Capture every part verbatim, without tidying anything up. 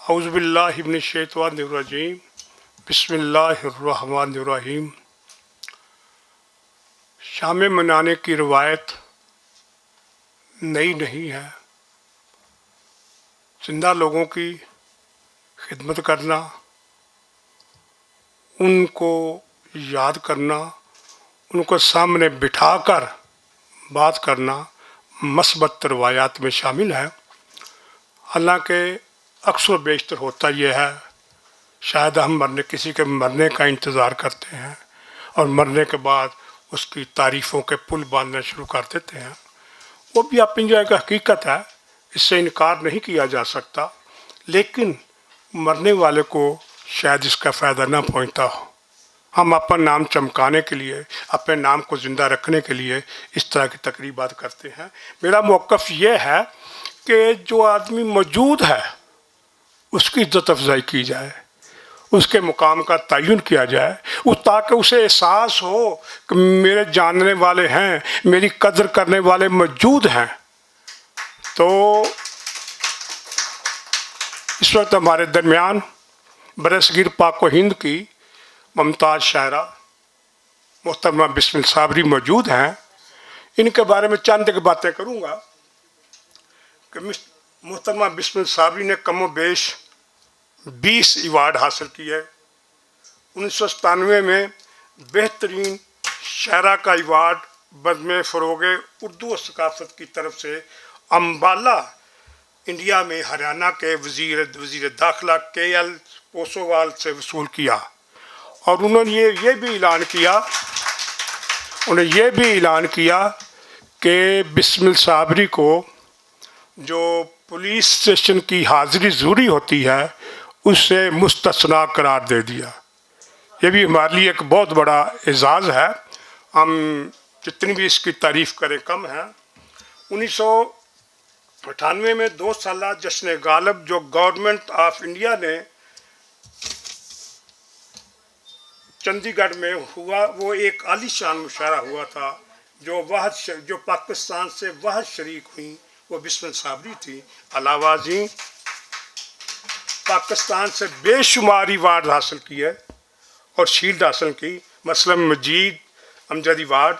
اعوذ باللہ من الشیطان الرجیم۔ بسم اللہ الرحمن الرحیم۔ شام منانے کی روایت نئی نہیں ہے۔ زندہ لوگوں کی خدمت کرنا، ان کو یاد کرنا، ان کو سامنے بٹھا کر بات کرنا مثبت روایات میں شامل ہے۔ حالانکہ اکثر و بیشتر ہوتا یہ ہے، شاید ہم مرنے، کسی کے مرنے کا انتظار کرتے ہیں اور مرنے کے بعد اس کی تعریفوں کے پل باندھنا شروع کر دیتے ہیں۔ وہ بھی اپنی جگہ حقیقت ہے، اس سے انکار نہیں کیا جا سکتا، لیکن مرنے والے کو شاید اس کا فائدہ نہ پہنچتا ہو۔ ہم اپنا نام چمکانے کے لیے، اپنے نام کو زندہ رکھنے کے لیے اس طرح کی تقریبات کرتے ہیں۔ میرا موقف یہ ہے کہ جو آدمی موجود ہے، اس کی عزت افزائی کی جائے، اس کے مقام کا تعین کیا جائے، اس، تاکہ اسے احساس ہو کہ میرے جاننے والے ہیں، میری قدر کرنے والے موجود ہیں۔ تو اس وقت ہمارے درمیان برصغیر پاک و ہند کی ممتاز شاعرہ محترمہ بسمل صابری موجود ہیں۔ ان کے بارے میں چند ایک باتیں کروں گا کہ مس-، محترمہ بسمل صابری نے کم و بیش بیس ایوارڈ حاصل کیے۔ انیس سو ستانوے میں بہترین شاعرہ کا ایوارڈ بزم فروغ اردو و ثقافت کی طرف سے امبالہ، انڈیا میں ہریانہ کے وزیر وزیر داخلہ کے ایل پوسووال سے وصول کیا، اور انہوں نے یہ یہ بھی اعلان کیا، انہوں نے یہ بھی اعلان کیا کہ بسمل صابری کو جو پولیس اسٹیشن کی حاضری ضروری ہوتی ہے، اسے مستثنی قرار دے دیا۔ یہ بھی ہمارے لیے ایک بہت بڑا اعزاز ہے۔ ہم جتنی بھی اس کی تعریف کریں، کم ہے۔ انیس سو اٹھانوے میں دو سالہ جشن غالب جو گورنمنٹ آف انڈیا نے چندی گڑھ میں ہوا، وہ ایک عالی شان مشاعرہ ہوا تھا۔ جو وحد ش-، جو پاکستان سے وحد شریک ہوئی، وہ بسمت صابری تھی۔ علاوہ ازیں پاکستان سے بے شمار ایوارڈ حاصل کیے اور شیلڈ حاصل کی، مثلاً مجید امجد ایوارڈ،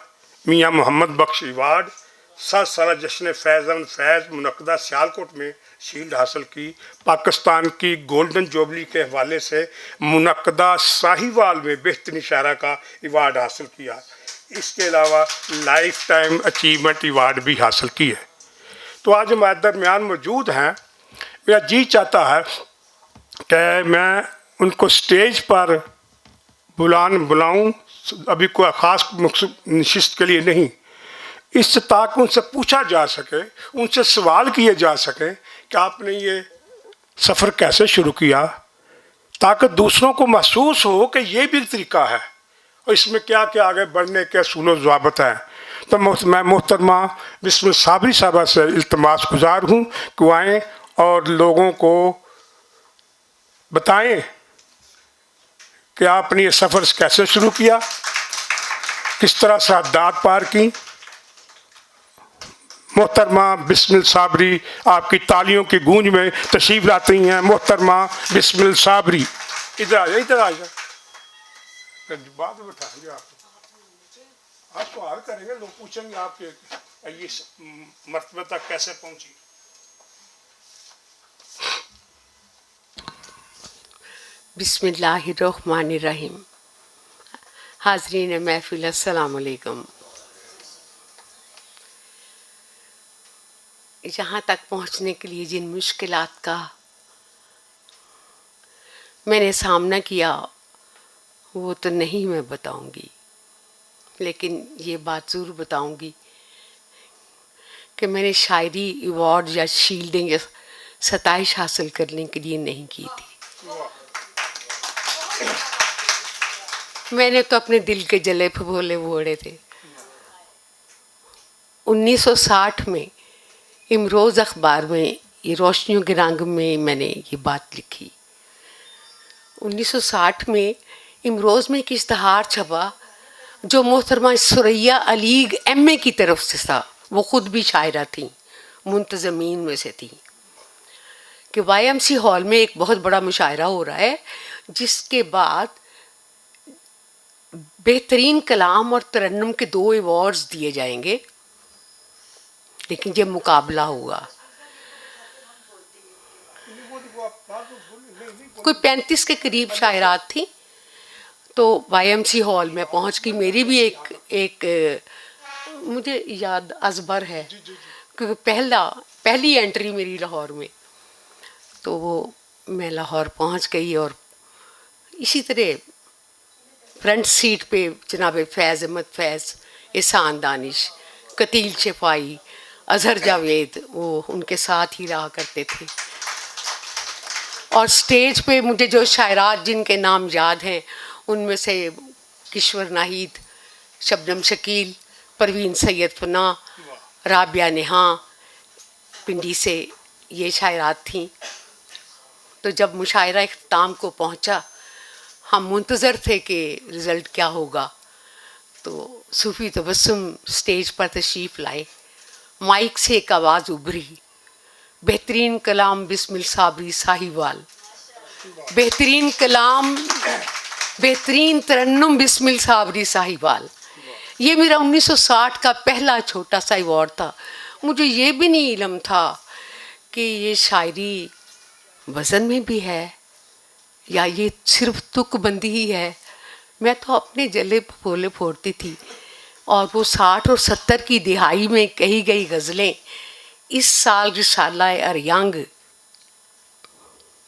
میاں محمد بخش ایوارڈ، سر سالہ جشن فیض احمد فیض منعقدہ سیالکوٹ میں شیلڈ حاصل کی، پاکستان کی گولڈن جوبلی کے حوالے سے منعقدہ ساہیوال میں بہترین شاعرہ کا ایوارڈ حاصل کیا۔ اس کے علاوہ لائف ٹائم اچیومنٹ ایوارڈ بھی حاصل کیے۔ تو آج ہمارے درمیان موجود ہیں۔ میرا جی چاہتا ہے کہ میں ان کو سٹیج پر بلان بلاؤں، ابھی کوئی خاص مخصوص نشست کے لیے نہیں، اس سے تاکہ ان سے پوچھا جا سکے، ان سے سوال کیے جا سکیں کہ آپ نے یہ سفر کیسے شروع کیا، تاکہ دوسروں کو محسوس ہو کہ یہ بھی ایک طریقہ ہے اور اس میں کیا کیا آگے بڑھنے کے اصول و ضوابط ہیں۔ تو محت-، میں محترمہ بسم صابری صاحبہ سے التماس گزار ہوں کہ وہ آئیں اور لوگوں کو بتائیں کہ آپ نے یہ سفر کیسے شروع کیا، کس طرح سرحدات پار کی۔ محترمہ بسمل صابری آپ کی تالیوں کی گونج میں تشریف لاتی ہیں۔ محترمہ بسمل صابری، ادھر آ جائے، ادھر آ جائے۔ بعد میں بٹھائیں گے آپ کو۔ آپ سوال کریں گے، لوگ پوچھیں گے آپ کے یہ مرتبہ تک کیسے پہنچی۔ بسم اللہ الرحمن الرحیم۔ حاضرین محفل، السلام علیکم۔ یہاں تک پہنچنے کے لیے جن مشکلات کا میں نے سامنا کیا، وہ تو نہیں میں بتاؤں گی، لیکن یہ بات ضرور بتاؤں گی کہ میں نے شاعری ایوارڈ یا شیلڈنگ یا ستائش حاصل کرنے کے لیے نہیں کی تھی۔ میں نے تو اپنے دل کے جلے پھپھولے بوڑے تھے۔ انیس سو ساٹھ میں امروز اخبار میں، یہ روشنیوں کے رنگ میں میں نے یہ بات لکھی۔ انیس سو ساٹھ میں امروز میں ایک اشتہار چھپا، جو محترمہ ثریا علیگ ایم اے کی طرف سے تھا۔ وہ خود بھی شاعرہ تھیں، منتظمین میں سے تھیں، وائی ایم سی ہال میں ایک بہت بڑا مشاعرہ ہو رہا ہے، جس کے بعد بہترین کلام اور ترنم کے دو ایوارڈز دیے جائیں گے۔ لیکن یہ مقابلہ ہوا، کوئی پینتیس کے قریب شاعرات تھیں، تو وائی ایم سی ہال میں پہنچ گئی۔ میری بھی ایک ایک مجھے یاد ازبر ہے، کیونکہ پہلا پہلی انٹری میری لاہور میں، تو وہ میں لاہور پہنچ گئی اور اسی طرح فرنٹ سیٹ پہ جناب فیض احمد فیض، احسان دانش، قتیل شفائی، اظہر جاوید، وہ ان کے ساتھ ہی رہا کرتے تھے۔ اور سٹیج پہ مجھے جو شاعرات جن کے نام یاد ہیں، ان میں سے کشور ناہید، شبنم شکیل، پروین سید فنا، رابعہ نہاں، پنڈی سے یہ شاعرات تھیں۔ تو جب مشاعرہ اختتام کو پہنچا، ہم منتظر تھے کہ رزلٹ کیا ہوگا۔ تو صوفی تبسم سٹیج پر تشریف لائے، مائک سے ایک آواز ابھری، بہترین کلام بسم الصابری ساہیوال، بہترین کلام، بہترین ترنم بسم الصابری ساہیوال۔ یہ میرا انیس سو ساٹھ کا پہلا چھوٹا سا ایوارڈ تھا۔ مجھے یہ بھی نہیں علم تھا کہ یہ شاعری وزن میں بھی ہے یا یہ صرف تک بندی ہی ہے۔ میں تو اپنے جلے پھولے پھوڑتی تھی، اور وہ ساٹھ اور ستر کی دہائی میں کہی گئی غزلیں، اس سال رسالہ اریانگ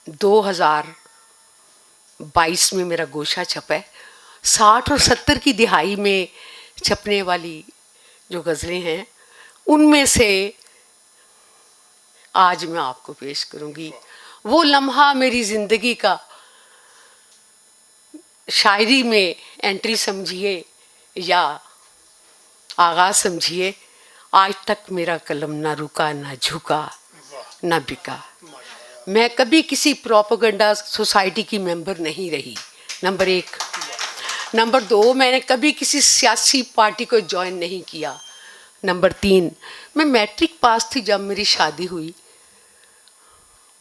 دو ہزار بائیس میں میرا گوشہ چھپا ہے، ساٹھ اور ستر کی دہائی میں چھپنے والی جو غزلیں ہیں، ان میں سے آج میں آپ کو پیش کروں گی۔ وہ لمحہ میری زندگی کا شاعری میں انٹری سمجھیے یا آغاز سمجھیے، آج تک میرا قلم نہ رکا، نہ جھکا، نہ بکا۔ میں کبھی کسی پروپیگنڈا سوسائٹی کی ممبر نہیں رہی، نمبر ایک۔ نمبر دو، میں نے کبھی کسی سیاسی پارٹی کو جوائن نہیں کیا۔ نمبر تین، میں میٹرک پاس تھی جب میری شادی ہوئی۔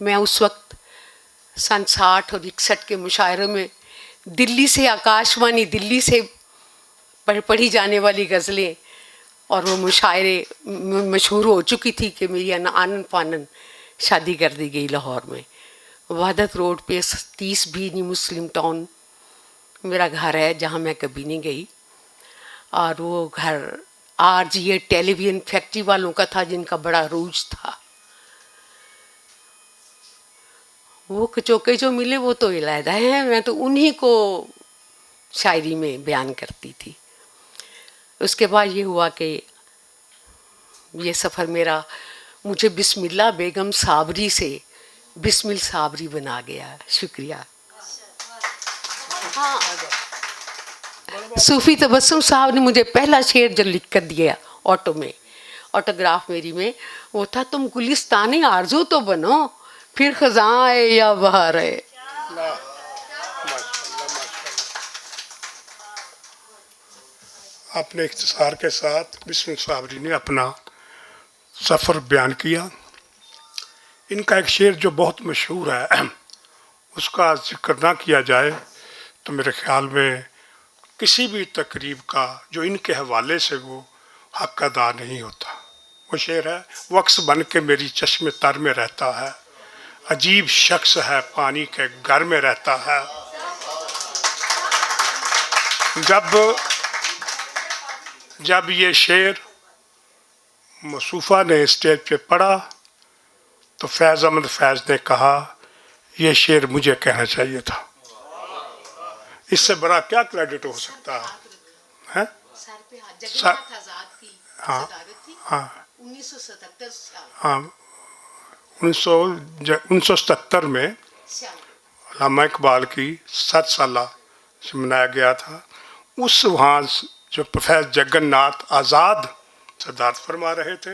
میں اس وقت سن ساٹھ اور اکسٹھ کے مشاعروں میں دلی سے، آکاشوانی دلی سے پڑھ- پڑھی جانے والی غزلیں اور وہ مشاعرے م- مشہور ہو چکی تھی کہ میری ان- آنن فانن شادی کر دی گئی لاہور میں۔ وحدت روڈ پہ س- تیس بی نیو مسلم ٹاؤن میرا گھر ہے، جہاں میں کبھی نہیں گئی۔ اور وہ گھر آر جی اے ٹیلی ویژن فیکٹری والوں کا تھا، جن کا بڑا عروج تھا۔ وہ کچوکے جو ملے، وہ تو علیحدہ ہیں، میں تو انہی کو شاعری میں بیان کرتی تھی۔ اس کے بعد یہ ہوا کہ یہ سفر میرا، مجھے بسم اللہ بیگم صابری سے بسم اللہ صابری بنا گیا۔ شکریہ۔ ہاں، صوفی تبسم صاحب نے مجھے پہلا شعر جو لکھ کر دیا آٹو میں، آٹوگراف میری میں، وہ تھا، "تم گلستان آرزو تو بنو، پھر خزاں آئے یا بہار آئے۔" اپنے اختصار کے ساتھ بسم صابری نے اپنا سفر بیان کیا۔ ان کا ایک شعر جو بہت مشہور ہے، اس کا ذکر نہ کیا جائے تو میرے خیال میں کسی بھی تقریب کا جو ان کے حوالے سے وہ حق ادا نہیں ہوتا۔ وہ شعر ہے، "وقص بن کے میری چشم تر میں رہتا ہے، عجیب شخص ہے، پانی کے گھر میں رہتا ہے۔" جب جب یہ شعر مصوفہ نے اسٹیج پہ پڑھا تو فیض احمد فیض نے کہا، "یہ شعر مجھے کہنا چاہیے تھا۔" اس سے بڑا کیا کریڈٹ ہو سکتا ہے؟ ہیں؟ سر پہ ہاتھ، جگہ سر، ہاتھ آزاد کی ہاں، صدارت تھی۔ ہاں۔ انیس سو ستہتر سال۔ ہاں، انیس سو، انیس سو ستہتر میں سیاہ۔ علامہ اقبال کی سات سالہ سے منایا گیا تھا۔ اس وہاں جو پروفیسر جگن ناتھ آزاد صدارت فرما رہے تھے،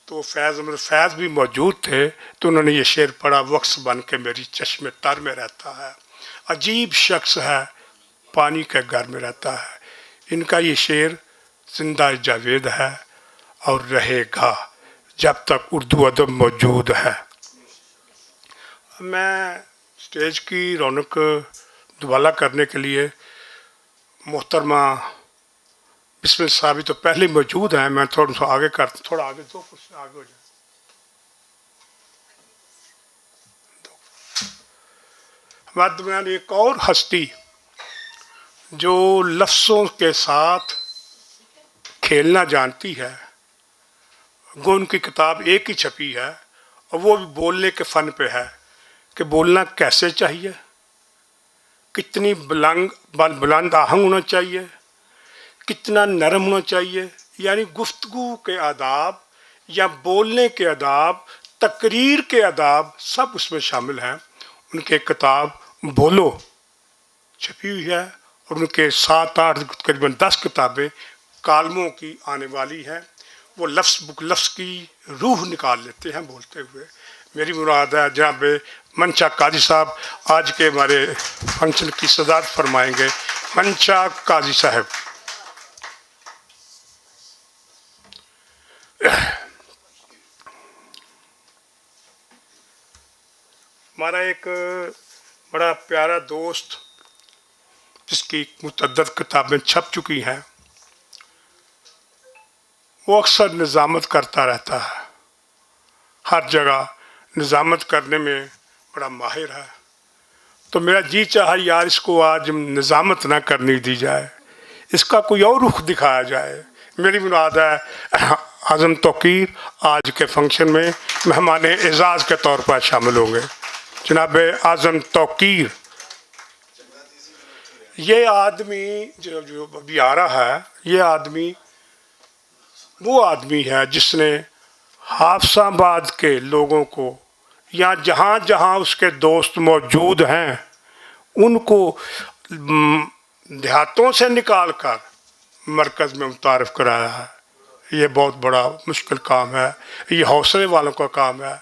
تو فیض احمد فیض بھی موجود تھے، تو انہوں نے یہ شعر پڑھا، "وقص بن کے میری چشم تر میں رہتا ہے، عجیب شخص ہے، پانی کے گھر میں رہتا ہے۔" ان کا یہ شعر زندہ جاوید ہے اور رہے گا جب تک اردو ادب موجود ہے۔ میں سٹیج کی رونق دوبالا کرنے کے لیے محترمہ بسم اللہ صاحب تو پہلے موجود ہیں۔ میں تھوڑا سا آگے کر، تھوڑا آگے، دو کرسی آگے ہو جائیں۔ ہمارے درمیان ایک اور ہستی جو لفظوں کے ساتھ کھیلنا جانتی ہے، گون کی کتاب ایک ہی چھپی ہے، اور وہ بھی بولنے کے فن پہ ہے کہ بولنا کیسے چاہیے، کتنی بلنگ بل- بلند آہنگ ہونا چاہیے، کتنا نرم ہونا چاہیے، یعنی گفتگو کے آداب یا بولنے کے آداب، تقریر کے آداب، سب اس میں شامل ہیں۔ ان کی ایک کتاب بولو چھپی ہوئی ہے، اور ان کے سات آٹھ، تقریباً دس کتابیں کالموں کی آنے والی ہیں۔ وہ لفظ بک لفظ کی روح نکال لیتے ہیں بولتے ہوئے۔ میری مراد ہے جناب منشا قاضی صاحب، آج کے ہمارے فنکشن کی صدارت فرمائیں گے۔ منشا قاضی صاحب۔ ہمارا ایک بڑا پیارا دوست، جس کی متعدد کتابیں چھپ چکی ہیں، وہ اکثر نظامت کرتا رہتا ہے۔ ہر جگہ نظامت کرنے میں بڑا ماہر ہے۔ تو میرا جی چاہا، یار، اس کو آج نظامت نہ کرنی دی جائے، اس کا کوئی اور رخ دکھایا جائے۔ میری مراد ہے اعظم توقیر آج کے فنکشن میں مہمان اعزاز کے طور پر شامل ہوں گے۔ جناب اعظم توقیر، یہ آدمی جو جو ابھی آ رہا ہے، یہ آدمی وہ آدمی ہے جس نے حافظ آباد کے لوگوں کو، یا جہاں جہاں اس کے دوست موجود ہیں، ان کو، م، دیہاتوں سے نکال کر مرکز میں متعارف کرایا ہے۔ یہ بہت بڑا مشکل کام ہے، یہ حوصلے والوں کا کام ہے،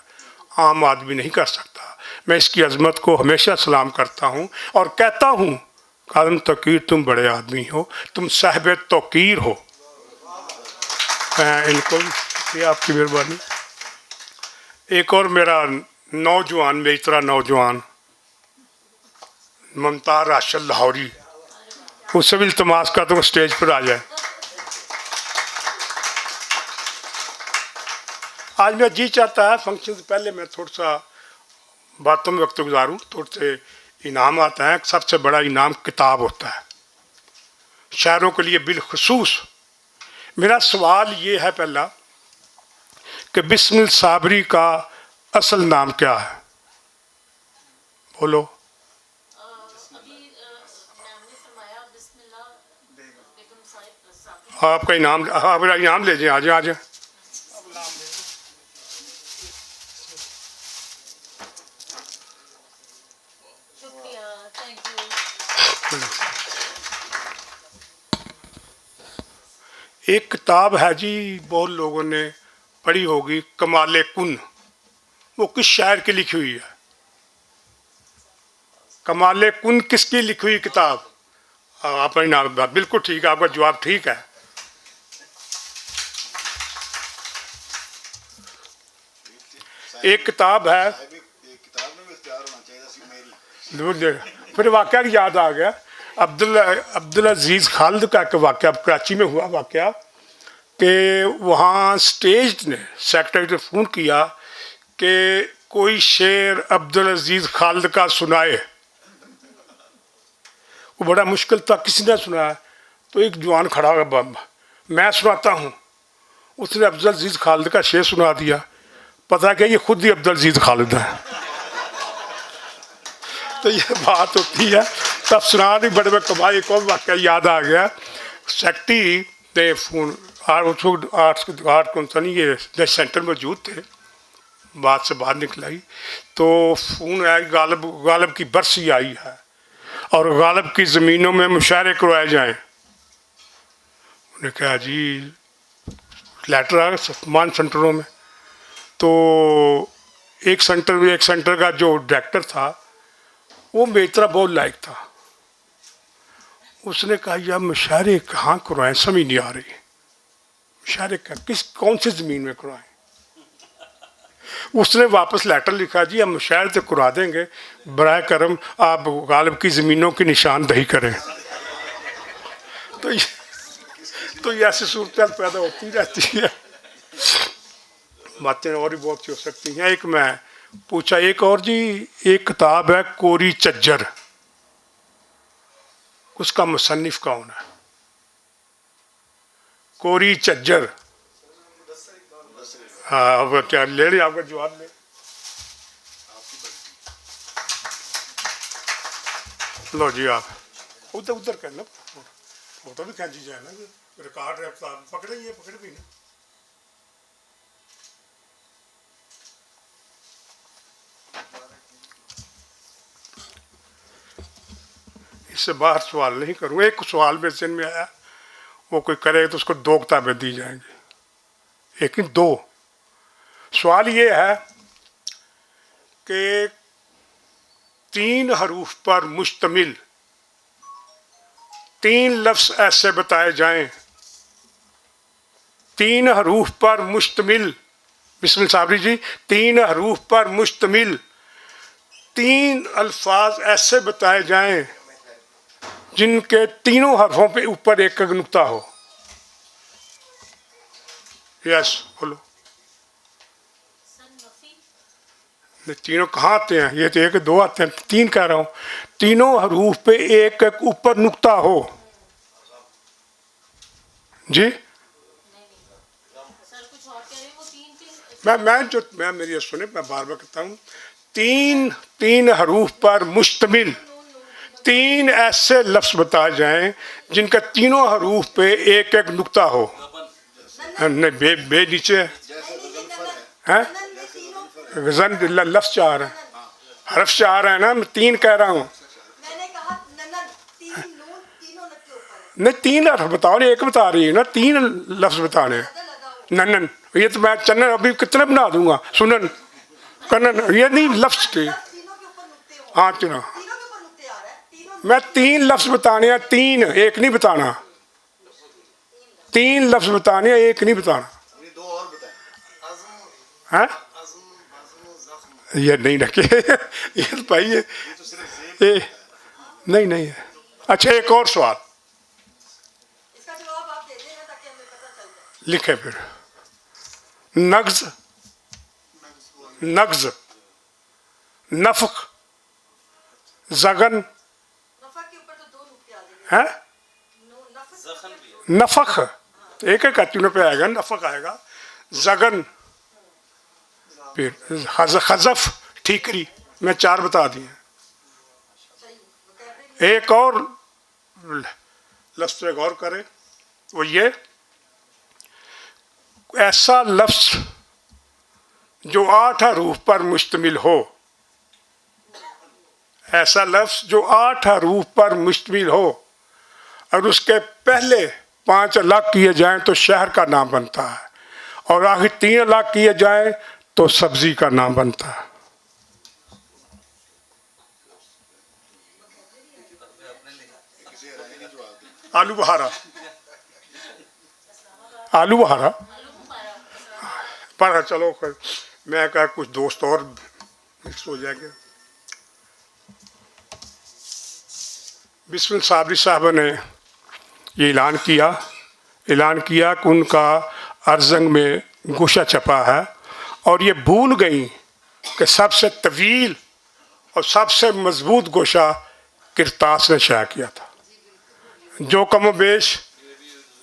عام آدمی نہیں کر سکتا۔ میں اس کی عظمت کو ہمیشہ سلام کرتا ہوں اور کہتا ہوں، "قادم توقیر، تم بڑے آدمی ہو، تم صاحب توقیر ہو۔" میں ان کو بھی، یہ آپ کی مہربانی۔ ایک اور میرا نوجوان، میری طرح نوجوان، ممتاز راشد لاہوری، اس سے بھی التماس کرتا ہوں اسٹیج پر آ جائے۔ آج میرا جی چاہتا ہے، فنکشن سے پہلے میں تھوڑا سا باتوں میں وقت گزاروں، تھوڑے سے انعام آتے ہیں۔ سب سے بڑا انعام کتاب ہوتا ہے، شاعروں کے لیے بالخصوص۔ میرا سوال یہ ہے پہلا کہ بسم الصابری کا اصل نام کیا ہے؟ بولو۔ آپ کا انعام، آپ کا انعام لے جائیں، آ جائیں، آ جائیں۔ ایک کتاب ہے جی، بہت لوگوں نے پڑھی ہوگی، کمال کن۔ وہ کس شاعر کی لکھی ہوئی ہے؟ کمال کن کس کی لکھی ہوئی کتاب؟ آ، آپ نے نام، بالکل ٹھیک ہے، آپ کا جواب ٹھیک ہے۔ ایک کتاب ہے، دور دے، پھر واقعہ یاد آ گیا۔ عبداللہ، عبدالعزیز خالد کا ایک واقعہ، کراچی میں ہوا واقعہ کہ وہاں سٹیج نے سیکرٹری نے فون کیا کہ کوئی شعر عبدالعزیز خالد کا سنائے۔ وہ بڑا مشکل تھا، کسی نے سنایا۔ تو ایک جوان کھڑا ہوا، ب-، میں سناتا ہوں۔ اس نے عبدالعزیز خالد کا شعر سنا دیا۔ پتا کہ یہ خود ہی عبدالعزیز خالد ہے۔ تو یہ بات ہوتی ہے۔ تب سنا نہیں، بڑے میں کمائی، ایک اور واقعہ یاد آ گیا۔ سیکرٹری نے فون، آ-، اس وقت آرٹس، آرٹ کونسل نہیں، یہ سینٹر موجود تھے، بات سے باہر نکل آئی۔ تو فون آیا کہ غالب، غالب کی برسی آئی ہے اور غالب کی زمینوں میں مشاعرے کروائے جائیں۔ انہوں نے کہا، "جی، لیٹر آ گیا سمان سینٹروں میں۔" تو ایک سینٹر، ایک سینٹر کا جو ڈائریکٹر تھا، وہ میری طرح بہت لائق تھا۔ اس نے کہا، "یار، مشاعرے کہاں کروائیں، سمجھ نہیں آ رہی۔ مشاعرے کا کس، کون سی زمین میں کروائیں؟" اس نے واپس لیٹر لکھا، جی ہم شہر سے کرا دیں گے، برائے کرم آپ غالب کی زمینوں کی نشاندہی کریں۔ تو یہ تو یہ ایسی صورتحال پیدا ہوتی رہتی ہے۔ باتیں اور بھی بہت سی ہو سکتی ہیں۔ ایک میں پوچھا، ایک اور جی، ایک کتاب ہے کوری چجر، اس کا مصنف کون ہے؟ کوری چجر۔ ہاں، اب کیا لے لیں آپ کا جواب لے؟ لو جی، آپ ادھر ادھر کرنا، فوٹو بھی کھینچی جائے نا، ریکارڈ ہے، پکڑے یہ پکڑ بھی نا۔ اس سے باہر سوال نہیں کروں۔ ایک سوال میرے ذہن میں آیا، وہ کوئی کرے تو اس کو دو کتابیں دی جائیں گی، لیکن دو۔ سوال یہ ہے کہ تین حروف پر مشتمل تین لفظ ایسے بتائے جائیں، تین حروف پر مشتمل، بسم اللہ صابری جی، تین حروف پر مشتمل تین الفاظ ایسے بتائے جائیں جن کے تینوں حرفوں پہ اوپر ایک ایک نقطہ ہو۔ یس، بولو۔ نہیں، تینوں کہاں آتے ہیں؟ یہ تو ایک دو آتے ہیں، تین کہہ رہا ہوں۔ تینوں حروف پہ ایک ایک اوپر نقطہ ہو۔ جی، میں میں جو میں میری یہ سنیں، میں بار بار کہتا ہوں، تین تین حروف پر مشتمل تین ایسے لفظ بتائے جائیں جن کا تینوں حروف پہ ایک ایک نقطہ ہو۔ نہیں، بے بے نیچے ہے۔ ہیں؟ غزن ل- لفظ چار ہے، حرف چار ہے نا، میں تین کہہ رہا ہوں۔ نہیں، تین حرف بتاؤ نا، ایک بتا رہی ہے نا، تین لفظ بتانے ہیں۔ ننن، یہ تو میں چنن ابھی کتنے بنا دوں گا، سنن، کنن، یہ نہیں لفظ تھے۔ ہاں، تینوں۔ میں تین لفظ بتانے ہیں، تین، ایک نہیں بتانا۔ تین لفظ بتانے ہیں، ایک نہیں بتانا۔ ہاں؟ یہ نہیں رکھے۔ یہ تو بھائی یہ، یہ نہیں، نہیں ہے۔ اچھا، ایک اور سوال۔ لکھے پھر۔ نغز، نغز، نفخ، زغن، ہیں؟ نفخ، ایک ایک ہاتھی میں پہ آئے گا، نفخ آئے گا، زغن، پھر خز-، خزف، ٹھیکری، میں چار بتا دیے۔ ایک اور لفظ پہ غور کریں، وہ یہ، ایسا لفظ جو آٹھ حروف پر مشتمل ہو، ایسا لفظ جو آٹھ حروف پر مشتمل ہو اور اس کے پہلے پانچ الگ کیے جائیں تو شہر کا نام بنتا ہے، اور آخر تین الگ کیے جائیں تو سبزی کا نام بنتا ہے۔ آلو بخارا، آلو بخارا۔ پر چلو، میں کہا کچھ دوست اور مکس ہو جائے گا۔ بسم اللہ صابری صاحبہ نے یہ اعلان کیا، اعلان کیا کہ ان کا ارزنگ میں گوشہ چھپا ہے، اور یہ بھول گئی کہ سب سے طویل اور سب سے مضبوط گوشہ کرتاس نے شائع کیا تھا، جو کم و بیش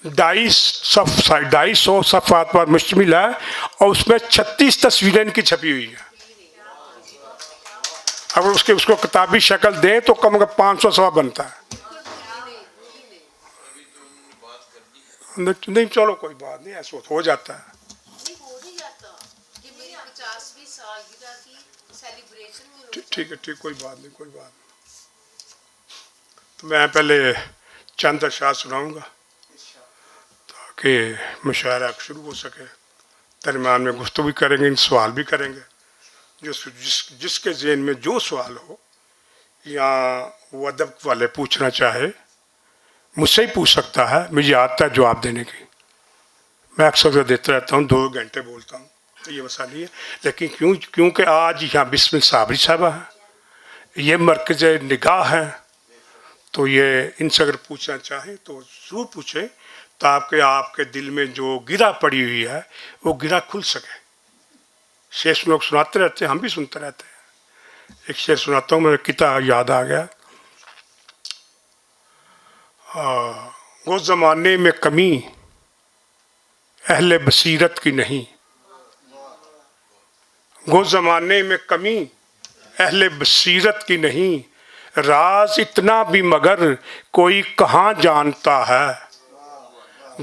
ڈھائی صف-، ڈھائی سو صفحات پر مشتمل ہے، اور اس میں چھتیس تصویریں ان کی چھپی ہوئی ہیں۔ اگر اس کے، اس کو کتابی شکل دیں تو کم از کم پانچ سو صفحہ بنتا ہے۔ نہیں، نہیں، چلو کوئی بات نہیں، ایسا ہو جاتا ہے۔ ٹھیک، ٹھیک ہے، ٹھیک، کوئی بات نہیں، کوئی بات نہیں۔ تو میں پہلے چند اشعار سناؤں گا تاکہ مشاعرہ شروع ہو سکے۔ درمیان میں گفتگو بھی کریں گے، سوال بھی کریں گے۔ جو س-، جس، جس کے ذہن میں جو سوال ہو یا وہ ادب والے پوچھنا چاہے، مجھ سے ہی پوچھ سکتا ہے، مجھے عادت ہے جواب دینے کی۔ میں اکثر سے دیتا رہتا ہوں، دو گھنٹے بولتا ہوں۔ یہ مسئلہ نہیں ہے۔ لیکن کیوں، کیونکہ آج یہاں بسم صابری صاحبہ ہیں، یہ مرکز نگاہ ہیں، تو یہ ان سے اگر پوچھنا چاہیں تو ضرور پوچھیں، تاکہ آپ کے دل میں جو گرا پڑی ہوئی ہے، وہ گرا کھل سکے۔ شعر لوگ سناتے رہتے ہیں، ہم بھی سنتے رہتے ہیں۔ ایک شعر سناتا ہوں، میرا قطعہ یاد آ گیا۔ آ، وہ زمانے میں کمی اہل بصیرت کی نہیں، گو زمانے میں کمی اہل بصیرت کی نہیں، راز اتنا بھی مگر کوئی کہاں جانتا ہے۔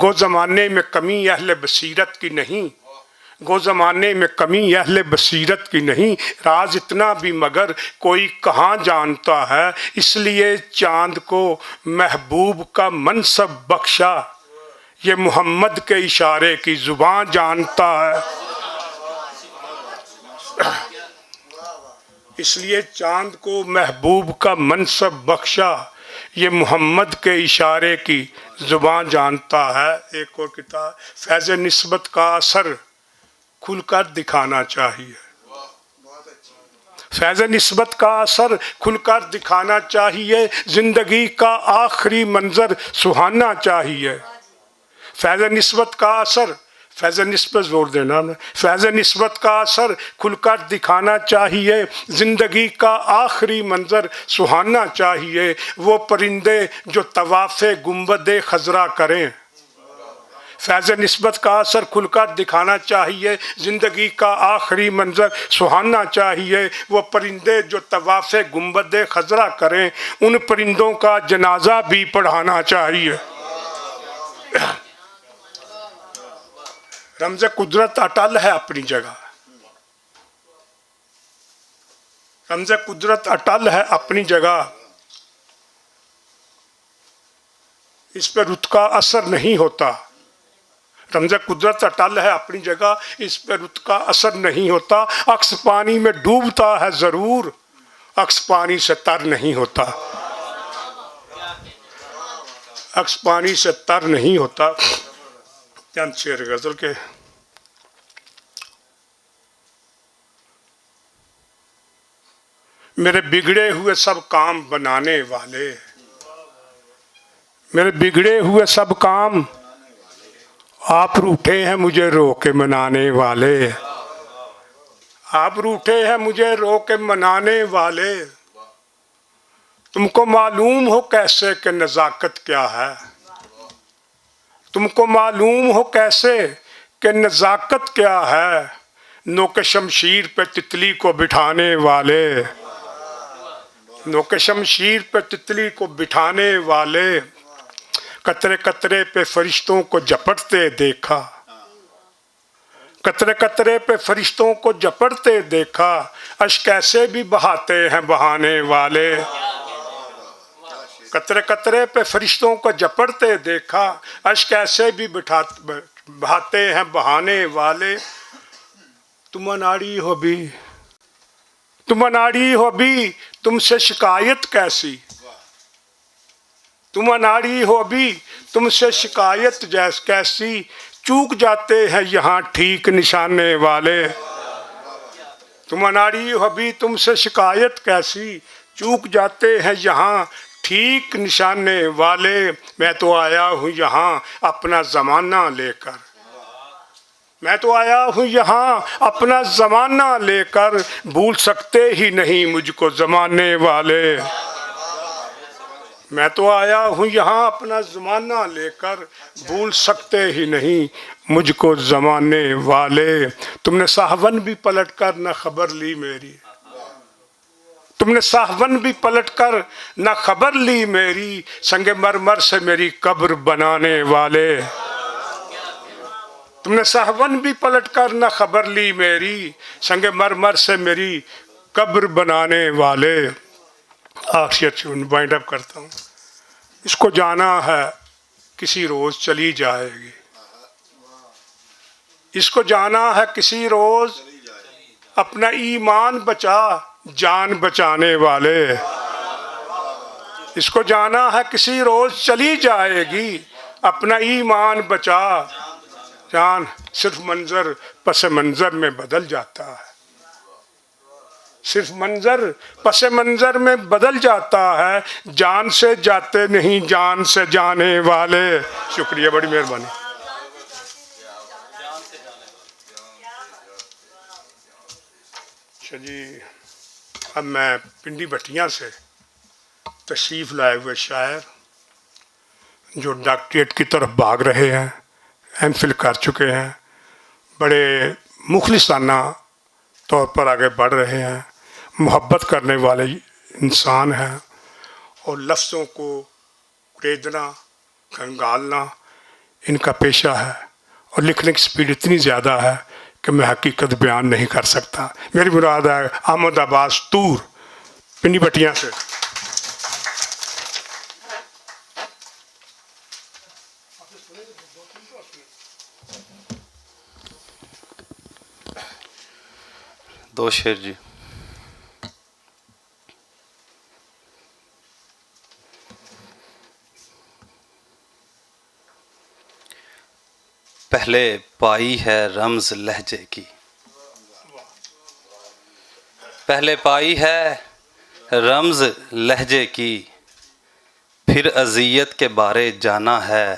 گو زمانے میں کمی اہل بصیرت کی نہیں، گو زمانے میں کمی اہل بصیرت کی نہیں، راز اتنا بھی مگر کوئی کہاں جانتا ہے۔ اس لیے چاند کو محبوب کا منصب بخشا، یہ محمد کے اشارے کی زبان جانتا ہے۔ اس لیے چاند کو محبوب کا منصب بخشا، یہ محمد کے اشارے کی زبان جانتا ہے۔ ایک اور کتاب، فیض نسبت کا اثر کھل کر دکھانا چاہیے۔ فیض نسبت کا اثر کھل کر دکھانا چاہیے، زندگی کا آخری منظر سہانا چاہیے۔ فیض نسبت کا اثر، فیض نسبت زور دینا ہم نے، فیض نسبت کا اثر کھل کر دکھانا چاہیے، زندگی کا آخری منظر سہانا چاہیے۔ وہ پرندے جو طواف گنبد خضرا کریں، فیض نسبت کا اثر کھل کر دکھانا چاہیے، زندگی کا آخری منظر سہانا چاہیے۔ وہ پرندے جو طواف گنبد خضرا کریں، ان پرندوں کا جنازہ بھی پڑھانا چاہیے۔ رمز قدرت اٹل ہے اپنی جگہ، رمز قدرت اٹل ہے اپنی جگہ، اس پہ رت کا اثر نہیں ہوتا۔ رمز قدرت اٹل ہے اپنی جگہ، اس پہ رت کا اثر نہیں ہوتا۔ عکس پانی میں ڈوبتا ہے ضرور، عکس پانی سے تر نہیں ہوتا۔ عکس پانی سے تر نہیں ہوتا۔ چند شعر غزل کے۔ میرے بگڑے ہوئے سب کام بنانے والے، میرے بگڑے ہوئے سب کام، آپ روٹھے ہیں مجھے رو کے منانے والے، آپ روٹھے ہیں مجھے رو کے منانے والے۔ تم کو معلوم ہو کیسے کہ نزاکت کیا ہے؟ تم کو معلوم ہو کیسے کہ نزاکت کیا ہے؟ نوک شمشیر پہ تتلی کو بٹھانے والے، نوک شمشیر پہ تتلی کو بٹھانے والے، قطرے قطرے پہ فرشتوں کو جپٹتے دیکھا، قطرے قطرے پہ فرشتوں کو جپٹتے دیکھا، اشک ایسے بھی بہاتے ہیں بہانے والے۔ قطرے قطرے پہ فرشتوں کو جپٹتے دیکھا، اشک ایسے بھی بٹھات-، بہاتے ہیں بہانے والے۔ تم اناڑی ہو بھی، تم اناڑی ہو بھی، تم سے شکایت کیسی؟ تم اناڑی ہو ابھی، تم سے شکایت جیس کیسی؟ چوک جاتے ہیں یہاں ٹھیک نشانے والے۔ تم اناڑی ہو ابھی، تم سے شکایت کیسی؟ چوک جاتے ہیں یہاں ٹھیک نشانے والے۔ میں تو آیا ہوں یہاں اپنا زمانہ لے کر، میں تو آیا ہوں یہاں اپنا زمانہ لے کر، بھول سکتے ہی نہیں مجھ کو زمانے والے۔ میں تو آیا ہوں یہاں اپنا زمانہ لے کر، بھول سکتے ہی نہیں مجھ کو زمانے والے۔ تم نے ساہون بھی پلٹ کر نہ خبر لی میری، تم نے ساہون بھی پلٹ کر نہ خبر لی میری، سنگ مرمر سے میری قبر بنانے والے۔ تم نے ساہون بھی پلٹ کر نہ خبر لی میری، سنگ مرمر سے میری قبر بنانے والے۔ آخری اچھی وائنڈ اپ کرتا ہوں۔ اس کو جانا ہے، کسی روز چلی جائے گی۔ اس کو جانا ہے کسی روز، اپنا ایمان بچا، جان بچانے والے۔ اس کو جانا ہے کسی روز، چلی جائے گی، اپنا ایمان بچا، جان صرف منظر، پس منظر میں بدل جاتا ہے۔ صرف منظر پس منظر میں بدل جاتا ہے۔ جان سے جاتے نہیں، جان سے جانے والے۔ شکریہ، بڑی مہربانی۔ اچھا جی، اب میں پنڈی بٹیاں سے تشریف لائے ہوئے شاعر جو ڈاکٹریٹ کی طرف بھاگ رہے ہیں، ایم فل کر چکے ہیں، بڑے مخلصانہ طور پر آگے بڑھ رہے ہیں، محبت کرنے والے انسان ہیں اور لفظوں کو کریدنا، کنگالنا ان کا پیشہ ہے اور لکھنے کی سپیڈ اتنی زیادہ ہے کہ میں حقیقت بیان نہیں کر سکتا۔ میری مراد ہے احمد عباس طور، پنی بٹیاں سے۔ دو شعر جی۔ پہلے پائی ہے رمز لہجے کی، پہلے پائی ہے رمز لہجے کی، پھر اذیت کے بارے جانا ہے۔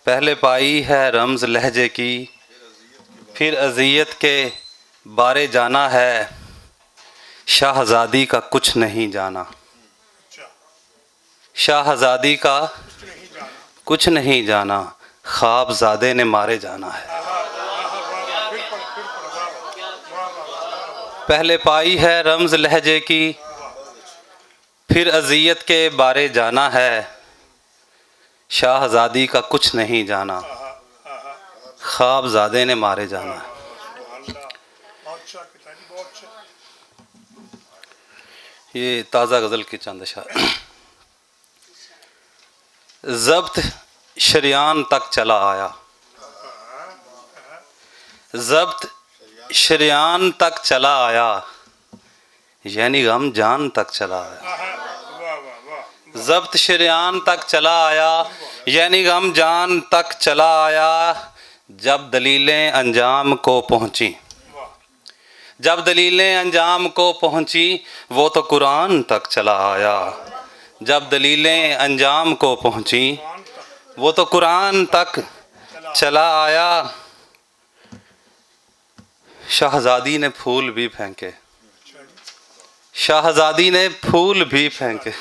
پہلے پائی ہے رمز لہجے کی، پھر اذیت کے بارے جانا ہے۔ شاہزادی کا کچھ نہیں جانا، شاہزادی کا کچھ نہیں جانا، خواب زادے نے مارے جانا ہے۔ پہلے پائی ہے رمز لہجے کی، پھر اذیت کے بارے جانا ہے۔ شاہزادی کا کچھ نہیں جانا، خواب زادے نے مارے جانا ہے۔ یہ تازہ غزل کے چند اشعار۔ ضبط شریان تک چلا آیا، ضبط شریان تک چلا آیا، یعنی غم جان تک چلا آیا۔ ضبط شریان تک چلا آیا، یعنی غم جان تک چلا آیا۔ جب دلیلیں انجام کو پہنچی، جب دلیلیں انجام کو پہنچی، وہ تو قرآن تک چلا آیا۔ جب دلیلیں انجام کو پہنچی، وہ تو قرآن تک چلا آیا۔ شہزادی نے پھول بھی پھینکے، شہزادی نے پھول بھی پھینکے،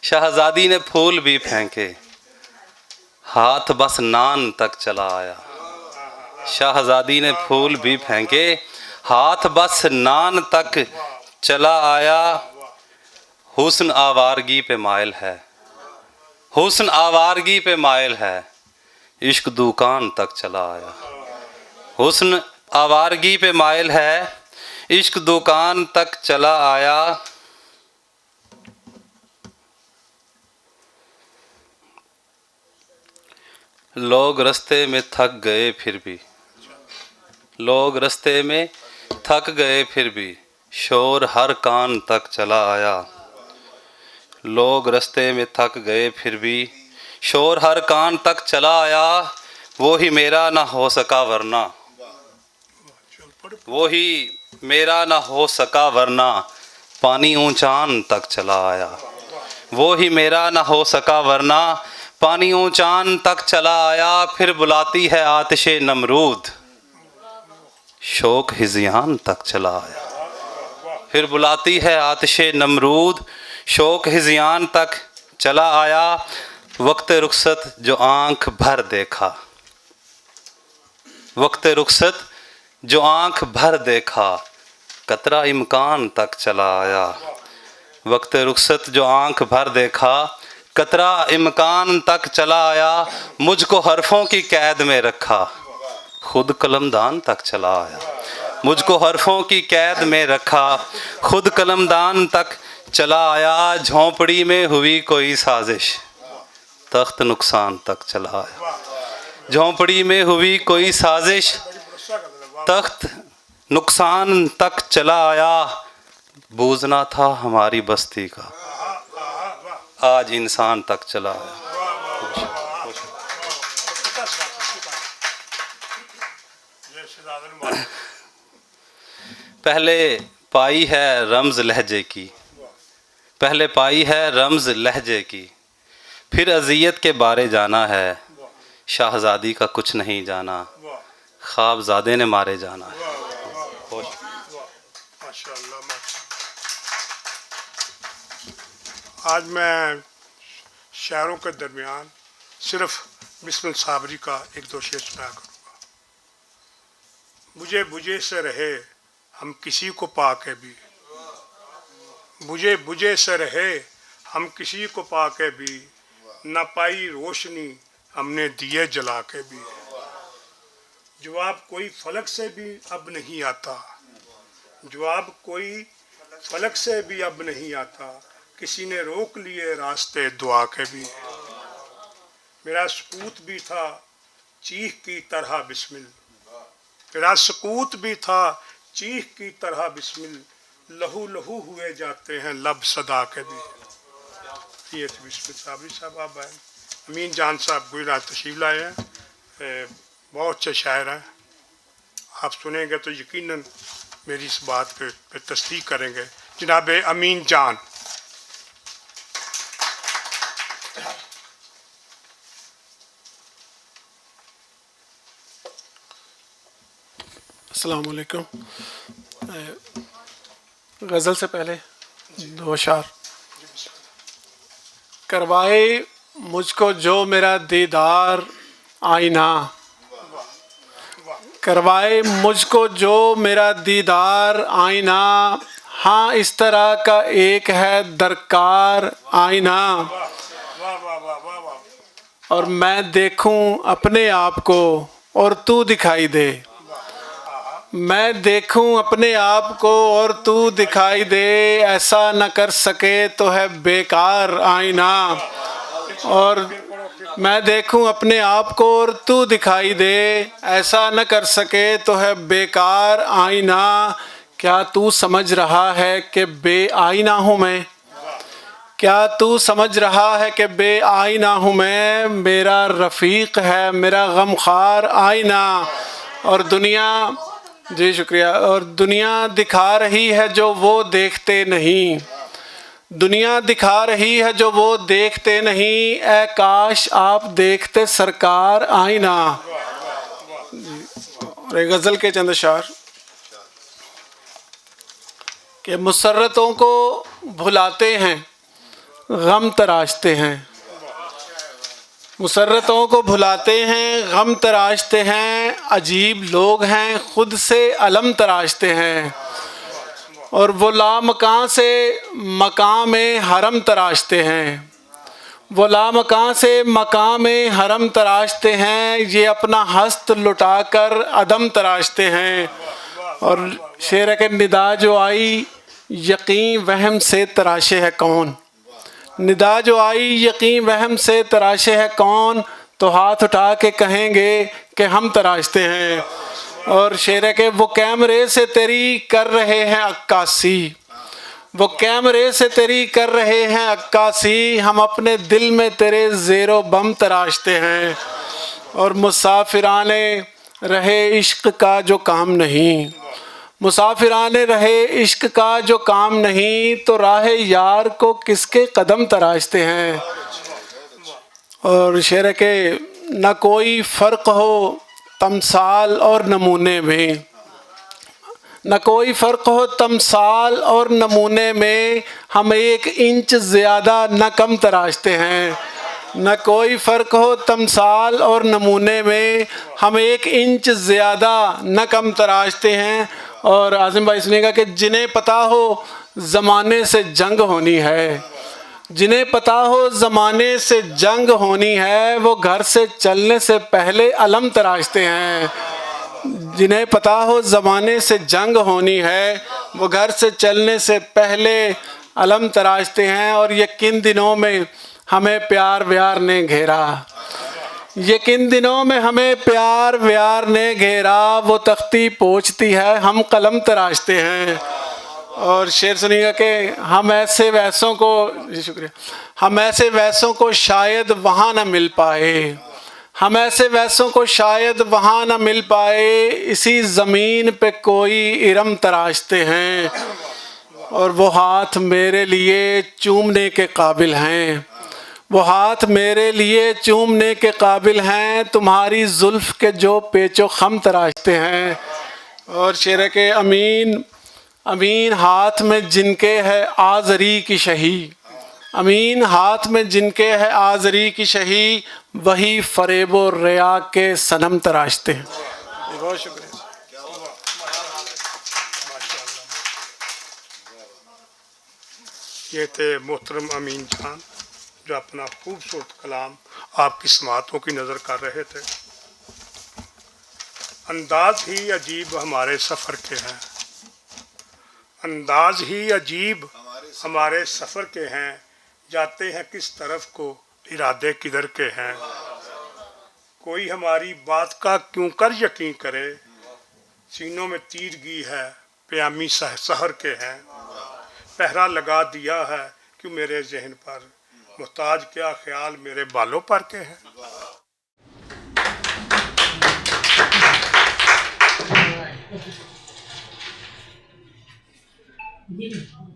شہزادی نے پھول بھی پھینکے، ہاتھ بس نان تک چلا آیا۔ شہزادی نے پھول بھی پھینکے، ہاتھ بس نان تک چلا آیا۔ حسن آوارگی پہ مائل ہے، حسن آوارگی پہ مائل ہے، عشق دکان تک چلا آیا۔ حسن آوارگی پہ مائل ہے، عشق دکان تک چلا آیا۔ لوگ رستے میں تھک گئے پھر بھی، لوگ رستے میں تھک گئے پھر بھی، شور ہر کان تک چلا آیا۔ لوگ رستے میں تھک گئے پھر بھی، شور ہر کان تک چلا آیا۔ وہی میرا نہ ہو سکا ورنہ، وہی میرا نہ ہو سکا ورنہ، پانی اونچان تک چلا آیا۔ وہی میرا نہ ہو سکا ورنہ، پانی اونچان تک چلا آیا۔ پھر بلاتی ہے آتش نمرود، شوق ہزیان تک چلا آیا۔ پھر بلاتی ہے آتش نمرود، شوق ہزیان تک چلا آیا۔ وقت رخصت جو آنکھ بھر دیکھا، وقت رخصت جو آنکھ بھر دیکھا، قطرہ امکان تک چلا آیا۔ وقت رخصت جو آنکھ بھر دیکھا، قطرہ امکان تک چلا آیا۔ مجھ کو حرفوں کی قید میں رکھا، خود قلمدان تک چلا آیا۔ مجھ کو حرفوں کی قید میں رکھا، خود قلمدان تک چلا آیا۔ جھونپڑی میں ہوئی کوئی سازش، تخت نقصان تک چلا آیا۔ جھونپڑی میں ہوئی کوئی سازش، تخت نقصان تک چلا آیا۔ بوزنا تھا ہماری بستی کا، آج انسان تک چلا آیا۔ پہلے پائی ہے رمز لہجے کی، پہلے پائی ہے رمز لہجے کی، پھر اذیت کے بارے جانا ہے، شاہزادی کا کچھ نہیں جانا، خواب زادے نے مارے جانا ہے۔ آج میں شہروں کے درمیان صرف بسم الصابری کا ایک دو شعر سنایا کروں گا۔ بجے بجے سے رہے ہم کسی کو پا کے بھی، بجے بجے سے رہے ہم کسی کو پا کے بھی، نہ پائی روشنی ہم نے دیے جلا کے بھی۔ جواب کوئی فلک سے بھی اب نہیں آتا، جواب کوئی فلک سے بھی اب نہیں آتا، کسی نے روک لیے راستے دعا کے بھی۔ میرا سکوت بھی تھا چیخ کی طرح بسمل، میرا سکوت بھی تھا چیخ کی طرح بسمل، لہو لہو ہوئے جاتے ہیں لب صدا کے بھی۔ یہ تھے بسمل صابری صاحب، آپ آئے۔ امین جان صاحب گجرات تشریف لائے ہیں۔ اے، بہت اچھے شاعر ہیں۔ آپ سنیں گے تو یقیناً میری اس بات پہ، پہ تصدیق کریں گے۔ جناب امین جان۔ السلام علیکم۔ اے، غزل سے پہلے دو اشعار۔ کروائے مجھ کو جو میرا دیدار آئینہ، کروائے مجھ کو جو میرا دیدار آئینہ، ہاں اس طرح کا ایک ہے درکار آئینہ۔ اور میں دیکھوں اپنے آپ کو اور تو دکھائی دے، میں دیکھوں اپنے آپ کو اور تو دکھائی دے، ایسا نہ کر سکے تو ہے بیکار آئینہ۔ اور میں دیکھوں اپنے آپ کو اور تو دکھائی دے، ایسا نہ کر سکے تو ہے بیکار آئینہ۔ کیا تو سمجھ رہا ہے کہ بے آئینہ ہوں میں؟ کیا تو سمجھ رہا ہے کہ بے آئینہ ہوں میں؟ میرا رفیق ہے میرا غمخوار آئینہ۔ اور دنیا، جی شکریہ، اور دنیا دکھا رہی ہے جو وہ دیکھتے نہیں، دنیا دکھا رہی ہے جو وہ دیکھتے نہیں، اے کاش آپ دیکھتے سرکار آئینہ۔ اور ایک غزل کے چند اشعار کہ مسرتوں کو بھلاتے ہیں، غم تراشتے ہیں، مسرتوں کو بھلاتے ہیں، غم تراشتے ہیں، عجیب لوگ ہیں، خود سے علم تراشتے ہیں، اور وہ لامکاں سے مقام حرم تراشتے ہیں، وہ لامکاں سے مقام حرم تراشتے ہیں، یہ اپنا ہست لٹا کر عدم تراشتے ہیں۔ اور شعر ہے کہ ندا جو آئی یقین وہم سے تراشے ہے کون؟ ندا جو آئی یقین وہم سے تراشے ہے کون؟ تو ہاتھ اٹھا کے کہیں گے کہ ہم تراشتے ہیں۔ اور شعر ہے کہ وہ کیمرے سے تیری کر رہے ہیں عکاسی، وہ کیمرے سے تیری کر رہے ہیں عکاسی، ہم اپنے دل میں تیرے زیر و بم تراشتے ہیں۔ اور مسافران رہے عشق کا جو کام نہیں، مسافران رہے عشق کا جو کام نہیں، تو راہ یار کو کس کے قدم تراشتے ہیں؟ اور شعر ہے کہ نہ کوئی فرق ہو تمثال اور نمونے میں، نہ کوئی فرق ہو تمثال اور نمونے میں، ہم ایک انچ زیادہ نہ کم تراشتے ہیں۔ نہ کوئی فرق ہو تمثال اور نمونے میں، ہم ایک انچ زیادہ نہ کم تراشتے ہیں۔ اور عاظم بھائی سنیے گا کہ جنہیں پتا ہو زمانے سے جنگ ہونی ہے، جنہیں پتا ہو زمانے سے جنگ ہونی ہے، وہ گھر سے چلنے سے پہلے علم تراشتے ہیں۔ جنہیں پتا ہو زمانے سے جنگ ہونی ہے، وہ گھر سے چلنے سے پہلے علم تراشتے ہیں۔ اور یہ کن دنوں میں ہمیں پیار ویار نے گھیرا، یہ کن دنوں میں ہمیں پیار ویار نے گھیرا، وہ تختی پہنچتی ہے، ہم قلم تراشتے ہیں۔ اور شعر سنیے گا کہ ہم ایسے ویسوں کو، جی شکریہ، ہم ایسے ویسوں کو شاید وہاں نہ مل پائے، ہم ایسے ویسوں کو شاید وہاں نہ مل پائے، اسی زمین پہ کوئی ارم تراشتے ہیں۔ اور وہ ہاتھ میرے لیے چومنے کے قابل ہیں، وہ ہاتھ میرے لیے چومنے کے قابل ہیں، تمہاری زلف کے جو پیچ و خم تراشتے ہیں۔ اور شعر ہے کہ امین، امین ہاتھ میں جن کے ہے آزری کی شہی، امین ہاتھ میں جن کے ہے آزری کی شہی، وہی فریب و ریا کے صنم تراشتے ہیں۔ بہت شکریہ۔ یہ تھے محترم امین جان، جو اپنا خوبصورت کلام آپ کی سماعتوں کی نظر کر رہے تھے۔ انداز ہی عجیب ہمارے سفر کے ہیں، انداز ہی عجیب ہمارے سفر کے ہیں، جاتے ہیں کس طرف کو، ارادے کدھر کے ہیں۔ کوئی ہماری بات کا کیوں کر یقین کرے، سینوں میں تیرگی ہے، پیامی سہ سحر کے ہیں۔ پہرا لگا دیا ہے کیوں میرے ذہن پر، محتاج کیا خیال میرے بالوں پر کے ہیں۔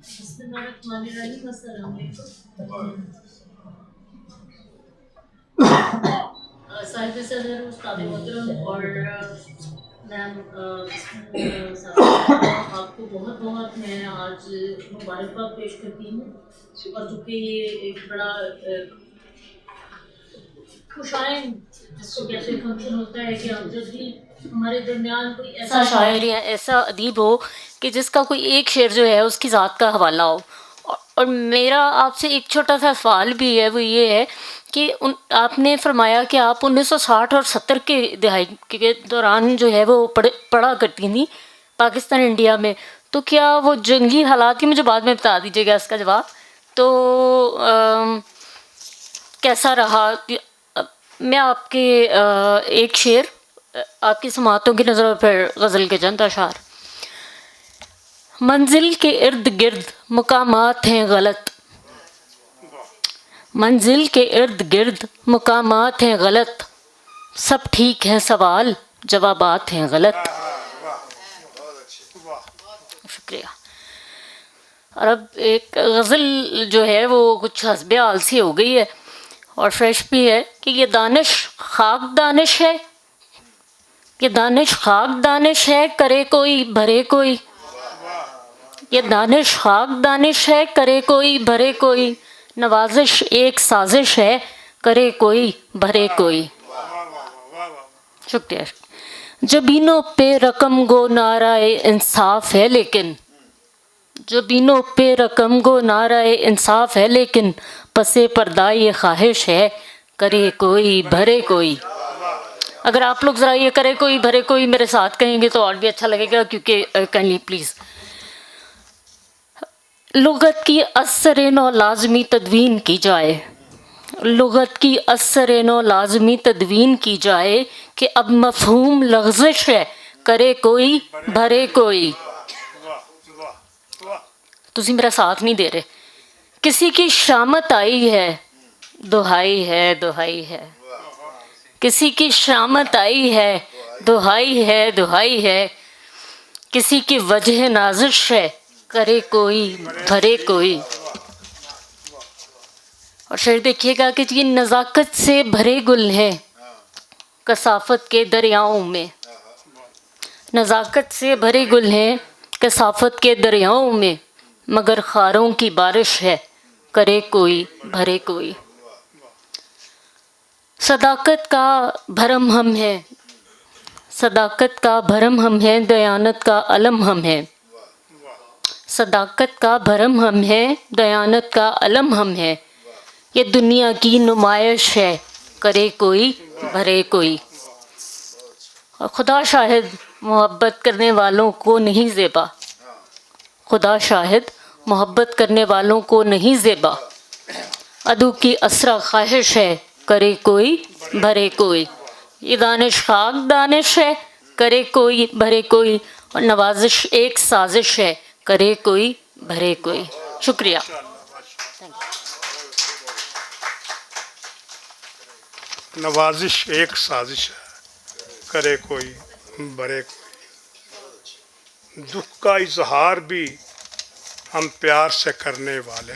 بسم اللہ الرحمن الرحیم۔ السلام علیکم۔ صاحب صدر، استاد محترم اور میم، آ، بسم اللہ صاحب، آپ کو بہت بہت میں آج مبارکباد پیش کرتی ہوں۔ اور چونکہ یہ ایک بڑا، آ، خوشائن، جس کو کہتے ہیں، فنکشن ہوتا ہے کہ آپ جب بھی ہمارے درمیان کوئی ایسا ایسا شاعر یا ایسا ادیب ہو کہ جس کا کوئی ایک شعر جو ہے اس کی ذات کا حوالہ ہو۔ اور میرا آپ سے ایک چھوٹا سا سوال بھی ہے، وہ یہ ہے کہ ان آپ نے فرمایا کہ آپ انیس سو ساٹھ اور ستر کے دہائی کے دوران جو ہے وہ پڑھ- پڑھا کرتی تھیں پاکستان انڈیا میں۔ تو کیا وہ جنگی حالات کی، مجھے بعد میں بتا دیجیے گا اس کا جواب، تو کیسا رہا؟ میں آپ کے ایک شعر، آپ کی سماعتوں کی نظروں پر غزل کے چند اشعار۔ منزل کے ارد گرد مقامات ہیں غلط، منزل کے ارد گرد مقامات ہیں غلط، سب ٹھیک ہیں سوال، جوابات ہیں غلط۔ شکریہ۔ اور اب ایک غزل جو ہے وہ کچھ حسب حال سی ہو گئی ہے اور فریش بھی ہے کہ یہ دانش خاک دانش ہے، یہ دانش خاک دانش ہے، کرے کوئی بھرے کوئی۔ یہ دانش خاک دانش ہے، کرے کوئی بھرے کوئی، نوازش ایک سازش ہے، کرے کوئی بھرے کوئی۔ شکریہ۔ جبینوں پہ رقم گو نعرہ انصاف ہے، لیکن جبینوں پہ رقم گو نعرہ انصاف ہے، لیکن پس پردہ یہ خواہش ہے، کرے کوئی بھرے کوئی۔ اگر آپ لوگ ذرا یہ کرے کوئی بھرے کوئی میرے ساتھ کہیں گے تو اور بھی اچھا لگے گا، کیونکہ کائنڈلی پلیز۔ لغت کی اثر نو لازمی تدوین کی جائے، لغت کی اثر نو لازمی تدوین کی جائے کہ اب مفہوم لغزش ہے، کرے کوئی بھرے کوئی۔ تسی میرا ساتھ نہیں دے رہے۔ کسی کی شامت آئی ہے، دہائی ہے، دہائی ہے۔ کسی کی شامت آئی ہے، دہائی ہے، دہائی ہے۔ کسی کی وجہ نازش ہے، کرے کوئی بھرے کوئی۔ اور شعر دیکھیے گا کہ یہ نزاکت سے بھرے گل ہیں، کثافت کے دریاؤں میں۔ نزاکت سے بھرے گل ہیں کثافت کے دریاؤں میں، مگر خاروں کی بارش ہے، کرے کوئی بھرے کوئی۔ صداقت کا بھرم ہم ہے، صداقت کا بھرم ہم ہے، دیانت کا علم ہم ہے۔ صداقت کا بھرم ہم ہے، دیانت کا علم ہم ہے۔ یہ دنیا کی نمائش ہے، کرے کوئی بھرے کوئی۔ اور خدا شاہد، محبت کرنے والوں کو نہیں زیبا، خدا شاہد، محبت کرنے والوں کو نہیں زیبا۔ عدو کی اسرا خواہش ہے، کرے کوئی بھرے کوئی۔ یہ دانش خاک دانش ہے، کرے کوئی بھرے کوئی۔ اور نوازش ایک سازش ہے، کرے کوئی بھرے کوئی۔ شکریہ۔ نوازش ایک سازش ہے، کرے کوئی، برے کوئی۔ دکھ کا اظہار بھی ہم پیار سے کرنے والے،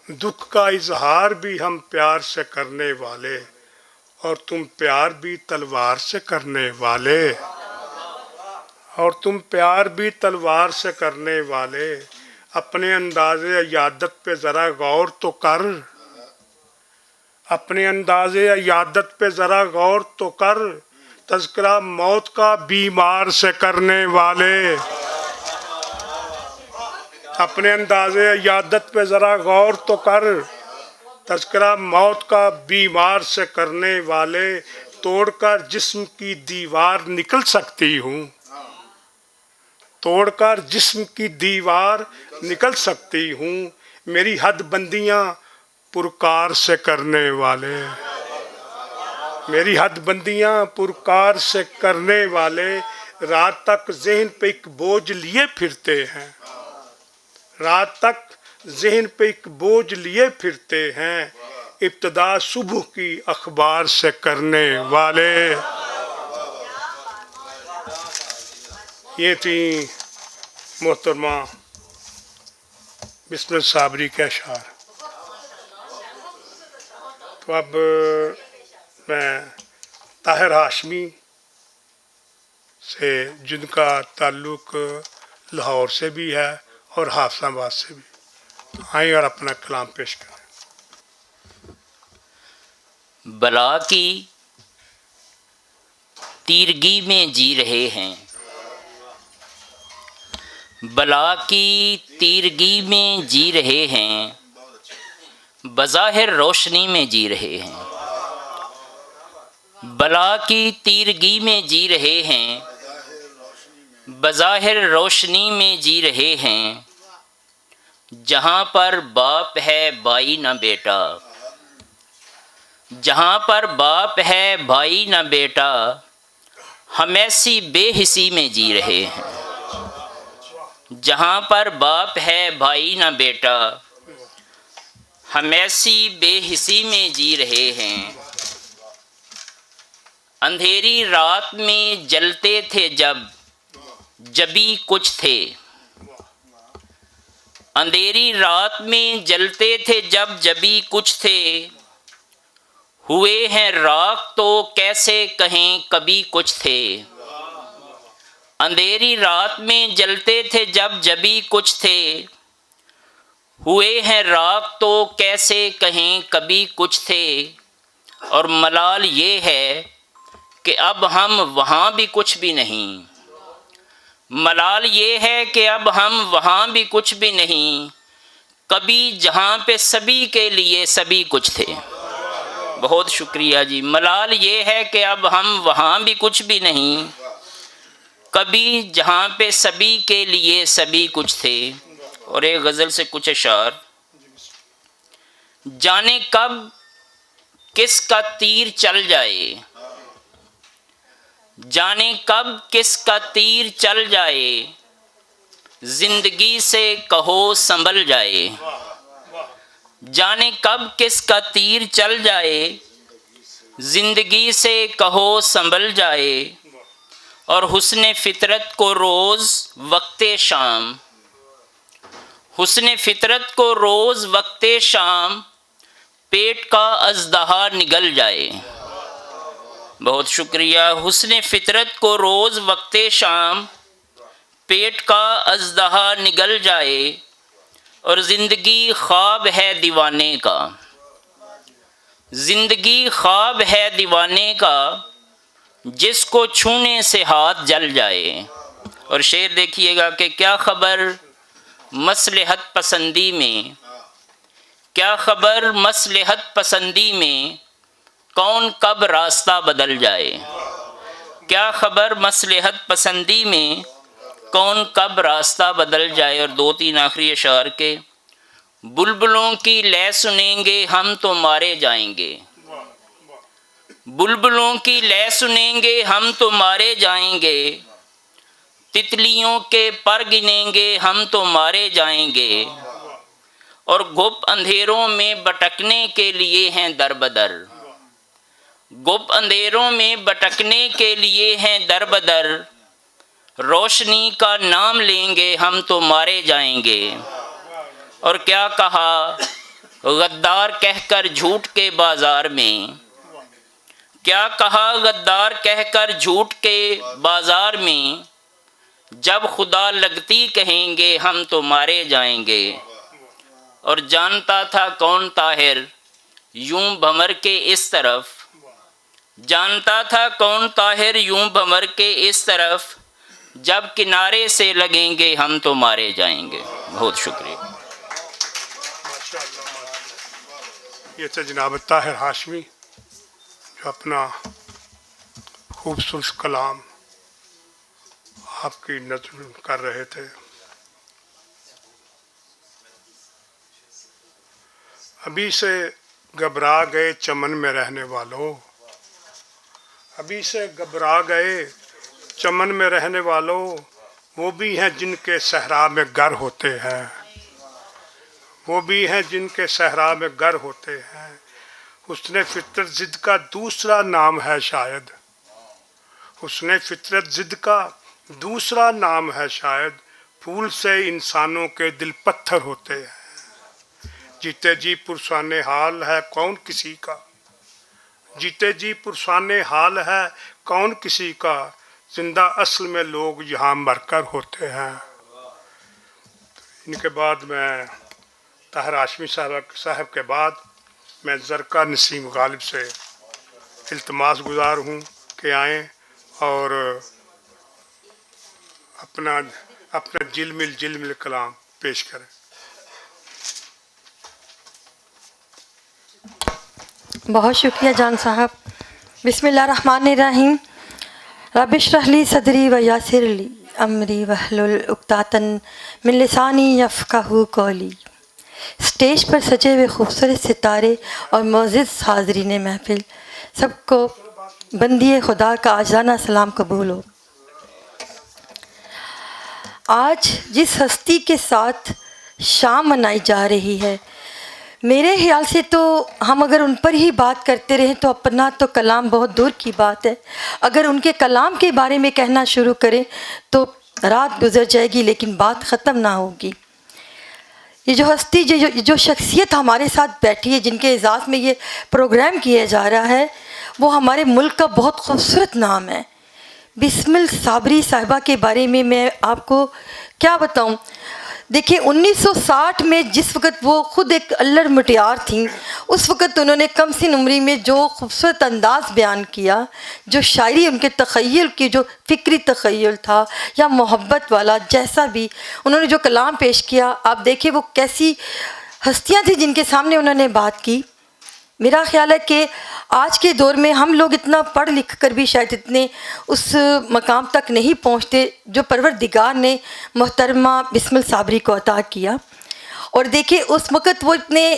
دکھ کا اظہار بھی ہم پیار سے کرنے والے، اور تم پیار بھی تلوار سے کرنے والے، اور تم پیار بھی تلوار سے کرنے والے۔ اپنے انداز عیادت پہ ذرا غور تو کر، اپنے انداز عیادت پہ ذرا غور تو کر۔ تذکرہ موت کا بیمار سے کرنے والے، اپنے انداز عیادت پہ ذرا غور تو کر۔ تذکرہ موت کا بیمار سے کرنے والے، توڑ کر جسم کی دیوار نکل سکتی ہوں، توڑ کر جسم کی دیوار نکل سکتی ہوں۔ میری حد بندیاں پرکار سے کرنے والے، میری حد بندیاں پرکار سے کرنے والے، رات تک ذہن پہ ایک بوجھ لیے پھرتے ہیں، رات تک ذہن پہ ایک بوجھ لیے پھرتے ہیں، ابتدا صبح کی اخبار سے کرنے والے۔ یہ تھی محترمہ بسمت صابری کے اشعار۔ تو اب میں طاہر ہاشمی سے، جن کا تعلق لاہور سے بھی ہے اور حافظ آباد سے بھی، آئیں اور اپنا کلام پیش کریں۔ بلا کی تیرگی میں جی رہے ہیں، بلا کی تیرگی میں جی رہے ہیں، بظاہر روشنی میں جی رہے ہیں۔ بلا کی تیرگی میں جی رہے ہیں، بظاہر روشنی میں جی رہے ہیں، جہاں پر باپ ہے بھائی نہ بیٹا، جہاں پر باپ ہے بھائی نہ بیٹا، ہم ایسی بے حسی میں جی رہے ہیں۔ جہاں پر باپ ہے بھائی نہ بیٹا، ہم ایسی بے حسی میں جی رہے ہیں۔ اندھیری رات میں جلتے تھے جب، جبھی کچھ تھے۔ اندھیری رات میں جلتے تھے جب، جبھی کچھ تھے۔ ہوئے ہیں راکھ تو کیسے کہیں کبھی کچھ تھے۔ اندھیری رات میں جلتے تھے جب، جبھی کچھ تھے۔ ہوئے ہیں راکھ تو کیسے کہیں کبھی کچھ تھے۔ اور ملال یہ ہے کہ اب ہم وہاں بھی کچھ بھی نہیں۔ ملال یہ ہے کہ اب ہم وہاں بھی کچھ بھی نہیں۔ کبھی جہاں پہ سبھی کے لیے سبھی کچھ تھے۔ بہت شکریہ جی۔ ملال یہ ہے کہ اب ہم وہاں بھی کچھ بھی نہیں، کبھی جہاں پہ سبھی کے لیے سبھی کچھ تھے۔ اور ایک غزل سے کچھ اشعار۔ جانے کب کس کا تیر چل جائے، جانے کب کس کا تیر چل جائے، زندگی سے کہو سنبھل جائے۔ جانے کب کس کا تیر چل جائے، زندگی سے کہو سنبھل جائے۔ اور حسن فطرت کو روز وقت شام، حسن فطرت کو روز وقت شام، پیٹ کا ازدہا نگل جائے۔ بہت شکریہ۔ حسن فطرت کو روز وقت شام، پیٹ کا ازدہا نگل جائے، اور زندگی خواب ہے دیوانے کا، زندگی خواب ہے دیوانے کا، جس کو چھونے سے ہاتھ جل جائے۔ اور شعر دیکھیے گا کہ کیا خبر مصلحت پسندی میں، کیا خبر مصلحت پسندی میں، کون کب راستہ بدل جائے۔ کیا خبر مصلحت پسندی میں، کون کب راستہ بدل جائے۔ اور دو تین آخری اشعار کے، بلبلوں کی لے سنیں گے ہم تو مارے جائیں گے، بلبلوں کی لے سنیں گے ہم تو مارے جائیں گے، تتلیوں کے پر گنیں گے ہم تو مارے جائیں گے، اور گپ اندھیروں میں بٹکنے کے لیے ہیں در بدر۔ گپ اندھیروں میں بھٹکنے کے لیے ہیں در بدر، روشنی کا نام لیں گے ہم تو مارے جائیں گے۔ اور کیا کہا غدار کہہ کر جھوٹ کے بازار میں، کیا کہا غدار کہہ کر جھوٹ کے بازار میں، جب خدا لگتی کہیں گے ہم تو مارے جائیں گے۔ اور جانتا تھا کون طاہر یوں بھمر کے اس طرف، جانتا تھا کون طاہر یوں بھمر کے اس طرف، جب کنارے سے لگیں گے ہم تو مارے جائیں گے۔ بہت شکریہ۔ یہ تھے جناب طاہر ہاشمی، جو اپنا خوبصورت کلام آپ کی نظر کر رہے تھے۔ ابھی سے گھبرا گئے چمن میں رہنے والوں، ابھی سے گھبرا گئے چمن میں رہنے والوں، وہ بھی ہیں جن کے صحرا میں گھر ہوتے ہیں، وہ بھی ہیں جن کے صحرا میں گھر ہوتے ہیں۔ حسن فطرت ضد کا دوسرا نام ہے شاید، حسن فطرت ضد کا دوسرا نام ہے شاید، پھول سے انسانوں کے دل پتھر ہوتے ہیں۔ جیتے جی پرسان حال ہے کون کسی کا، جیتے جی پرسان حال ہے کون کسی کا، زندہ اصل میں لوگ یہاں مر کر ہوتے ہیں۔ ان کے بعد میں طاہر ہاشمی صاحب صاحب کے بعد میں زرکا نسیم غالب سے التماس گزار ہوں کہ آئیں اور اپنا اپنا جل مل جل مل کلام پیش کریں۔ بہت شکریہ جان صاحب۔ بسم اللہ الرحمن الرحیم۔ رب اشرح لی صدری و یاسر لی امری واحلل عقدۃ من لسانی یفقہوا قولی۔ اسٹیج پر سجے ہوئے خوبصورت ستارے اور معزز حاضرین محفل، سب کو بندی خدا کا عاجزانہ سلام قبول ہو۔ آج جس ہستی کے ساتھ شام منائی جا رہی ہے، میرے خیال سے تو ہم اگر ان پر ہی بات کرتے رہیں تو اپنا تو کلام بہت دور کی بات ہے۔ اگر ان کے کلام کے بارے میں کہنا شروع کریں تو رات گزر جائے گی لیکن بات ختم نہ ہوگی۔ یہ جو ہستی جو جو شخصیت ہمارے ساتھ بیٹھی ہے، جن کے اعزاز میں یہ پروگرام کیا جا رہا ہے، وہ ہمارے ملک کا بہت خوبصورت نام ہے۔ بسمل صابری صاحبہ کے بارے میں میں آپ کو کیا بتاؤں؟ دیکھیں، انیس سو ساٹھ میں جس وقت وہ خود ایک الڑ مٹیار تھیں، اس وقت انہوں نے کم سن عمری میں جو خوبصورت انداز بیان کیا، جو شاعری ان کے تخیل کی، جو فکری تخیل تھا یا محبت والا، جیسا بھی انہوں نے جو کلام پیش کیا، آپ دیکھیں وہ کیسی ہستیاں تھیں جن کے سامنے انہوں نے بات کی۔ میرا خیال ہے کہ آج کے دور میں ہم لوگ اتنا پڑھ لکھ کر بھی شاید اتنے اس مقام تک نہیں پہنچتے جو پروردگار نے محترمہ بسمل صابری کو عطا کیا۔ اور دیکھیں، اس وقت وہ اتنے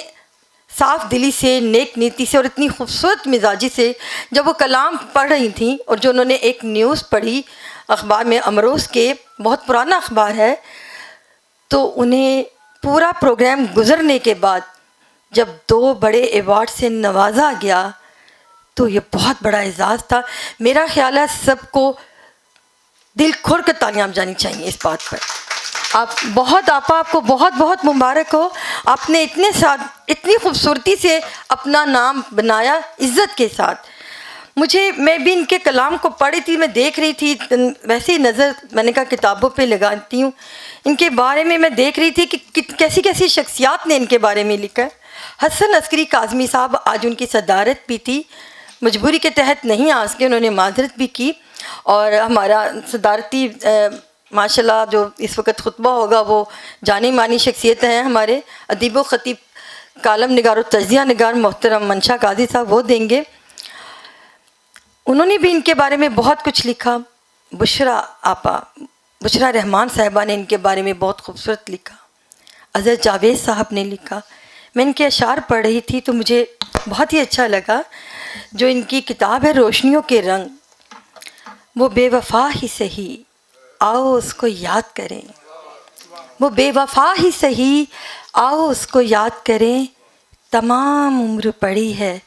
صاف دلی سے، نیک نیتی سے اور اتنی خوبصورت مزاجی سے جب وہ کلام پڑھ رہی تھیں اور جو انہوں نے ایک نیوز پڑھی اخبار میں، امروز کے، بہت پرانا اخبار ہے، تو انہیں پورا پروگرام گزرنے کے بعد جب دو بڑے ایوارڈ سے نوازا گیا تو یہ بہت بڑا اعزاز تھا۔ میرا خیال ہے سب کو دل کھول کے تالیاں بجانی چاہیے اس بات پر۔ آپ بہت، آپ آپ کو بہت بہت مبارک ہو۔ آپ نے اتنے ساتھ، اتنی خوبصورتی سے اپنا نام بنایا، عزت کے ساتھ۔ مجھے، میں بھی ان کے کلام کو پڑھی تھی، میں دیکھ رہی تھی، ویسے ہی نظر میں نے کہا کتابوں پہ لگاتی ہوں۔ ان کے بارے میں میں دیکھ رہی تھی کہ کت- کیسی کیسی شخصیات نے ان کے بارے میں لکھا ہے۔ حسن عسکری کاظمی صاحب، آج ان کی صدارت بھی تھی، مجبوری کے تحت نہیں آ سکے، انہوں نے معذرت بھی کی۔ اور ہمارا صدارتی، اے، ماشاءاللہ، جو اس وقت خطبہ ہوگا، وہ جانی مانی شخصیت ہیں ہمارے ادیب و خطیب، کالم نگار و تجزیہ نگار محترم منشا قاضی صاحب، وہ دیں گے۔ انہوں نے بھی ان کے بارے میں بہت کچھ لکھا۔ بشرا آپا، بشرا رحمان صاحبہ نے ان کے بارے میں بہت خوبصورت لکھا۔ اظہر جاوید صاحب نے لکھا۔ میں ان کے اشعار پڑھ رہی تھی تو مجھے بہت ہی اچھا لگا۔ جو ان کی کتاب ہے روشنیوں کے رنگ، وہ بے وفا ہی سہی، آؤ اس کو یاد کریں۔ وہ بے وفا ہی سہی، آؤ اس کو یاد کریں۔ تمام عمر پڑی ہے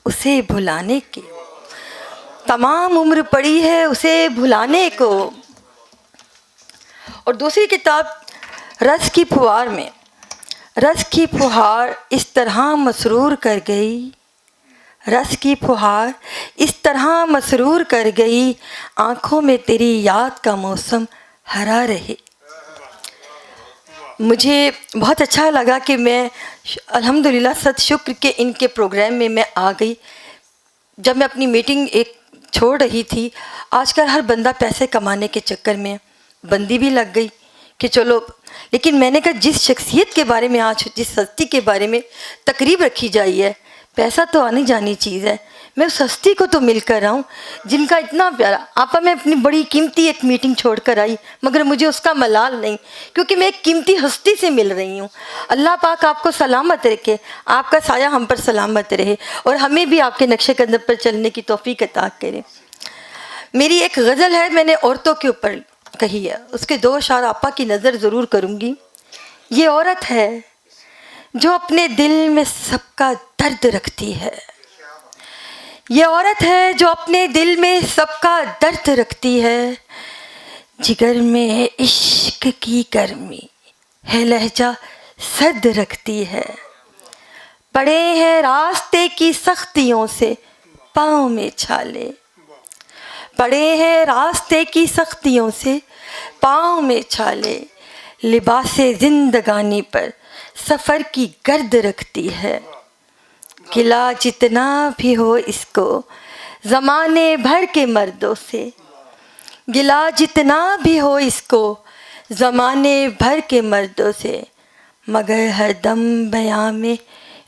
اسے بھلانے کی۔ تمام عمر پڑی ہے اسے بھلانے کو۔ اور دوسری کتاب رس کی پھوار میں، رس کی پھوار اس طرح مسرور کر گئی، رس کی پھوار اس طرح مسرور کر گئی، آنکھوں میں تیری یاد کا موسم ہرا رہے۔ مجھے بہت اچھا لگا کہ میں الحمدللہ ست شکر کے ان کے پروگرام میں میں آ گئی۔ جب میں اپنی میٹنگ ایک چھوڑ رہی تھی، آج کل ہر بندہ پیسے کمانے کے چکر میں بندی بھی لگ گئی کہ چلو، لیکن میں نے کہا، جس شخصیت کے بارے میں آج، جس ہستی کے بارے میں تقریب رکھی جائی ہے، پیسہ تو آنی جانی چیز ہے۔ میں اس ہستی کو تو مل کر آؤں جن کا اتنا پیارا آپا، میں اپنی بڑی قیمتی ایک میٹنگ چھوڑ کر آئی، مگر مجھے اس کا ملال نہیں، کیونکہ میں ایک قیمتی ہستی سے مل رہی ہوں۔ اللہ پاک آپ کو سلامت رکھے، آپ کا سایہ ہم پر سلامت رہے، اور ہمیں بھی آپ کے نقش قدم پر چلنے کی توفیق عطا کرے۔ میری ایک غزل ہے، میں نے عورتوں کے اوپر کہی ہے، اس کے دو اشعار آپا کی نظر ضرور کروں گی۔ یہ عورت ہے جو اپنے دل میں سب کا درد رکھتی ہے، یہ عورت ہے جو اپنے دل میں سب کا درد رکھتی ہے، جگر میں عشق کی گرمی ہے لہجہ سرد رکھتی ہے۔ پڑے ہیں راستے کی سختیوں سے پاؤں میں چھالے، پڑے ہیں راستے کی سختیوں سے پاؤں میں چھالے، لباس زندگانی پر سفر کی گرد رکھتی ہے۔ گلا جتنا بھی ہو اس کو زمانے بھر کے مردوں سے، گلا جتنا بھی ہو اس کو زمانے بھر کے مردوں سے، مگر ہر دم بیاں میں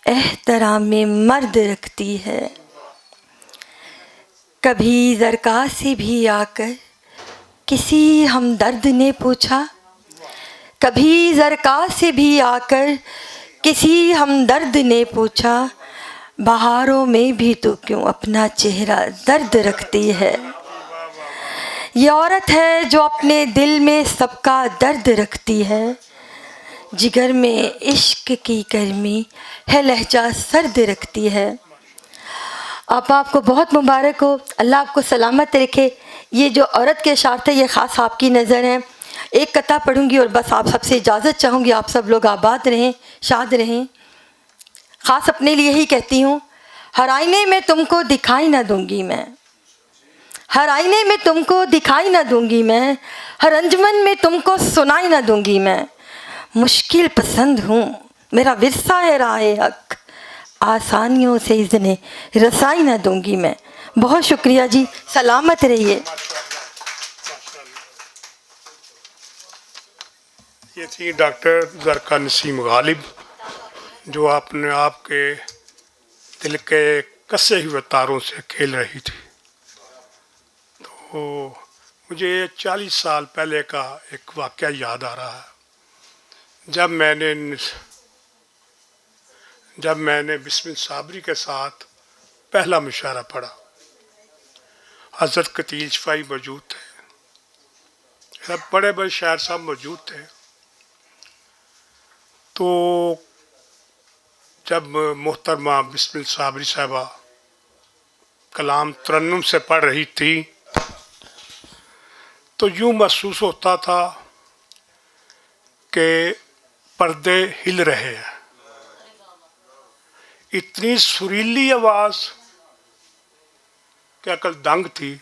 احترام مرد رکھتی ہے۔ کبھی زرکا سے بھی آ کر کسی ہمدرد نے پوچھا، کبھی زرکا سے بھی آ کر کسی ہمدرد نے پوچھا، بہاروں میں بھی تو کیوں اپنا چہرہ درد رکھتی ہے؟ یہ عورت ہے جو اپنے دل میں سب کا درد رکھتی ہے، جگر میں عشق کی گرمی ہے لہجہ سرد رکھتی ہے۔ آپ آپ کو بہت مبارک ہو، اللہ آپ کو سلامت رکھے۔ یہ جو عورت کے اشعار تھے، یہ خاص آپ کی نظر ہیں۔ ایک قطعہ پڑھوں گی اور بس آپ سب سے اجازت چاہوں گی۔ آپ سب لوگ آباد رہیں، شاد رہیں۔ خاص اپنے لیے ہی کہتی ہوں، ہر آئینے میں تم کو دکھائی نہ دوں گی میں، ہر آئینے میں تم کو دکھائی نہ دوں گی میں، ہر انجمن میں تم کو سنائی نہ دوں گی میں۔ مشکل پسند ہوں، میرا ورثہ ہے راہ حق، آسانیوں سے اذن رسائی نہ دوں گی میں۔ بہت شکریہ جی، سلامت رہیے۔ یہ تھی ڈاکٹر زرکا نسیم غالب، جو آپ نے آپ کے دل کے کسے ہوئے تاروں سے کھیل رہی تھی۔ تو مجھے یہ چالیس سال پہلے کا ایک واقعہ یاد آ رہا ہے۔ جب میں نے جب میں نے بسم صابری کے ساتھ پہلا مشاعرہ پڑھا، حضرت قتیل شفائی موجود تھے، بڑے بڑے شاعر صاحب موجود تھے۔ تو جب محترمہ بسم صابری صاحبہ کلام ترنم سے پڑھ رہی تھی، تو یوں محسوس ہوتا تھا کہ پردے ہل رہے ہیں۔ اتنی سریلی آواز کہ عقل دنگ تھی۔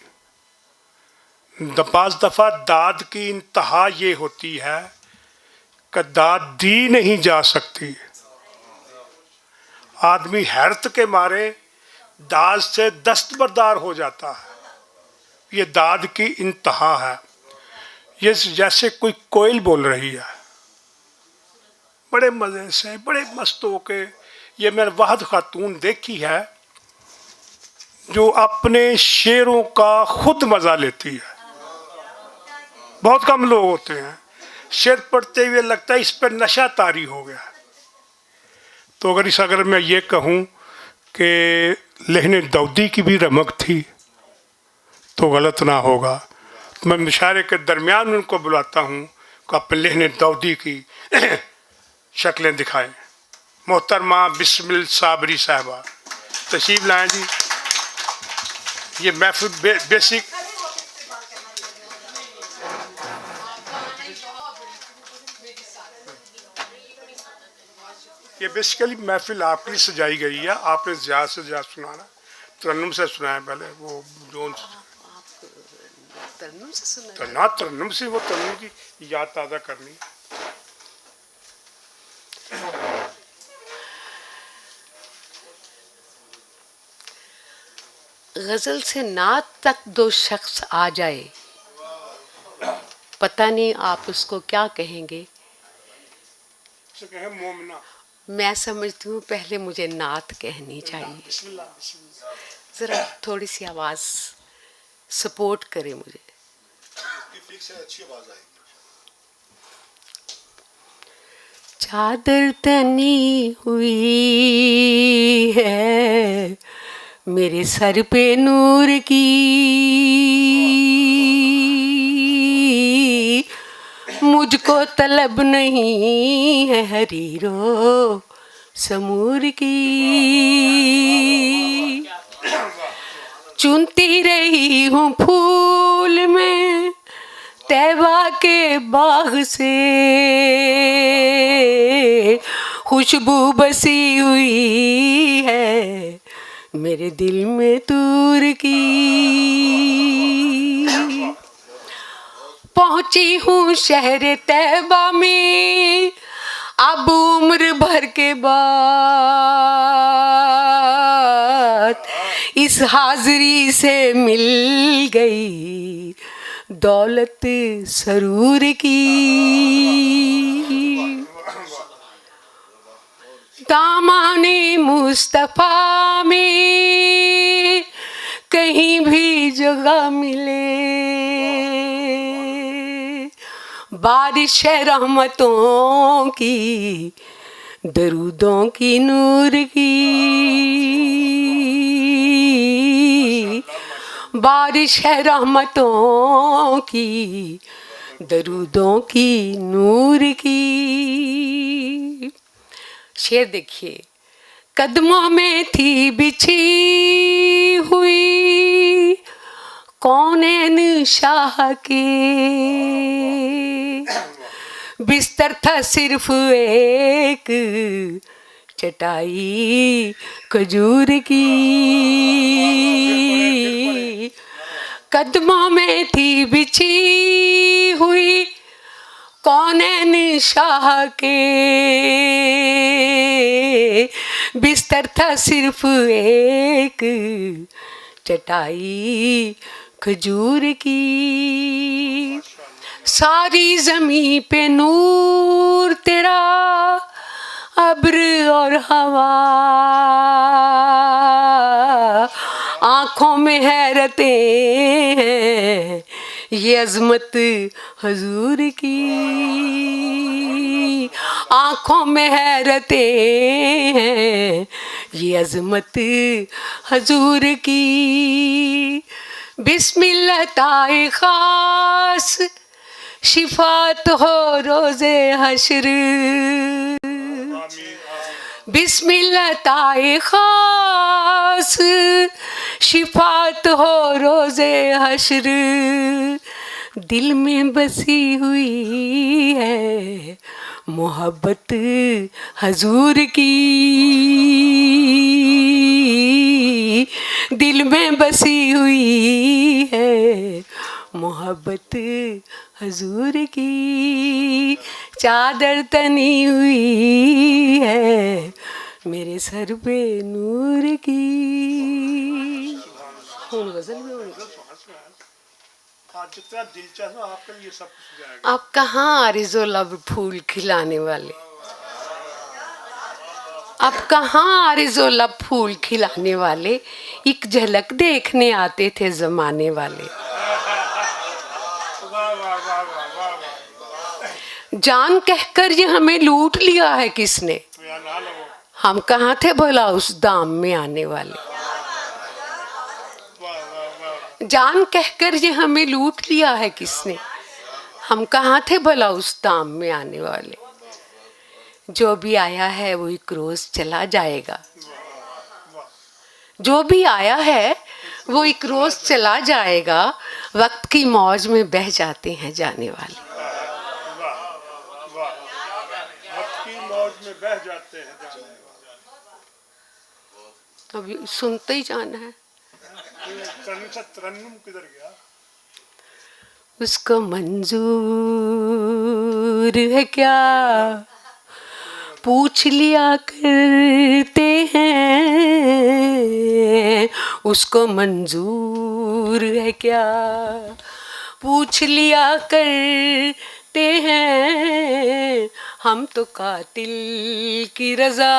بعض دفعہ داد کی انتہا یہ ہوتی ہے کہ داد دی نہیں جا سکتی۔ آدمی حیرت کے مارے داد سے دستبردار ہو جاتا ہے۔ یہ داد کی انتہا ہے۔ یہ جیسے کوئی کوئل بول رہی ہے، بڑے مزے سے، بڑے مست ہو کے۔ یہ میں نے واحد خاتون دیکھی ہے جو اپنے شعروں کا خود مزہ لیتی ہے۔ بہت کم لوگ ہوتے ہیں، شعر پڑھتے ہوئے لگتا ہے اس پہ نشہ طاری ہو گیا۔ تو اگر اس، اگر میں یہ کہوں کہ لہن دودی کی بھی رمک تھی تو غلط نہ ہوگا۔ میں مشاعرے کے درمیان ان کو بلاتا ہوں کہ اپنے لہن دودی کی شکلیں دکھائیں۔ محترمہ بسمل صابری صاحبہ، تشریف لائیں جی۔ یہ محفل بے-، بیسک، یہ بیسیکلی محفل آپ کے لیے سجائی گئی ہے۔ آپ نے زیادہ سے زیادہ سنانا، ترنم سے سنایا پہلے، وہ جو ترنم سے سنایا۔ ترنم سے، وہ ترنم کی یاد تازہ کرنی۔ غزل سے نعت تک دو شخص آ جائے، پتہ نہیں آپ اس کو کیا کہیں گے۔ اسے کہیں مومنہ۔ میں سمجھتی ہوں، پہلے مجھے نعت کہنی چاہیے۔ بسم اللہ، بسم اللہ۔ ذرا تھوڑی سی آواز سپورٹ کرے مجھے۔ اس کی ٹھیک سے اچھی آواز آئے گی۔ چادر تنی ہوئی ہے میرے سر پہ نور کی، مجھ کو طلب نہیں ہے حریر و سمور کی۔ چنتی رہی ہوں پھول میں طیبہ کے باغ سے، خوشبو بسی ہوئی ہے میرے دل میں طور کی۔ پہنچی ہوں شہر طیبہ میں اب عمر بھر کے بعد، اس حاضری سے مل گئی دولت سرور کی۔ دامان مصطفیٰ میں کہیں بھی جگہ ملے، بارش ہے رحمتوں کی، درودوں کی، نور کی، بارش ہے رحمتوں کی، درودوں کی، نور کی۔ شعر دیکھیے، قدموں میں تھی بچھی ہوئی کونین شاہ کے، بستر تھا صرف ایک چٹائی کھجور کی۔ قدموں میں تھی بچھی ہوئی کونین شاہ کے، بستر تھا صرف ایک چٹائی کھجور کی۔ ساری زمین پہ نور تیرا، ابر اور ہوا، آنکھوں میں حیرتیں ہیں یہ عظمت حضور کی، آنکھوں میں حیرتیں ہیں یہ عظمت حضور کی۔ بسم اللہ تائے خاص، شفاعت ہو روز حشر۔ بسم اللہ تائے خاص، شفاعت ہو روز حشر۔ دل میں بسی ہوئی ہے محبت حضور کی، دل میں بسی ہوئی ہے محبت حضور کی، چادر تنی ہوئی ہے میرے سر پہ نور کی۔ ہن غزل بھی ہونی۔ آپ جتنا دلچسپ ہے، آپ کا یہ سب کچھ جائے گا۔ آپ کہاں عارض و لب پھول کھلانے والے؟ آپ کہاں عارض و لب پھول کھلانے والے؟ ایک جھلک دیکھنے آتے تھے زمانے والے۔ واہ، واہ، واہ، واہ، واہ، واہ۔ جان کہہ کر یہ ہمیں لوٹ لیا ہے کس نے؟ ہم کہاں تھے بھلا اس دام میں آنے والے؟ جان کہہ کر یہ ہمیں لوٹ لیا ہے کس نے؟ ہم کہاں تھے بھلا اس دام میں آنے والے؟ جو بھی آیا ہے وہ ایک روز چلا جائے گا۔ جو بھی آیا ہے وہ ایک روز چلا جائے گا، وقت کی موج میں بہ جاتے ہیں جانے والے۔ وقت کی موج میں بہ جاتے ہیں جانے والے۔ اب سنتے ہی جانا ہے۔ ترنم، ترنم کدھر گیا؟ اس کو منظور ہے کیا؟ پوچھ لیا کرتے ہیں، اس کو منظور ہے کیا؟ پوچھ لیا کرتے ہیں، ہم تو قاتل کی رضا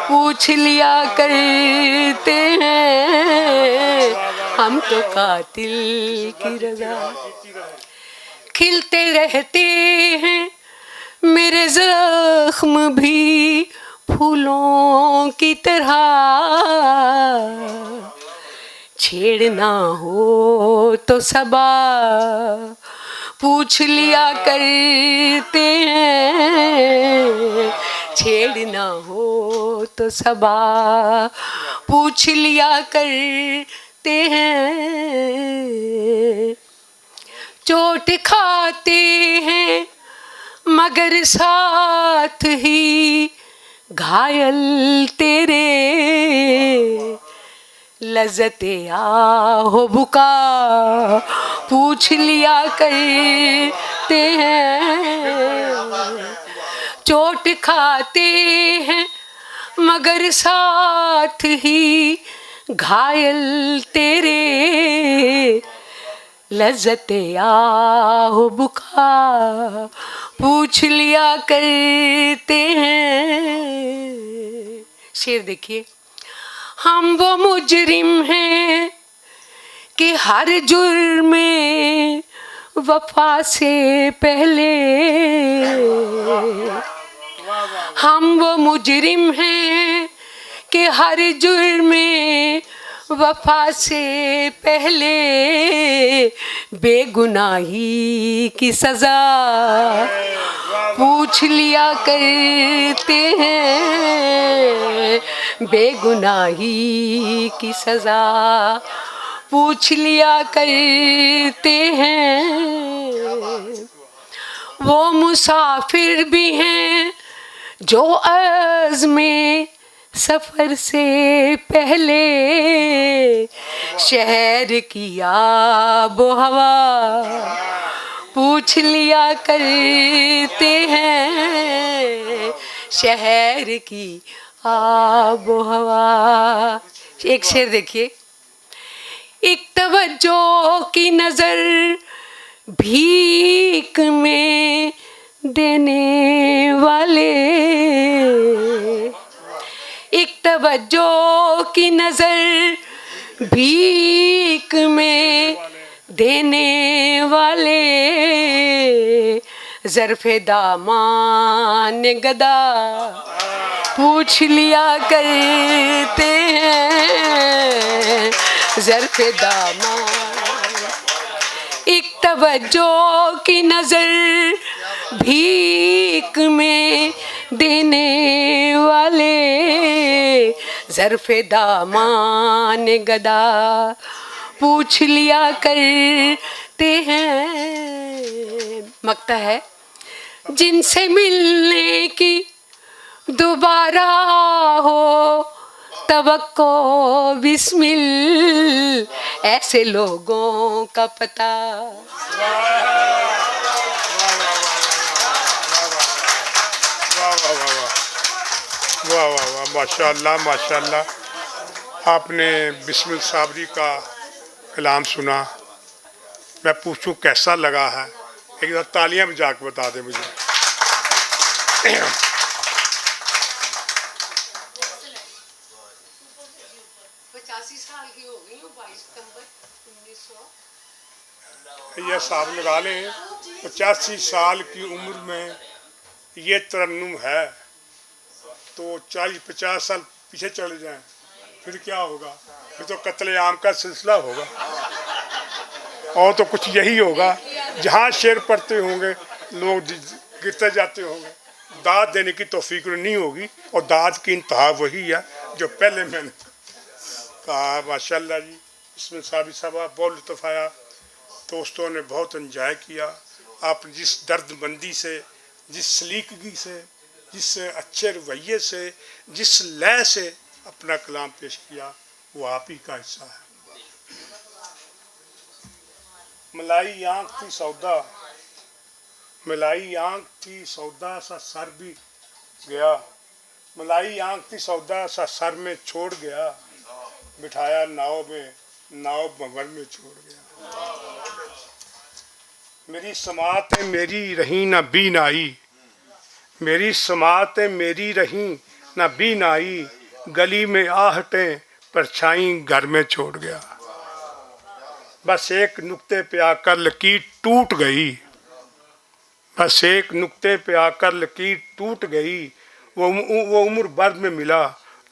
پوچھ لیا کرتے ہیں، ہم تو قاتل کی رضا۔ کھلتے رہتے ہیں میرے زخم بھی پھولوں کی طرح، چھیڑنا ہو تو صبا پوچھ لیا کرتے ہیں، چھیڑنا ہو تو صبا پوچھ لیا کرتے ہیں۔ چوٹ کھاتے ہیں مگر ساتھ ہی گھائل تیرے، لذت آہ و بکا پوچھ لیا کرتے ہیں۔ چوٹ کھاتے ہیں مگر ساتھ ہی گھائل تیرے، لذت آہ و بکا پوچھ لیا کرتے ہیں۔ شعر دیکھیے، ہم وہ مجرم ہیں کہ ہر جرم وفا سے پہلے، ہم وہ مجرم ہیں کہ ہر جرم وفا سے پہلے بے گناہی کی سزا پوچھ لیا کرتے ہیں، بے گناہی کی سزا پوچھ لیا کرتے ہیں۔ وہ مسافر بھی ہیں جو عزم سفر سے پہلے شہر کی آب و ہوا پوچھ لیا کرتے ہیں، شہر کی آب و ہوا۔ ایک شعر دیکھیے، ایک توجہ کی نظر بھیک میں دینے والے، ایک توجہ کی نظر بھیک میں دینے والے، ظرف دامان گدا پوچھ لیا کرتے ہیں، ظرف دامان۔ ایک توجہ کی نظر بھیک میں دینے والے، ظرف دامان گدا پوچھ لیا کرتے ہیں۔ مکتا ہے، جن سے ملنے کی دوبارہ ہو توقع، بسمل ایسے لوگوں کا پتہ۔ واہ واہ واہ، ماشاء اللہ، ماشاء اللہ۔ آپ نے بسمل صابری کا کلام سنا۔ میں پوچھوں کیسا لگا ہے؟ ایک بار تالیاں بجا کے بتا دیں مجھے۔ پچاسی سال کی ہو گئی ہوں، بائیس ستمبر انیس سو۔ یہ حساب لگا لیں، پچاسی سال کی عمر میں یہ ترنم ہے، تو چالیس پچاس سال پیچھے چلے جائیں، پھر کیا ہوگا؟ پھر تو قتل عام کا سلسلہ ہوگا۔ اور تو کچھ یہی ہوگا، جہاں شعر پڑھتے ہوں گے، لوگ گرتے جاتے ہوں گے، داد دینے کی توفیق نہیں ہوگی۔ اور داد کی انتہا وہی ہے جو پہلے میں نے کہا، ماشاءاللہ جی، بسم اللہ صاحب، صاحبہ، بہت لطف آیا۔ دوستوں نے بہت انجوائے کیا۔ آپ جس درد مندی سے، جس سلیقگی سے، جس اچھے رویے سے، جس لے سے اپنا کلام پیش کیا، وہ آپ ہی کا حصہ ہے۔ ملائی آنکھ تھی سودا، ملائی آنکھ تھی سودا سا سر بھی گیا۔ ملائی آنکھ تھی سودا سا سر میں چھوڑ گیا۔ بٹھایا ناؤ میں، ناؤ بھنور میں چھوڑ گیا۔ میری سماعتیں میری رہی نہ بینائی، میری سماعتیں میری رہی نہ بینائی، گلی میں آہٹیں پرچھائیں گھر میں چھوڑ گیا۔ بس ایک نقطے پہ آ کر لکیر ٹوٹ گئی، بس ایک نقطے پہ آ کر لکیر ٹوٹ گئی، وہ وہ عمر بھر میں ملا،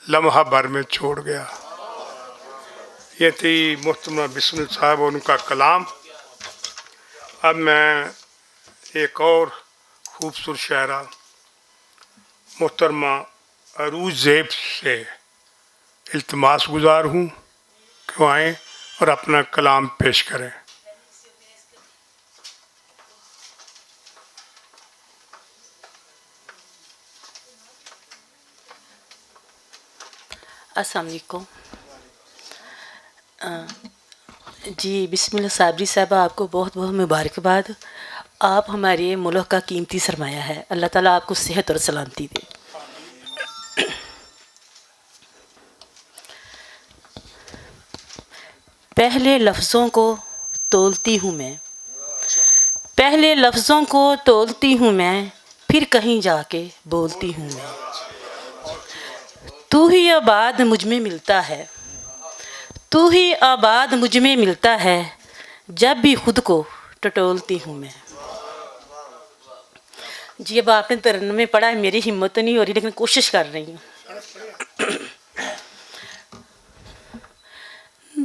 لمحہ بھر میں چھوڑ گیا۔ یہ تھی محترمہ بسم اللہ صاحب اور ان کا کلام۔ اب میں ایک اور خوبصورت شاعرہ محترمہ عروج زیب سے التماس گزار ہوں کہ وہ آئیں اور اپنا کلام پیش کریں۔ السلام علیکم۔ آ، جی، بسم اللہ صابری صاحبہ، آپ کو بہت بہت مبارکباد۔ آپ ہمارے ملک کا قیمتی سرمایہ ہے۔ اللہ تعالیٰ آپ کو صحت اور سلامتی دے۔ پہلے لفظوں کو تولتی ہوں میں، پہلے لفظوں کو تولتی ہوں میں، پھر کہیں جا کے بولتی ہوں میں۔ تو ہی آباد مجھ میں ملتا ہے، تو ہی آباد مجھ میں ملتا ہے، جب بھی خود کو ٹٹولتی ہوں میں۔ جی، اب آپ نے ترنم میں پڑھا ہے، میری ہمت تو نہیں ہو رہی، لیکن کوشش کر رہی ہوں۔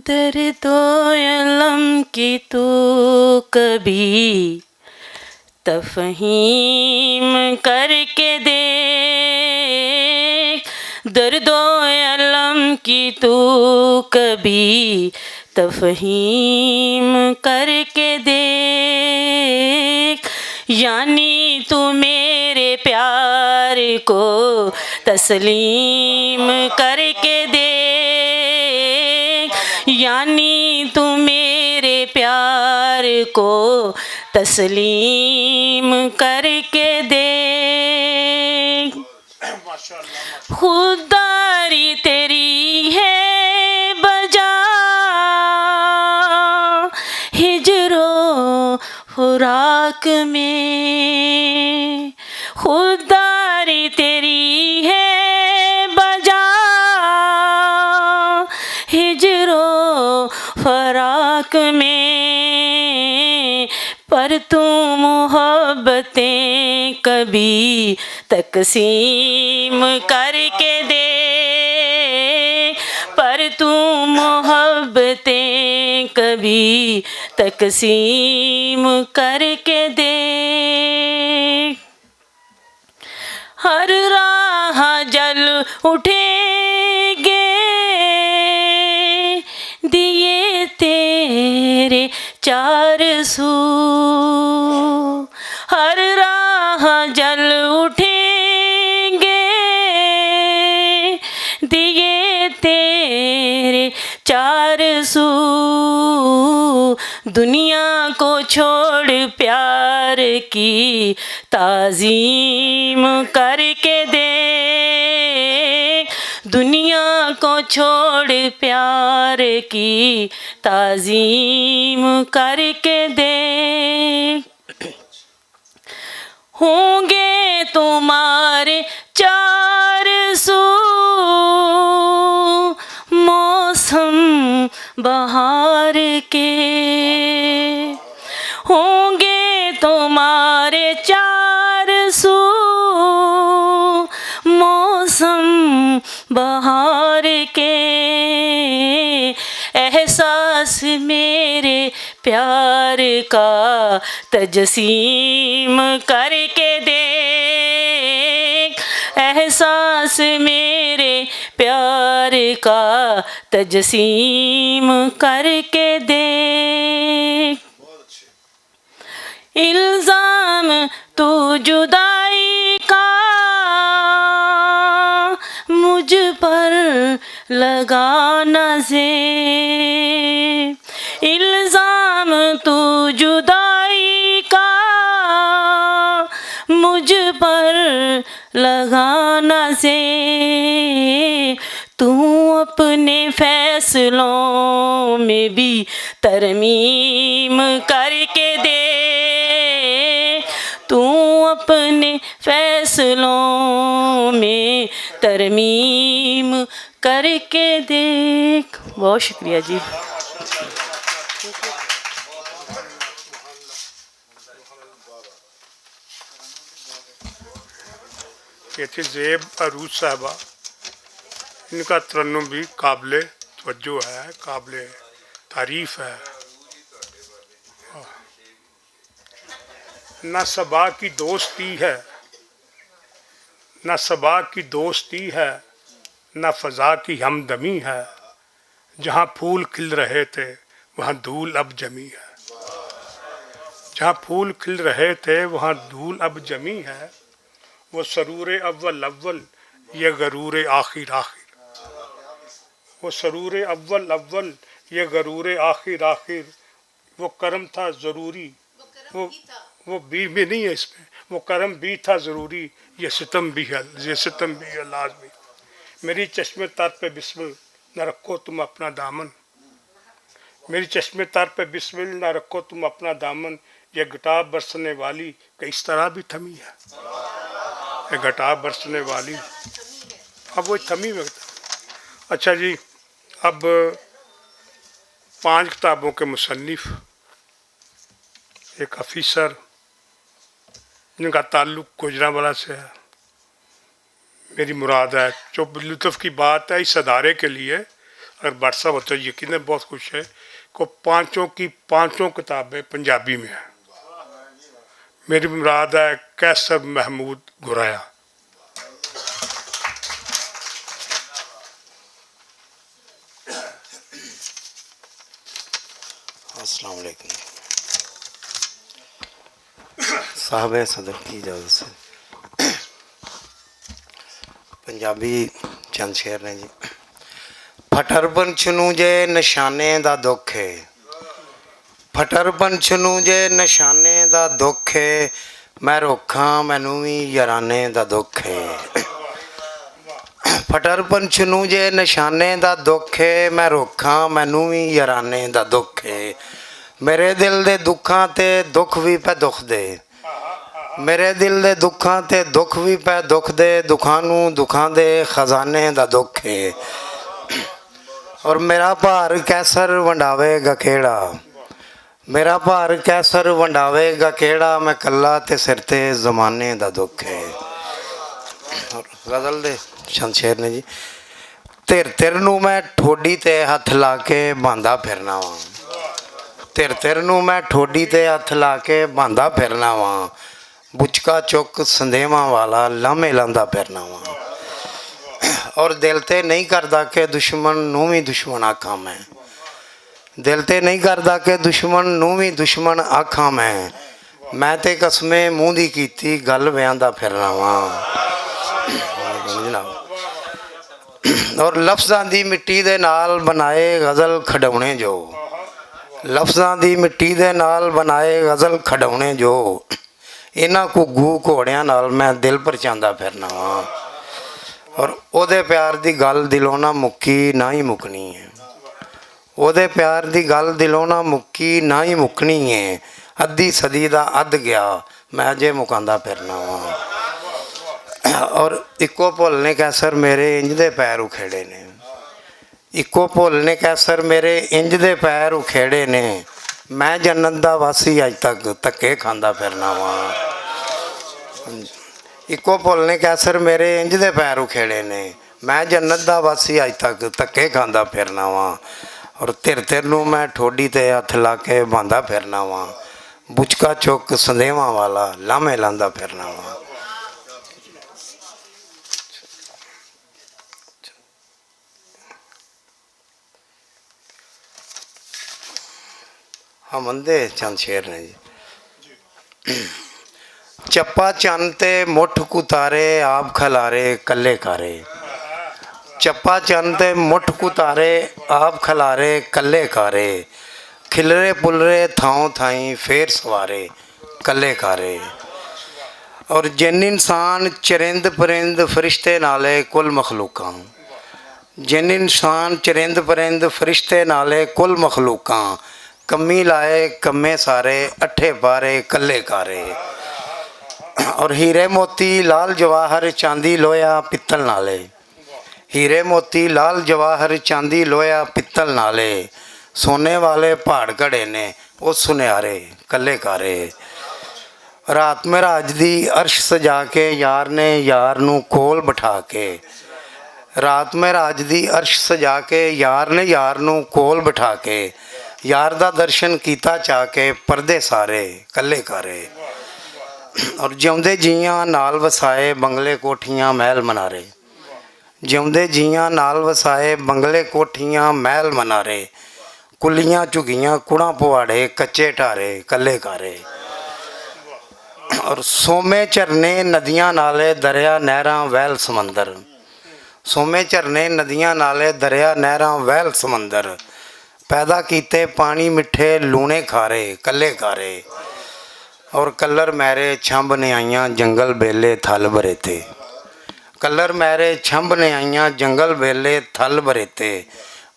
درد و علم کی تو کبھی تفہیم کر کے دیکھ، درد و علم کی تو کبھی تفہیم کر کے دیکھ، یعنی تو میرے پیار کو تسلیم کر کے دیکھ، یعنی تو میرے پیار کو تسلیم کر کے دیکھ۔ خودداری تیری ہے بجا ہجر و فراق میں، خودداری تیری ہے بجا ہجر و فراق میں، پر تو محبتیں کبھی تقسیم کر کے دے، پر تو محبتیں کبھی تقسیم کر کے دے۔ ہر راہ جل اٹھیں گے دیے تیرے چار سو، ہر راہ جل اٹھیں گے دیے تیرے چار سو۔ دنیا کو چھوڑ پیار کی تعظیم کر کے دیکھ، دنیا کو چھوڑ پیار کی تعظیم کر کے دیکھ۔ ہوں گے تمہارے چار سو موسم بہار کے، ہوں گے تمہارے چار سو موسم بہار کے۔ احساس میرے پیار کا تجسیم کر کے دیکھ، احساس میرے پیار کا تجسیم کر کے دیکھ۔ الزام تو جدائی کا مجھ پر لگانا سے، الزام تو جدائی کا مجھ پر لگانا سے، تو اپنے فیصلوں میں بھی ترمیم کر کے دے، تو اپنے فیصلوں میں ترمیم کر کے دیکھ۔ بہت شکریہ جی۔ یہ تھی زیب عروس صاحبہ، ان کا ترنم بھی قابل توجہ ہے، قابل تعریف ہے۔ نہ صبا کی دوستی ہے، نہ صبا کی دوستی ہے، نہ فضا کی ہمدمی ہے۔ جہاں پھول کھل رہے تھے، وہاں دھول اب جمی ہے۔ جہاں پھول کھل رہے تھے، وہاں دھول اب جمی ہے۔ وہ سرور اول اول، یہ غرور آخر آخر۔ وہ سرور اول اول، یہ غرور آخر آخر۔ وہ کرم تھا ضروری، وہ وہ بی بھی نہیں ہے اس میں، وہ کرم بھی تھا ضروری، یہ ستم بھی ہے، یہ ستم بھی ہے لازمی۔ میری چشم تر پہ بسمل، نہ رکھو تم اپنا دامن۔ میری چشم تر پہ بسمل، نہ رکھو تم اپنا دامن۔ یہ گھٹا برسنے والی کئی اس طرح بھی تھمی ہے، یہ گھٹا برسنے والی، اب وہ تھمی وقت۔ اچھا جی، اب پانچ کتابوں کے مصنف، ایک آفیسر، جن کا تعلق گوجرانوالہ سے ہے۔ میری مراد ہے، جو لطف کی بات ہے، اس ادارے کے لیے، اگر بٹ صاحب ہوتے، یقیناً بہت خوش ہے کہ پانچوں کی پانچوں کتابیں پنجابی میں ہیں۔ میری مراد ہے قیصر محمود گورایا۔ السلام علیکم۔ صاحب صدر کی اجازت سے پنجابی چند شعر نے جی۔ پھٹر پنچ نوں جے نشانے دا دکھ ہے، پھٹر پنچ نوں جے نشانے دا دکھ ہے، میں روکھاں مینوں وی یارانے دا دکھ ہے۔ پھٹر پنچ نوں جے نشانے دا دکھ ہے، میں روکھاں مینوں وی یارانے دا دکھ ہے۔ میرے دل دے دکھاں تے دکھ وی پہ دکھ دے، میرے دل دے دکھاں تے دکھ وی پہ دکھ دے، دکھاں نوں دکھاں دے خزانے دا دکھ ہے۔ اور میرا بھار قیصر ونڈاوے گا کیڑا، میرا بھار قیصر ونڈاوے گا کیڑا، میں کلا تے سر تے زمانے دا دکھ ہے۔ اور غزل دے چند شعر نے جی۔ تر تر نوں میں ٹھوڈی تے ہتھ لا کے باندا پھرنا واں، تر تر نوں میں ٹھوڈی تے ہتھ لا کے باندا پھرنا واں، بچکا چک سندیواں والا لامے لاندا پھرنا واں۔ اور دل تے نہیں کردا کہ دشمن نوں وی دشمن آکھاں میں، دل تے نہیں کردا کہ دشمن نوں وی دشمن آکھاں میں۔ میں تے قسمیں منہ دی کیتی گل ویاندا پھرنا واں۔ اور لفظاں دی مٹی دے نال بنائے غزل کھڈونے جو، لفظاں دی مٹی دے نال بنائے غزل کھڈونے جو، انہاں کو گو گھوڑیاں نال میں دل پرچاندا پھرنا واں۔ اور او دے پیار دی گل دلوں نہ مکی نہ ہی مکنی ہے، او دے پیار دی گل دلوں نہ مکی نہ ہی مکنی ہے۔ ادھی صدی دا ادھ گیا، میں اجے مکاندا پھرنا واں۔ اور اکو بھول نے کیسر میرے انج دے پیر اکھیڑے نے، اکو بھول نے کیسر میرے انج دے پیر اکھیڑے نے، میں جنت دا واسی اج تک دھکے کھاندا پھرنا واں۔ اکو بھول نے کیسر میرے انج دے پیر اکھیڑے نے، میں جنت دا واسی اج تک دھکے کھاندا پھرنا واں۔ اور تر تر نوں میں ٹھوڈی تے ہتھ لا کے باندا پھرنا واں، بچکا چک سندیواں والا لامے لاندا پھرنا واں۔ امن دے چند شعر نے جی۔ چپا چن تے مٹھ کتارے، آپ کھلارے کلے کارے۔ چپا چن تے مٹھ کتارے، آپ کھلارے کلے کارے۔ کھلرے پلرے تھاؤں تھائیں فیر سوارے کلے کارے۔ اور جن انسان چرند پرند فرشتے نالے کل مخلوقاں، جن انسان چرند پرند فرشتے نالے کل مخلوقاں، کمی لائے کمے سارے اٹھے پارے کلے کارے۔ اور ہیرے موتی لال جواہر چاندی لویا پتل نالے، ہیرے موتی لال جواہر چاندی لویا پتل نالے، سونے والے پہاڑ گھڑے نے او سنیارے کلے کارے۔ رات میں راج دی عرش سجا کے یار نے یار نوں کول بٹھا کے، رات میں راج دی عرش سجا کے یار نے یار نوں کول بٹھا کے، یار دا درشن کیتا چا کے پردے سارے کلے کارے۔ اور جیوندے جیاں نال وسائے بنگلے کوٹھیاں محل منارے، جیوندے جیاں نال وسائے بنگلے کوٹھیاں محل منارے، کلیاں جھگیاں کڑاں پواڑے کچے ٹارے کلے کارے۔ اور سومے جھرنے ندیاں نالے دریا نہراں ویل سمندر، سومے جھرنے ندیاں نالے دریا نہراں ویل سمندر، پیدا کیتے پانی مٹھے لونے کھارے کلے کارے۔ اور کلر میرے چھمب نے آئیاں جنگل بیلے تھل بریتے، کلر میرے چھمب نے آئیاں جنگل بیلے تھل بریتے،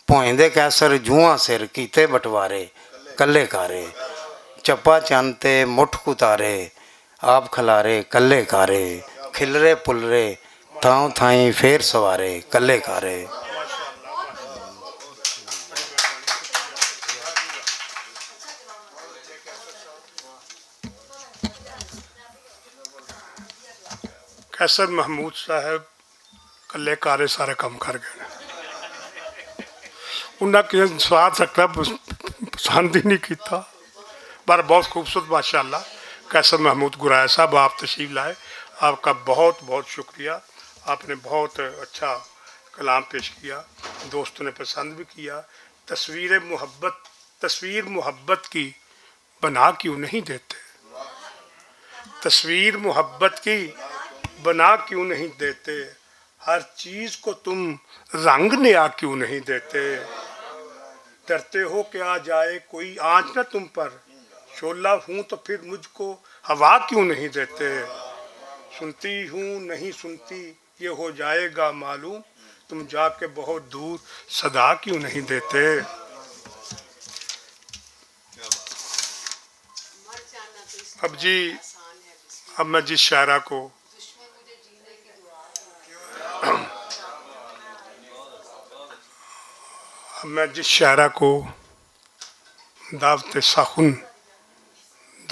پوئیں دے کیسر جواں سر کیتے بٹوارے کلے کارے۔ چپا چن تے مٹھ کتارے، آپ کھلارے کلے کارے۔ کھلرے پلرے تھاؤں تھائیں فیر سوارے کلے کارے۔ کیسر محمود صاحب کلے کارے سارے کم کر گئے۔ انہاں کسے سواد رکھنا پس- پسند ہی نہیں کیتا۔ پر بہت خوبصورت، ماشاءاللہ۔ کیسر محمود گرایا صاحب، آپ تشریف لائے، آپ کا بہت بہت شکریہ۔ آپ نے بہت اچھا کلام پیش کیا، دوستوں نے پسند بھی کیا۔ تصویر محبت، تصویر محبت کی بنا کیوں نہیں دیتے؟ تصویر محبت کی بنا کیوں نہیں دیتے؟ ہر چیز کو تم رنگ نیا کیوں نہیں دیتے؟ ڈرتے ہو کہ آ جائے کوئی آنچ نہ تم پر، شعلہ ہوں تو پھر مجھ کو ہوا کیوں نہیں دیتے؟ سنتی ہوں نہیں سنتی، یہ ہو جائے گا معلوم، تم جا کے بہت دور صدا کیوں نہیں دیتے؟ اب جی، اب میں جس شاعرہ کو اب میں جس شاعرہ کو دعوت سخن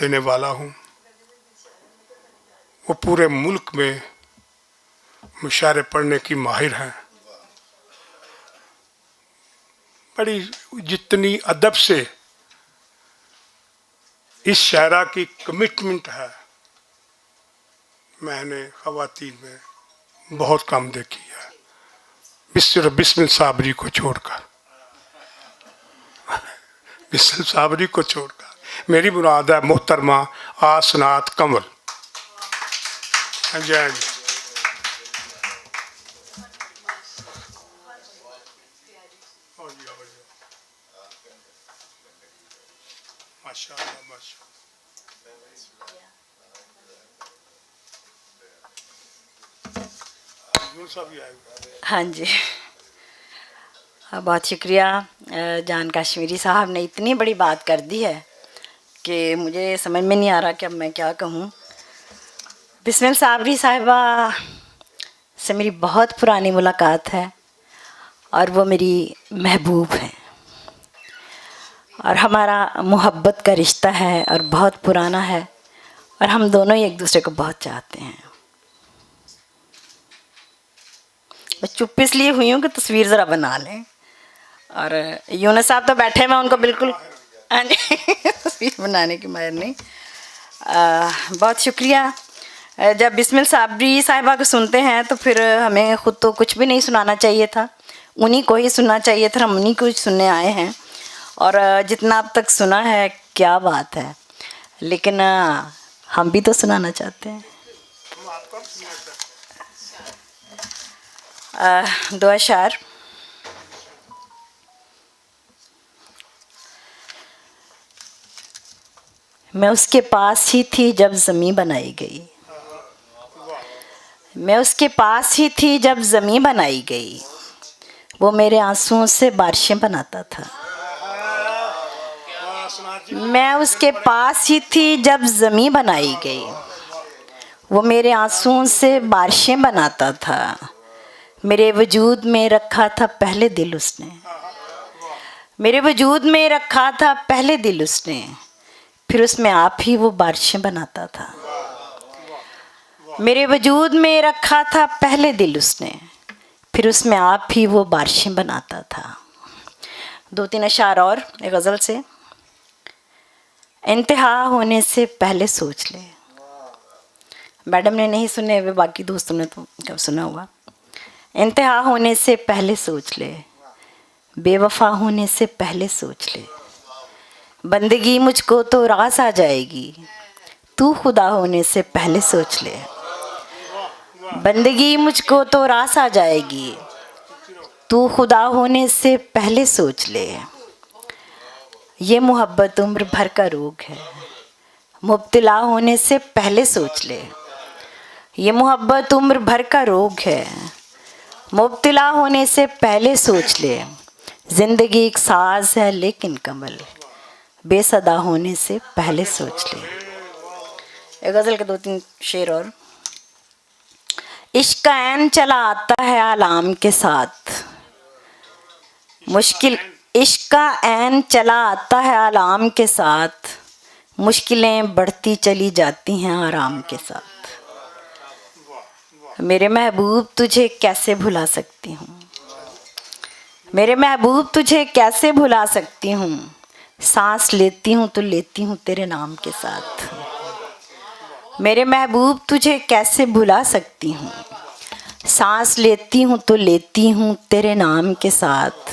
دینے والا ہوں، وہ پورے ملک میں مشاعرے پڑھنے کی ماہر ہیں۔ بڑی جتنی ادب سے اس شاعرہ کی کمٹمنٹ ہے، میں نے خواتین میں بہت کم دیکھی ہے۔ بسر بسمل صابری کو چھوڑ کر، بسمل صابری کو چھوڑ کر، میری مراد ہے محترمہ آسنات کنول۔ ہاں جی، ہاں جی۔ ماشاءاللہ، ماشاءاللہ۔ ہاں جی، بہت شکریہ۔ جان کشمیری صاحب نے اتنی بڑی بات کر دی ہے کہ مجھے سمجھ میں نہیں آ رہا کہ اب میں کیا کہوں۔ بسم اللہ صابری صاحبہ سے میری بہت پرانی ملاقات ہے اور وہ میری محبوب ہے اور ہمارا محبت کا رشتہ ہے اور بہت پرانا ہے اور ہم دونوں ہی ایک دوسرے کو بہت چاہتے ہیں۔ میں چپ اس لیے ہوئی ہوں کہ تصویر ذرا بنا لیں۔ اور یونس صاحب تو بیٹھے، میں ان کو بالکل، ہاں جی، تصویر بنانے کی ماہر نہیں۔ آ، بہت شکریہ۔ آ، جب بسم اللہ صابری صاحبہ کو سنتے ہیں تو پھر ہمیں خود تو کچھ بھی نہیں سنانا چاہیے تھا، انہیں کو ہی سننا چاہیے تھا، ہم انہیں کو ہی سننے آئے ہیں۔ اور آ، جتنا اب تک سنا ہے، کیا بات ہے۔ لیکن آ، ہم بھی تو سنانا چاہتے ہیں۔ آ، دعا شعر۔ میں اس کے پاس ہی تھی جب زمین بنائی گئی۔ میں اس کے پاس ہی تھی جب زمین بنائی گئی۔ وہ میرے آنسوؤں سے بارشیں بناتا تھا۔ میں اس کے پاس ہی تھی جب زمین بنائی گئی۔ وہ میرے آنسوؤں سے بارشیں بناتا تھا۔ میرے وجود میں رکھا تھا پہلے دل اس نے۔ میرے وجود میں رکھا تھا پہلے دل اس نے۔ پھر اس میں آپ ہی وہ بارشیں بناتا تھا۔ میرے وجود میں رکھا تھا پہلے دل اس نے۔ پھر اس میں آپ ہی وہ بارشیں بناتا تھا۔ دو تین اشعار اور ایک غزل سے۔ انتہا ہونے سے پہلے سوچ لے۔ میڈم نے نہیں سنے ہوئے، باقی دوستوں نے تو کب سنا ہوا۔ انتہا ہونے سے پہلے سوچ لے، بے وفا ہونے سے پہلے سوچ لے۔ بندگی مجھ کو تو راس آ جائے گی، تو خدا ہونے سے پہلے سوچ لے۔ بندگی مجھ کو تو راس آ جائے گی، تو خدا ہونے سے پہلے سوچ لے۔ یہ محبت عمر بھر کا روگ ہے، مبتلا ہونے سے پہلے سوچ لے۔ یہ محبت عمر بھر کا روگ ہے، مبتلا ہونے سے پہلے سوچ لے۔ زندگی ایک ساز ہے لیکن کمل، بے صدا ہونے سے پہلے سوچ لے۔ ایک غزل کے دو تین شعر اور۔ عشق کا عین چلا آتا ہے آلام کے ساتھ۔ مشکل، عشق کا عین چلا آتا ہے آلام کے ساتھ۔ مشکلیں بڑھتی چلی جاتی ہیں آرام کے ساتھ۔ میرے محبوب، تجھے کیسے بھلا سکتی ہوں؟ میرے محبوب، تجھے کیسے بھلا سکتی ہوں؟ سانس لیتی ہوں تو لیتی ہوں تیرے نام کے ساتھ۔ میرے محبوب، تجھے کیسے بھلا سکتی ہوں؟ سانس لیتی ہوں تو لیتی ہوں تیرے نام کے ساتھ۔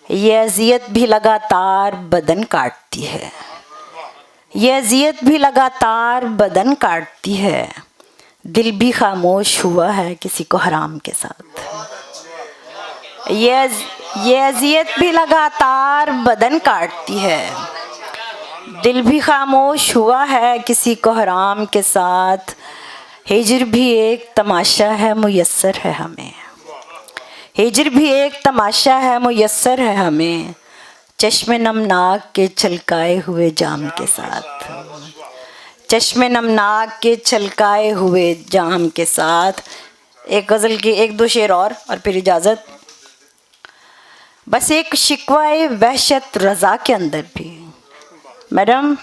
یہ اذیت بھی لگاتار بدن کاٹتی ہے۔ یہ اذیت بھی لگاتار بدن کاٹتی ہے۔ دل بھی خاموش ہوا ہے کسی کو حرام کے ساتھ۔ یہ اذ-، یہ اذیت بھی لگاتار بدن کاٹتی ہے۔ دل بھی خاموش ہوا ہے کسی کو حرام کے ساتھ۔ ہجر بھی ایک تماشا ہے، میسر ہے ہمیں۔ ہجر بھی ایک تماشا ہے، میسر ہے ہمیں۔ چشم نمناک کے چھلکائے ہوئے جام کے ساتھ۔ چشم نمناک کے چھلکائے ہوئے جام کے ساتھ۔ ایک غزل کی ایک دو شعر اور، اور پھر اجازت۔ بس ایک شکوہ وحشت رضا کے اندر بھی، میڈم،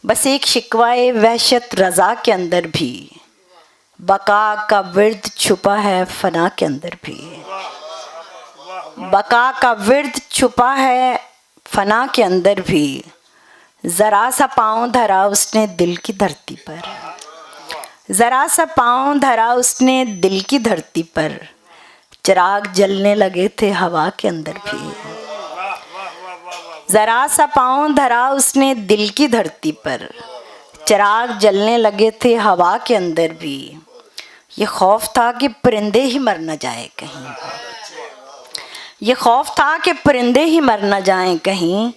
بس ایک شکوہ وحشت رضا کے اندر بھی، بقا کا ورد چھپا ہے فنا کے اندر بھی۔ بقا کا ورد چھپا ہے فنا کے اندر بھی۔ ذرا سا پاؤں دھرا اس نے دل کی دھرتی پر۔ ذرا سا پاؤں دھرا اس نے دل کی دھرتی پر۔ چراغ جلنے لگے تھے ہوا کے اندر بھی۔ ذرا سا پاؤں دھرا اس نے دل کی دھرتی پر۔ چراغ جلنے لگے تھے ہوا کے اندر بھی۔ یہ خوف تھا کہ پرندے ہی مر نہ جائیں کہیں۔ یہ خوف تھا کہ پرندے ہی مر نہ جائیں کہیں،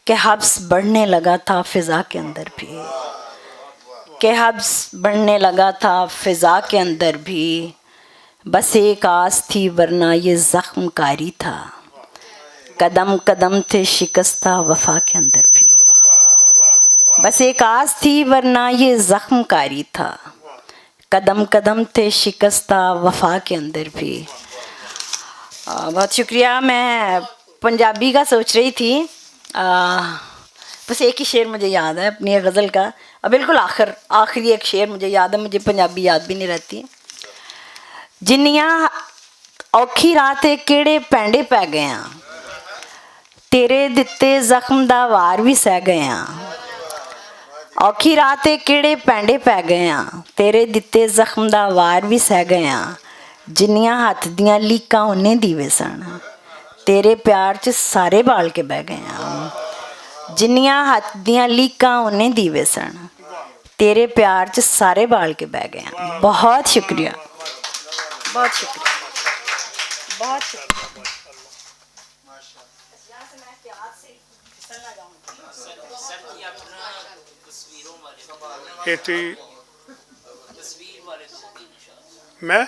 کہ حبس بڑھنے لگا تھا فضا کے اندر بھی۔ کہ حبس بڑھنے لگا تھا فضا کے اندر بھی۔ بس ایک آس تھی ورنہ یہ زخم کاری تھا۔ قدم قدم تھے شکستہ وفا کے اندر بھی۔ بس ایک آس تھی ورنہ یہ زخم کاری تھا۔ قدم قدم تھے شکستہ وفا کے اندر بھی۔ آ، بہت شکریہ۔ میں پنجابی کا سوچ رہی تھی۔ آ، بس ایک ہی شعر مجھے یاد ہے اپنی غزل کا۔ آ، بالکل آخر، آخری ایک شعر مجھے یاد ہے، مجھے پنجابی یاد بھی نہیں رہتی۔ جنیاں اوکھی رات کیڑے پینڈے پے گئے آں، تیرے دتے زخم دا وار وی سہ گئے آں۔ اوکھی رات کیڑے پینڈے پے گئے آں، تیرے دتے زخم دا وار وی سہ گئے آں۔ جنیاں ہتھ دیاں لیکاں انہیں دیوے سن، تیرے پیار چ سارے بال کے بہ گئے ہاں۔ جنیاں ہاتھ دیاں لیکاں انہیں دیوے سن۔ تیرے پیار چ سارے بال کے بہ گئے ہاں۔ بہت شکریہ۔ بہت شکریہ۔ بہت شکریہ۔ ایتھی میں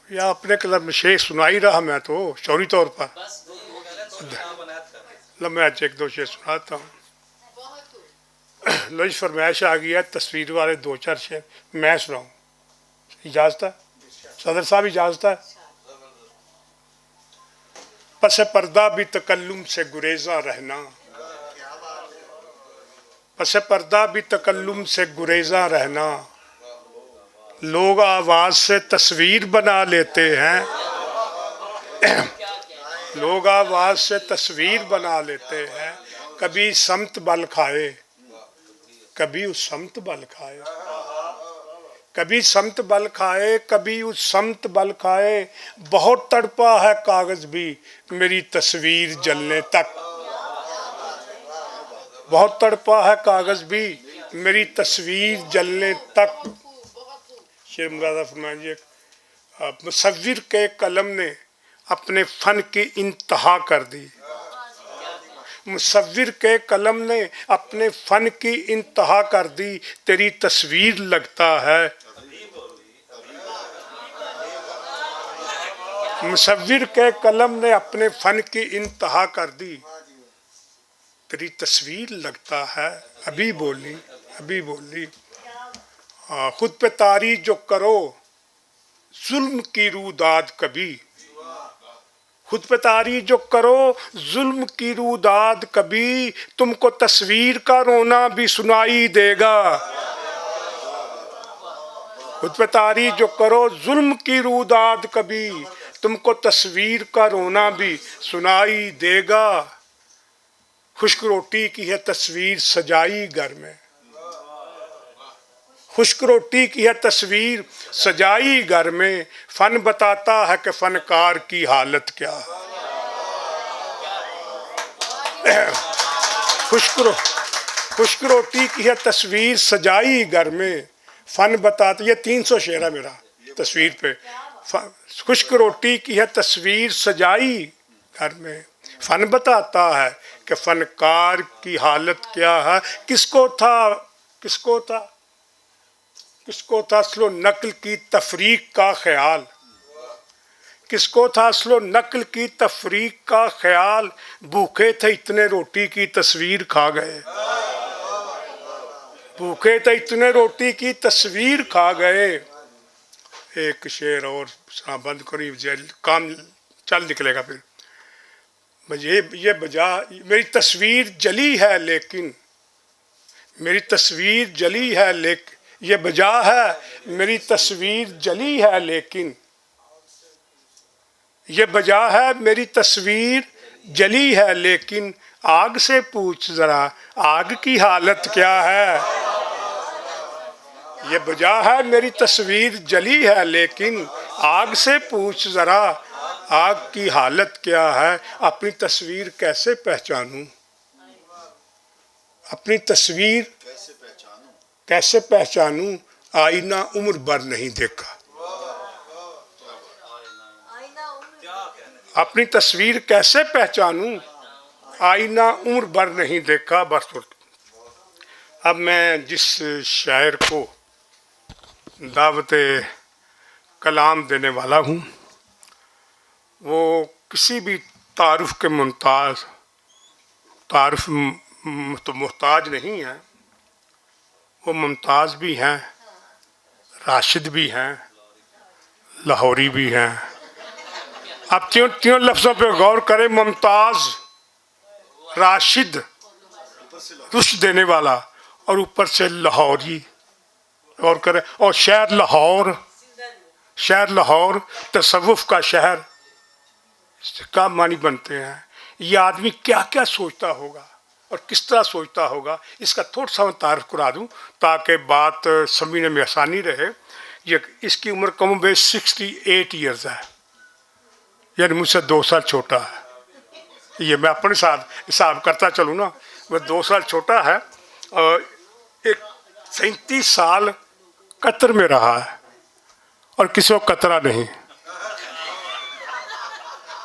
یا اپنے قلم میں شعر سنا ہی رہا، میں تو شعوری طور پر۔ لو، میں آج ایک دو شعر سناتا ہوں۔ لو جی، فرمائش آ گئی ہے، تصویر والے دو چار شعر میں سناؤں؟ اجازت ہے؟ صدر صاحب، اجازت ہے؟ پس پردہ بھی تکلم سے گریزاں رہنا، پس پردہ بھی تکلم سے گریزاں رہنا۔ لوگ آواز سے تصویر بنا لیتے ہیں، لوگ آواز سے تصویر بنا لیتے ہیں۔ کبھی سمت بل کھائے، کبھی اس سمت بل کھائے، کبھی سمت بل کھائے، کبھی اس سمت بل کھائے۔ بہت تڑپا ہے کاغذ بھی میری تصویر جلنے تک، بہت تڑپا ہے کاغذ بھی میری تصویر جلنے تک۔ شیر مراد فرمائیں جی، ایک، آ، مصور کے قلم نے اپنے فن کی انتہا کر دی۔ مصور کے قلم نے اپنے فن کی انتہا کر دی، تیری تصویر لگتا ہے۔ مصور کے قلم نے اپنے فن کی انتہا کر دی، تیری تصویر لگتا ہے۔ ابھی بولی، ابھی بولی۔ آ، خود پہ طاری جو کرو، ظلم کی روداد کبھی، خود پہ طاری جو کرو، ظلم کی روداد کبھی، تم کو تصویر کا رونا بھی سنائی دے گا۔ خود پہ طاری جو کرو، ظلم کی روداد کبھی، تم کو تصویر کا رونا بھی سنائی دے گا۔ خشک روٹی کی ہے تصویر سجائی گھر میں، خشک روٹی کی ہے تصویر سجائی گھر میں۔ فن بتاتا ہے کہ فنکار کی حالت کیا ہے۔ خشک رو-، خشک روٹی کی ہے تصویر سجائی گھر میں۔ فن بتاتا، یہ تین سو شعر ہے میرا تصویر پہ۔ ف-، خشک روٹی کی ہے تصویر سجائی گھر میں۔ فن بتاتا ہے کہ فنکار کی حالت کیا ہے۔ کس کو تھا، کس کو تھا، کس کو تھا اصل و نقل کی تفریق کا خیال؟ کس کو تھا اصل و نقل کی تفریق کا خیال؟ بھوکے تھے اتنے روٹی کی تصویر کھا گئے، بھوکے تھے اتنے روٹی کی تصویر کھا گئے۔ ایک شعر اور سنا، بند کرو، یہ کام چل نکلے گا پھر۔ یہ، یہ بجا، میری تصویر جلی ہے لیکن، میری تصویر جلی ہے لیکن، یہ بجا ہے، میری تصویر جلی ہے لیکن، یہ بجا ہے، میری تصویر جلی ہے لیکن، آگ سے پوچھ ذرا، آگ کی حالت کیا ہے؟ یہ بجا ہے، میری تصویر جلی ہے لیکن، آگ سے پوچھ ذرا، آگ کی حالت کیا ہے؟ اپنی تصویر کیسے پہچانوں؟ اپنی تصویر کیسے پہچانوں؟ آئینہ عمر بھر نہیں دیکھا۔ اپنی تصویر کیسے پہچانوں؟ آئینہ عمر بھر نہیں دیکھا۔ بس، اب میں جس شاعر کو دعوت کلام دینے والا ہوں، وہ کسی بھی تعارف کے ممتاز، تعارف م-، م-، تو محتاج نہیں ہے۔ وہ ممتاز بھی ہیں، راشد بھی ہیں، لاہوری بھی ہیں۔ آپ تینوں، تینوں لفظوں پہ غور کریں، ممتاز، راشد، رشد دینے والا، اور اوپر سے لاہوری، غور کریں، اور شہر لاہور، شہر لاہور، تصوف کا شہر، اس سے کیا معنی بنتے ہیں؟ یہ آدمی کیا کیا سوچتا ہوگا اور کس طرح سوچتا ہوگا، اس کا تھوڑا سا میں تعارف کرا دوں، تاکہ بات سمجھنے میں آسانی رہے۔ یہ، اس کی عمر کم و بیش سکسٹی ایٹ ایئرز ہے، یعنی مجھ سے دو سال چھوٹا ہے۔ یہ میں اپنے ساتھ حساب کرتا چلوں نا، وہ دو سال چھوٹا ہے، اور ایک سینتیس سال قطر میں رہا ہے اور کسی کو قطرہ نہیں۔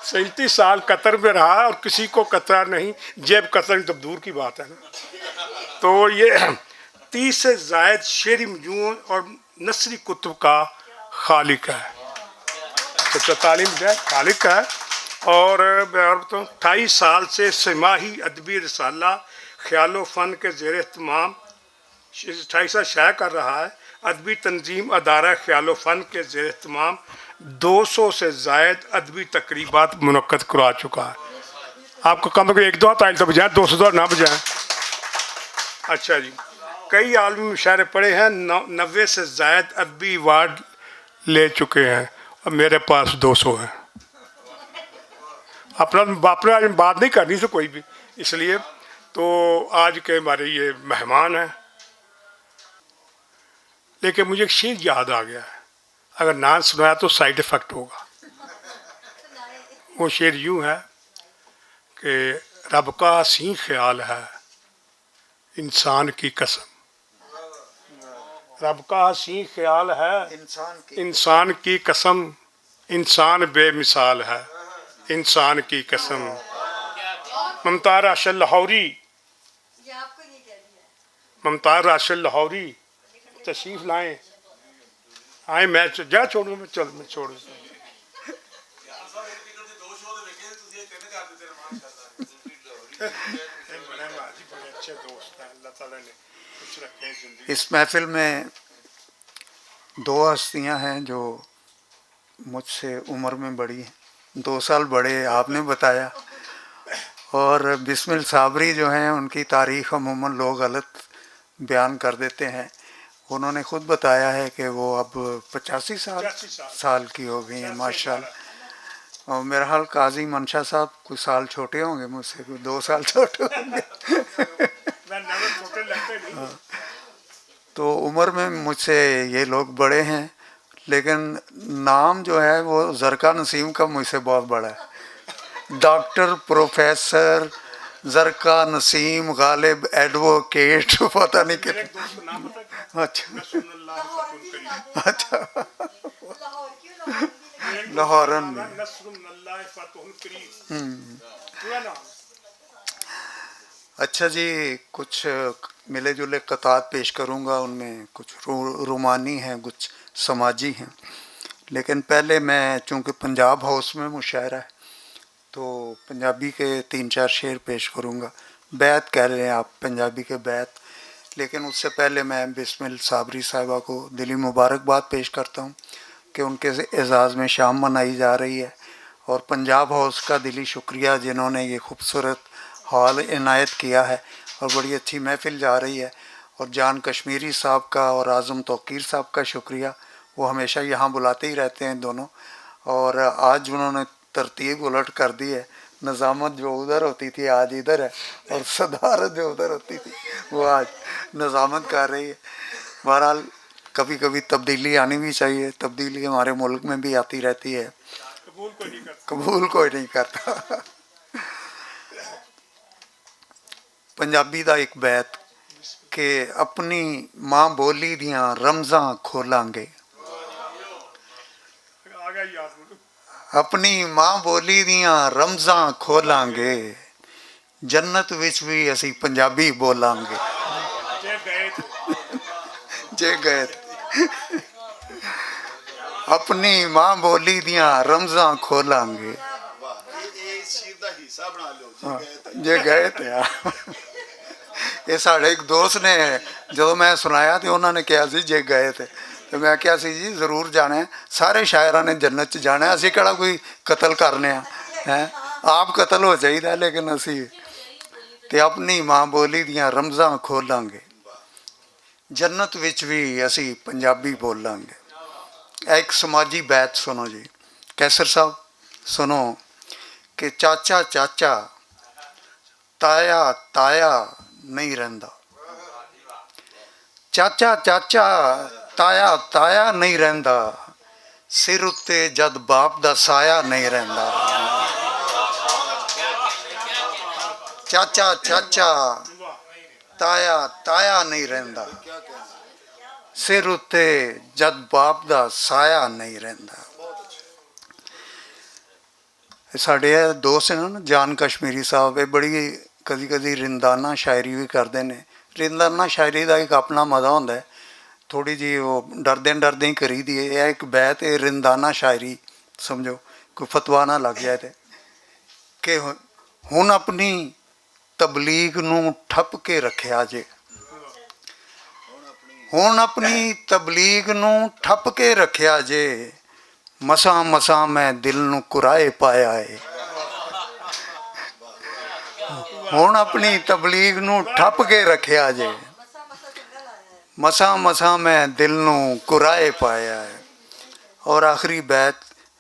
سینتیس سال قطر میں رہا اور کسی کو قطرہ نہیں، جیب قطرہ نہیں تو دور کی بات ہے نا۔ تو یہ تیس سے زائد شعری مجموعوں اور نثری کتب کا خالق ہے۔ اچھا، تعلیم جو ہے خالق ہے۔ اور میں اور بتاؤں، اٹھائیس سال سے سماہی ادبی رسالہ خیال و فن کے زیر اہتمام، اٹھائیس سال شائع کر رہا ہے۔ ادبی تنظیم ادارہ خیال و فن کے زیر اہتمام دو سو سے زائد ادبی تقریبات منعقد کرا چکا ہے۔ آپ کو کم از کم ایک دو ہاتھ آئل تو بجائیں، دو سو تو نہ بجائیں۔ اچھا جی، کئی عالمی مشاعرے پڑھے ہیں، نو- نوے سے زائد ادبی ایوارڈ لے چکے ہیں، اور میرے پاس دو سو ہیں۔ اپنا اپنا بات نہیں کرنی سے کوئی بھی، اس لیے تو آج کے ہمارے یہ مہمان ہیں۔ لیکن مجھے ایک شعر یاد آ گیا ہے، اگر نہ سنایا تو سائیڈ افیکٹ ہوگا۔ وہ شعر یوں ہے کہ رب کا حسین خیال ہے انسان کی قسم، رب کا حسین خیال ہے انسان کی قسم، انسان بے مثال ہے انسان کی قسم۔ ممتاز راشد لاہوری، ممتاز راشد لاہوری تشریف لائیں۔ آئیں، میں چ- جا چھوڑوں، میں چل، میں چھوڑ دیتا ہوں۔ یہ بڑے ماجی، بڑے اچھے دوست ہیں، اللہ تعالیٰ نے خوش رکھے زندگی۔ اس محفل میں دو ہستیاں ہیں جو مجھ سے عمر میں بڑی ہیں، دو سال بڑے، آپ نے بتایا۔ اور بسمل صابری جو ہیں، ان کی تاریخ عموماً لوگ غلط بیان کر دیتے ہیں۔ انہوں نے خود بتایا ہے کہ وہ اب پچاسی سال سال کی ہو گئی ہیں، ماشاءاللہ۔ اور میرا حال قاضی منشا صاحب کچھ سال چھوٹے ہوں گے مجھ سے، کوئی دو سال چھوٹے ہوں گے۔ تو عمر میں مجھ سے یہ لوگ بڑے ہیں، لیکن نام جو ہے وہ زرقا نسیم کا مجھ سے بہت بڑا ہے۔ ڈاکٹر، پروفیسر، زرقا نسیم، غالب، ایڈووکیٹ، پتہ نہیں کتنے۔ اچھا۔ اچھا۔ لاہورن میں۔ ہوں۔ اچھا جی، کچھ ملے جلے قطعات پیش کروں گا، ان میں کچھ رو- رومانی ہیں، کچھ سماجی ہیں۔ لیکن پہلے میں، چونکہ پنجاب ہاؤس میں مشاعرہ ہے، تو پنجابی کے تین چار شعر پیش کروں گا۔ بیت کہہ رہے ہیں آپ، پنجابی کے بیت۔ لیکن اس سے پہلے میں بسمل صابری صاحبہ کو دلی مبارکباد پیش کرتا ہوں کہ ان کے اعزاز میں شام منائی جا رہی ہے، اور پنجاب ہاؤس کا دلی شکریہ، جنہوں نے یہ خوبصورت ہال عنایت کیا ہے اور بڑی اچھی محفل جا رہی ہے۔ اور جان کشمیری صاحب کا اور اعظم توقیر صاحب کا شکریہ، وہ ہمیشہ یہاں بلاتے ہی رہتے ہیں دونوں۔ اور آج انہوں نے ترتیب الٹ کر دی ہے، نظامت جو ادھر ہوتی تھی، آج ادھر ہے، اور صدارت جو ادھر ہوتی تھی، وہ آج نظامت کر رہی ہے۔ بہرحال، کبھی کبھی تبدیلی آنی بھی چاہیے، تبدیلی ہمارے ملک میں بھی آتی رہتی ہے۔ قبول کوئی نہیں کرتا۔ پنجابی دا ایک بیت کہ اپنی ماں بولی دیاں رمزاں کھولاں گے، اپنی ماں بولی دیاں رمزاں کھولاں گے، جنت وچ وی اسی پنجابی بولاں گے۔ جے گئے تے۔ اپنی ماں بولی دیاں رمزاں کھولاں گے۔ جے گئے تے آ۔ یہ ساڑھے ایک دوست نے، جدوں میں سنایا تے انہاں نے کہیا سی جے گئے تے، تے میں کہیا سی جی ضرور جانا ہے، سارے شاعراں نے جنت چ جانا ہے، اسی کہڑا کوئی قتل کرنے آ، ہیں؟ آپ قتل ہو جائیدا ہے، لیکن اسی تے اپنی ماں بولی دیاں رمزاں کھولاں گے، جنت وچ وی اسی پنجابی بولاں گے۔ اے ایک سماجی بیت سنو جی، قیصر صاحب، سنو کہ چاچا چاچا، تایا تایا نہیں رہندا۔ چاچا چاچا، تایا تایا نہیں رہندا، سر اُتے جد باپ دا سایہ نہیں رہندا۔ چاچا چاچا، تایا تایا نہیں رہندا، سر اتے جد باپ دا سایہ نہیں رہندا۔ ساڈے دوست نے نا جان کشمیری صاحب، یہ بڑی کدی کدی رندانہ شاعری بھی کردے نے۔ رندانہ شاعری دا ایک اپنا مزہ ہوندا ہے، تھوڑی جی وہ ڈردے ڈردے ہی کری دی ہے۔ یہ ایک بیت ہے رندانہ شاعری، سمجھو کوئی فتوا نہ لگ جائے تے کہ ہن اپنی تبلیغ نوں ٹھپ کے رکھیا جے۔ ہن اپنی تبلیغ نوں ٹھپ کے رکھیا جے، مساں مساں میں دل نوں کرائے پایا ہے۔ ہن اپنی تبلیغ نوں ٹھپ کے رکھیا جے، مساں مساں میں دل نوں کرائے پایا ہے۔ اور آخری بیت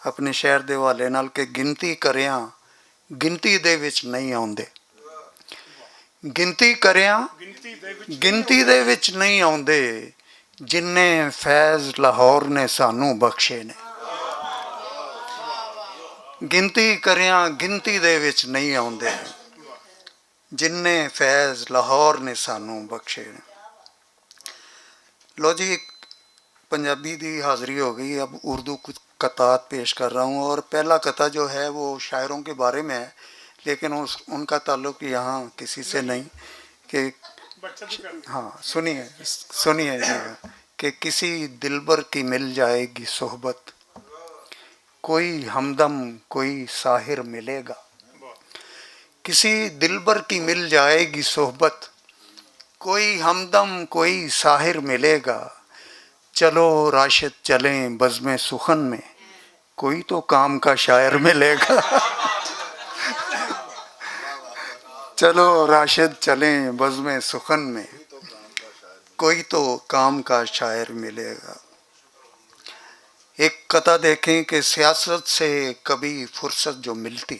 اپنے شہر دے حوالے نال کہ گنتی کریاں، گنتی دے وچ نہیں آوندے۔ گنتی کریاں، گنتی دے وچ نہیں آوندے، جنہیں فیض لاہور نے سانوں بخشے نے۔ گنتی کریاں، گنتی دے وچ نہیں آوندے، جنہیں فیض لاہور نے سانوں بخشے نے۔ لو جی، ایک پنجابی دی حاضری ہو گئی۔ اب اردو کچھ قطعات پیش کر رہا ہوں، اور پہلا قطعہ جو ہے وہ شاعروں کے بارے میں ہے، لیکن اس، ان کا تعلق یہاں کسی سے نہیں۔ کہ ہاں، سنیے، سنیے جی، کہ کسی دلبر کی مل جائے گی صحبت، کوئی ہمدم، کوئی ساحر ملے گا۔ کسی دلبر کی مل جائے گی صحبت، کوئی ہمدم، کوئی ساحر ملے گا۔ چلو راشد چلیں بزم سخن میں، کوئی تو کام کا شاعر ملے گا۔ چلو راشد چلیں بزم سخن میں، کوئی تو کام کا شاعر ملے گا۔ ایک قطعہ دیکھیں کہ سیاست سے کبھی فرصت جو ملتی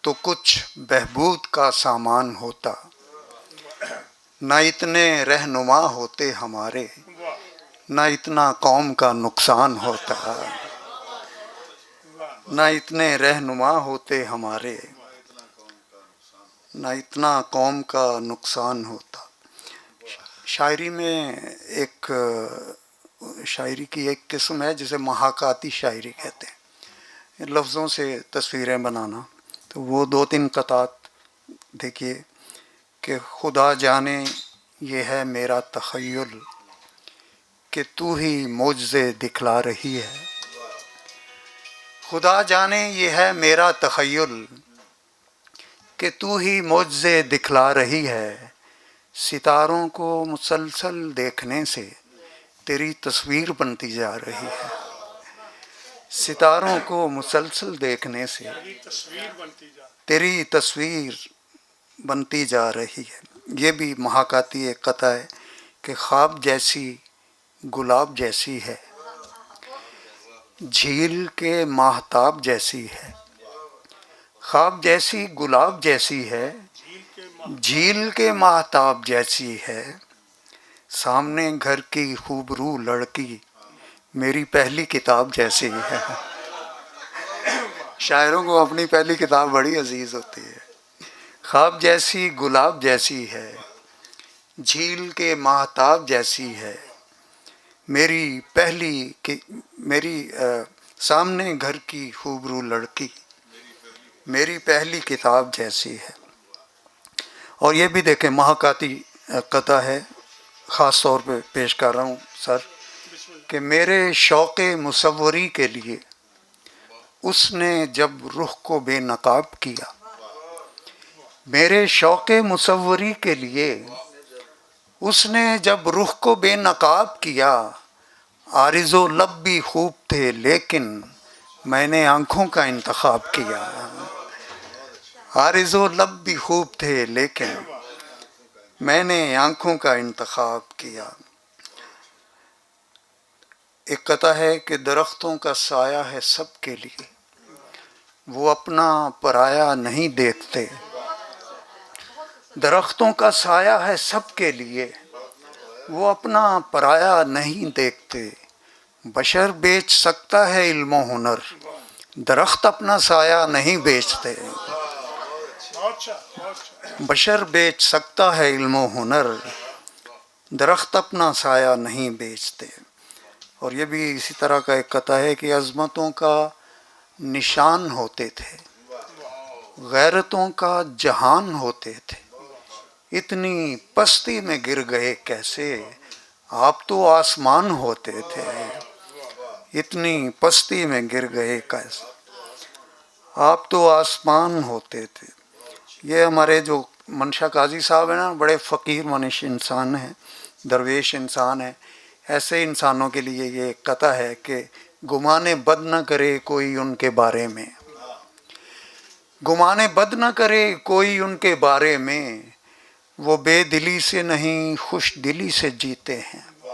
تو کچھ بہبود کا سامان ہوتا۔ نہ اتنے رہنما ہوتے ہمارے، نہ اتنا قوم کا نقصان ہوتا۔ نہ اتنے رہنما ہوتے ہمارے، نہ اتنا قوم کا نقصان ہوتا۔ شاعری میں ایک، شاعری کی ایک قسم ہے جسے محاکاتی شاعری کہتے ہیں، لفظوں سے تصویریں بنانا۔ تو وہ دو تین قطعات دیکھیے کہ خدا جانے یہ ہے میرا تخیل کہ تو ہی معجزے دکھلا رہی ہے۔ خدا جانے یہ ہے میرا تخیل کہ تو ہی معجزے دکھلا رہی ہے۔ ستاروں کو مسلسل دیکھنے سے تیری تصویر بنتی جا رہی ہے۔ ستاروں کو مسلسل دیکھنے سے تیری تصویر بنتی جا رہی ہے۔ یہ بھی محاکاتی ایک قطعہ ہے کہ خواب جیسی گلاب جیسی ہے، جھیل کے ماہتاب جیسی ہے۔ خواب جیسی گلاب جیسی ہے، جھیل کے ماہتاب جیسی ہے۔ سامنے گھر کی خوبرو لڑکی میری پہلی کتاب جیسی ہے۔ شاعروں کو اپنی پہلی کتاب بڑی عزیز ہوتی ہے۔ خواب جیسی گلاب جیسی ہے، جھیل کے ماہتاب جیسی ہے۔ میری پہلی کہ، میری، آ، سامنے گھر کی خوبرو لڑکی میری پہلی کتاب جیسی ہے۔ اور یہ بھی دیکھیں، مہاکاتی، آ، قطعہ ہے، خاص طور پہ پیش کر رہا ہوں سر، کہ میرے شوق مصوری کے لیے اس نے جب رخ کو بے نقاب کیا، میرے شوق مصوری کے لیے اس نے جب رخ کو بے نقاب کیا، عارض و لب بھی خوب تھے لیکن میں نے آنکھوں کا انتخاب کیا۔ عارض و لب بھی خوب تھے لیکن میں نے آنکھوں کا انتخاب کیا۔ ایک قطعہ ہے کہ درختوں کا سایہ ہے سب کے لیے، وہ اپنا پرایا نہیں دیکھتے۔ درختوں کا سایہ ہے سب کے لیے، وہ اپنا پرایا نہیں دیکھتے۔ بشر بیچ سکتا ہے علم و ہنر، درخت اپنا سایہ نہیں بیچتے۔ بشر بیچ سکتا ہے علم و ہنر، درخت اپنا سایہ نہیں بیچتے۔ اور یہ بھی اسی طرح کا ایک قطعہ ہے کہ عظمتوں کا نشان ہوتے تھے، غیرتوں کا جہان ہوتے تھے، اتنی پستی میں گر گئے کیسے، آپ تو آسمان ہوتے تھے، اتنی پستی میں گر گئے کیسے، آپ تو آسمان ہوتے تھے۔ یہ ہمارے جو منشا قاضی صاحب ہیں نا، بڑے فقیر منش انسان ہیں، درویش انسان ہیں۔ ایسے انسانوں کے لیے یہ ایک قطعہ ہے کہ گمان بد نہ کرے کوئی ان کے بارے میں، گمان بد نہ کرے کوئی ان کے بارے میں، وہ بے دلی سے نہیں خوش دلی سے جیتے ہیں۔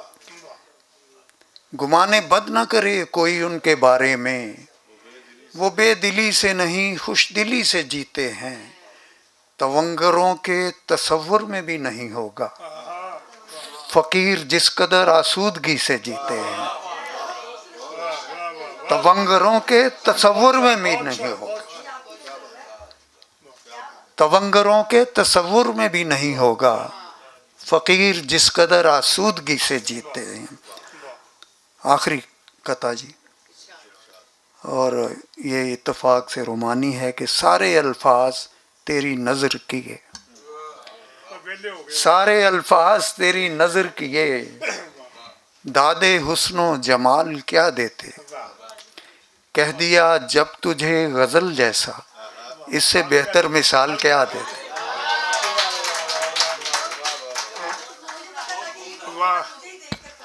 گمان بد نہ کرے کوئی ان کے بارے میں، وہ بے دلی سے نہیں خوش دلی سے جیتے ہیں۔ تونگروں کے تصور میں بھی نہیں ہوگا، فقیر جس قدر آسودگی سے جیتے ہیں۔ تونگروں کے تصور میں بھی نہیں ہوگا، تونگروں کے تصور میں بھی نہیں ہوگا، فقیر جس قدر آسودگی سے جیتے ہیں۔ آخری قطعہ جی۔ اور یہ اتفاق سے رومانی ہے کہ سارے الفاظ تیری نظر کیے، سارے الفاظ تیری نظر کیے، داد حسن و جمال کیا دیتے؟ کہہ دیا جب تجھے غزل جیسا، اس سے بہتر مثال کیا دیتے؟ واہ،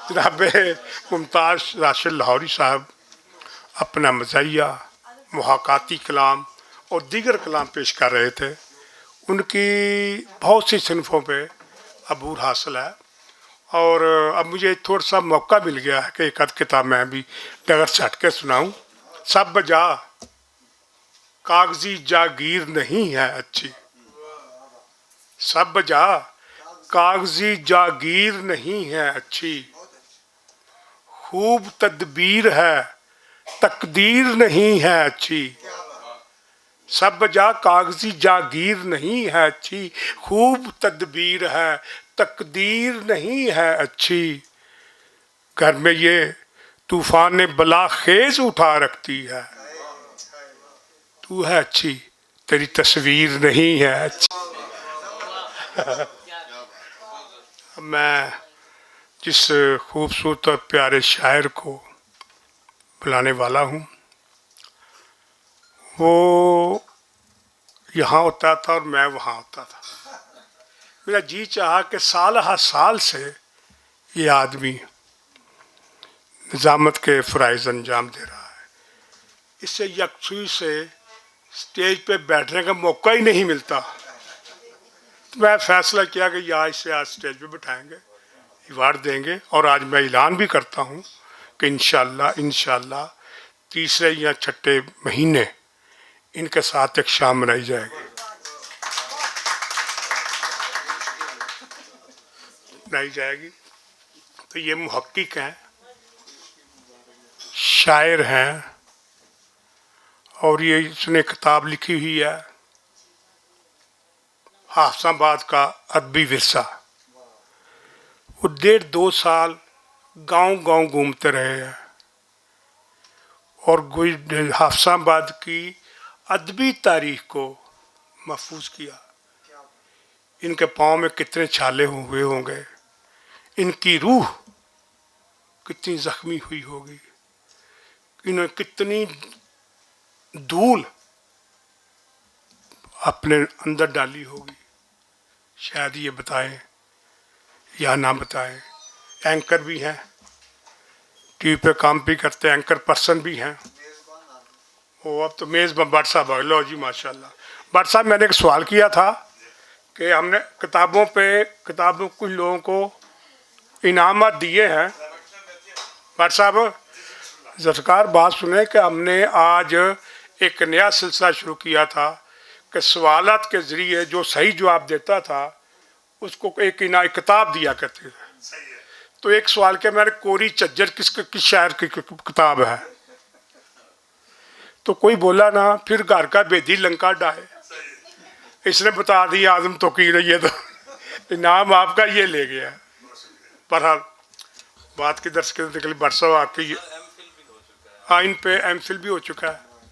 جناب ممتاز راشد لاہوری صاحب اپنا مزاحیہ، محاکاتی کلام اور دیگر کلام پیش کر رہے تھے۔ ان کی بہت سی صنفوں پہ عبور حاصل ہے، اور اب مجھے تھوڑا سا موقع مل گیا ہے کہ ایک آدھ کتاب میں بھی ڈگر چھٹ کے سناؤں۔ سب جا کاغذی جاگیر نہیں ہے اچھی، سب جا کاغذی جاگیر نہیں ہے اچھی، خوب تدبیر ہے، تقدیر نہیں ہے اچھی۔ سب جا کاغذی جاگیر نہیں ہے اچھی، خوب تدبیر ہے، تقدیر نہیں ہے اچھی۔ گھر میں یہ طوفان نے بلا خیز اٹھا رکھتی ہے، تو ہے اچھی، تیری تصویر نہیں ہے اچھی۔ میں جس خوبصورت اور پیارے شاعر کو بلانے والا ہوں، وہ یہاں ہوتا تھا اور میں وہاں ہوتا تھا۔ میرا جی چاہا کہ سال ہر سال سے یہ آدمی نظامت کے فرائض انجام دے رہا ہے، اس سے یکسوئی سے اسٹیج پہ بیٹھنے کا موقع ہی نہیں ملتا۔ تو میں فیصلہ کیا کہ یا اسے آج اسٹیج پہ بٹھائیں گے، ایوارڈ دیں گے۔ اور آج میں اعلان بھی کرتا ہوں کہ انشاءاللہ، انشاءاللہ تیسرے یا چھٹے مہینے ان کے ساتھ ایک شام بنائی جائے گی، بنائی جائے گی۔ تو یہ محقق ہیں، شاعر ہیں، اور یہ اس نے کتاب لکھی ہوئی ہے حافظ آباد کا ادبی ورثہ۔ وہ ڈیڑھ دو سال گاؤں گاؤں گھومتے رہے ہیں اور گج- حافظ آباد کی ادبی تاریخ کو محفوظ کیا۔ ان کے پاؤں میں کتنے چھالے ہوئے ہوں گے، ان کی روح کتنی زخمی ہوئی ہوگی، انہوں نے کتنی دھول اپنے اندر ڈالی ہوگی، شاید یہ بتائیں یا نہ بتائیں۔ اینکر بھی ہیں، ٹی وی پہ کام بھی کرتے ہیں، اینکر پرسن بھی ہیں۔ وہ اب تو میز بٹ صاحب آ گئے۔ لو جی، ماشاءاللہ۔ بٹ صاحب، میں نے ایک سوال کیا تھا کہ ہم نے کتابوں پہ، کتابوں، کچھ لوگوں کو انعامات دیے ہیں۔ بٹ صاحب، ذوالفقار، بات سنیں کہ ہم نے آج ایک نیا سلسلہ شروع کیا تھا کہ سوالات کے ذریعے جو صحیح جواب دیتا تھا، اس کو ایک انا-، ایک کتاب دیا کرتے تھے۔ تو ایک سوال کیا، میں نے، کوری چجر کس، کس شاعر کی ک-، کتاب ہے؟ تو کوئی بولا نہ، پھر گھر کا بھیدی لنکا ڈھائے۔ اس نے بتا دیا آدم تو کی رہی ہے تو انعام آپ کا یہ لے گیا۔ پر ہاں، بات کی درس کے نکلی بٹ صاحب آپ کی، ہاں، ان پہ ایم فل بھی ہو چکا ہے۔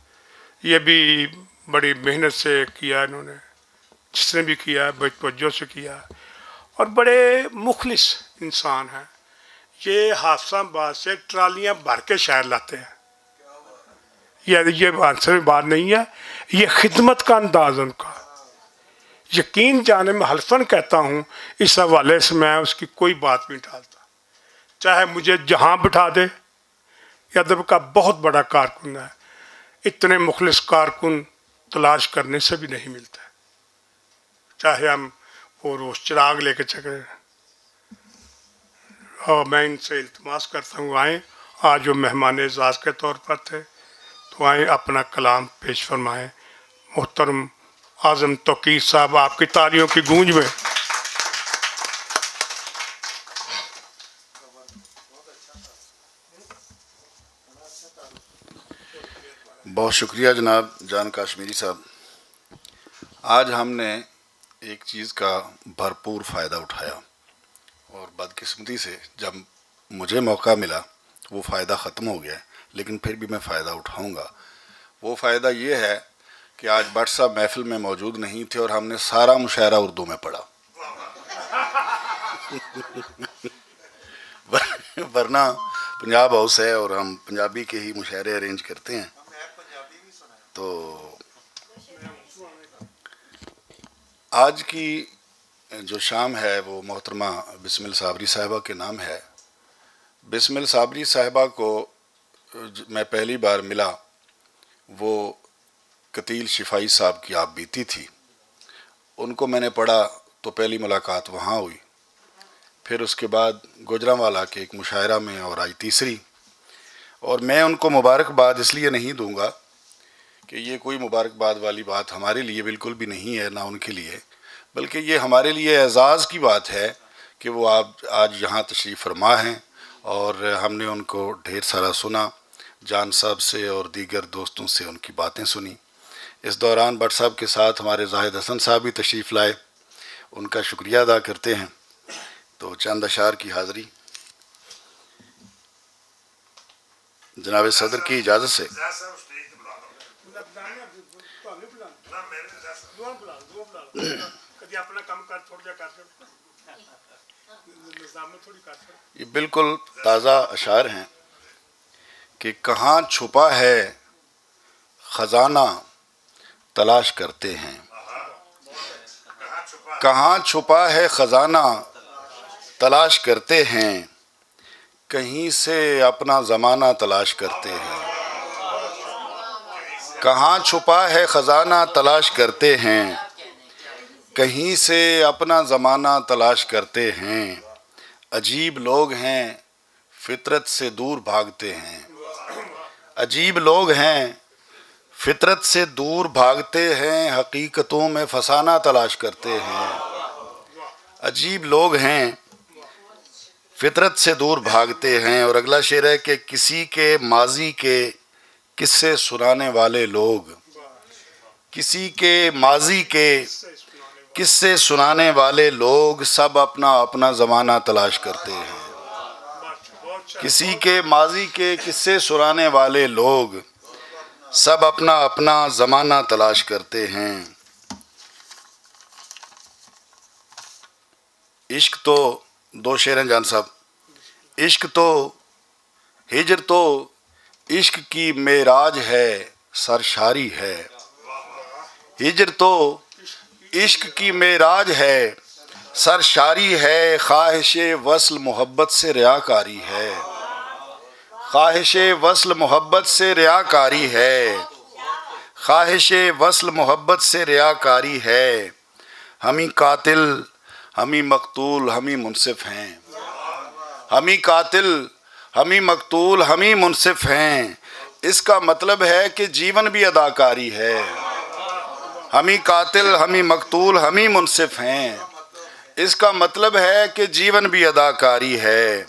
یہ بھی بڑی محنت سے کیا انہوں نے، جس نے بھی کیا بڑی توجہ سے کیا، اور بڑے مخلص انسان ہیں۔ یہ حادثہ آباد سے ٹرالیاں بھر کے شہر لاتے ہیں۔ یہ یہ آنسر میں بات نہیں ہے، یہ خدمت کا انداز ان کا۔ یقین جانے میں حلفن کہتا ہوں، اس حوالے سے میں اس کی کوئی بات نہیں ٹالتا، چاہے مجھے جہاں بٹھا دے۔ یہ ادب کا بہت بڑا کارکن ہے، اتنے مخلص کارکن تلاش کرنے سے بھی نہیں ملتے، چاہے ہم وہ روز چراغ لے کے چلے۔ اور میں ان سے التماس کرتا ہوں، آئیں، آج وہ مہمان اعزاز کے طور پر تھے، تو آئیں اپنا کلام پیش فرمائیں۔ محترم اعظم توقیر صاحب، آپ کی تالیوں کی گونج میں۔ بہت شکریہ جناب جان کاشمیری صاحب۔ آج ہم نے ایک چیز کا بھرپور فائدہ اٹھایا، اور بدقسمتی سے جب مجھے موقع ملا، وہ فائدہ ختم ہو گیا ہے، لیکن پھر بھی میں فائدہ اٹھاؤں گا۔ وہ فائدہ یہ ہے کہ آج بٹ صاحب محفل میں موجود نہیں تھے اور ہم نے سارا مشاعرہ اردو میں پڑھا۔ ورنہ پنجاب ہاؤس ہے اور ہم پنجابی کے ہی مشاعرے ارینج کرتے ہیں۔ تو آج کی جو شام ہے، وہ محترمہ بسمل صابری صاحبہ کے نام ہے۔ بسمل صابری صاحبہ کو ج- میں پہلی بار ملا، وہ قتیل شفائی صاحب کی آپ بیتی تھی۔ ان کو میں نے پڑھا تو پہلی ملاقات وہاں ہوئی، پھر اس کے بعد گوجرانوالہ کے ایک مشاعرہ میں اور آئی تیسری۔ اور میں ان کو مبارکباد اس لیے نہیں دوں گا کہ یہ کوئی مبارکباد والی بات ہمارے لیے بالکل بھی نہیں ہے، نہ ان کے لیے، بلکہ یہ ہمارے لیے اعزاز کی بات ہے کہ وہ آپ آج یہاں تشریف فرما ہیں، اور ہم نے ان کو ڈھیر سارا سنا، جان صاحب سے اور دیگر دوستوں سے ان کی باتیں سنی۔ اس دوران بٹ صاحب کے ساتھ ہمارے زاہد حسن صاحب بھی تشریف لائے، ان کا شکریہ ادا کرتے ہیں۔ تو چند اشعار کی حاضری۔ جناب صدر کی اجازت سے۔ یہ بالکل تازہ اشعار ہیں کہ کہاں چھپا ہے خزانہ تلاش کرتے ہیں، کہاں چھپا ہے خزانہ تلاش کرتے ہیں، کہیں سے اپنا زمانہ تلاش کرتے ہیں، کہاں چھپا ہے خزانہ تلاش کرتے ہیں، کہیں سے اپنا زمانہ تلاش کرتے ہیں۔ عجیب لوگ ہیں، فطرت سے دور بھاگتے ہیں۔ عجیب لوگ ہیں، فطرت سے دور بھاگتے ہیں، حقیقتوں میں فسانہ تلاش کرتے ہیں۔ عجیب لوگ ہیں، فطرت سے دور بھاگتے ہیں۔ اور اگلا شعر ہے کہ کسی کے ماضی کے قصے سنانے والے لوگ، کسی کے ماضی کے قصے سنانے والے لوگ سب اپنا اپنا زمانہ تلاش کرتے ہیں۔ کسی کے ماضی کے قصے سنانے والے لوگ سب اپنا اپنا زمانہ تلاش کرتے ہیں۔ عشق تو، دو شعر ہیں جان صاحب۔ عشق تو، ہجر تو عشق کی معراج ہے، سرشاری ہے۔ ہجر تو عشق کی معراج ہے، سرشاری ہے۔ خواہش وصل محبت سے ریاکاری ہے، خواہش وصل محبت سے ریاکاری ہے، خواہش وصل محبت سے ریاکاری ہے۔ ہمیں قاتل، ہمیں مقتول، ہمیں منصف ہیں۔ ہمیں قاتل، ہمیں مقتول، ہمیں منصف ہیں۔ اس کا مطلب ہے کہ جیون بھی اداکاری ہے۔ ہمیں قاتل، ہمیں مقتول، ہمیں منصف ہیں۔ اس کا مطلب ہے کہ جیون بھی اداکاری ہے۔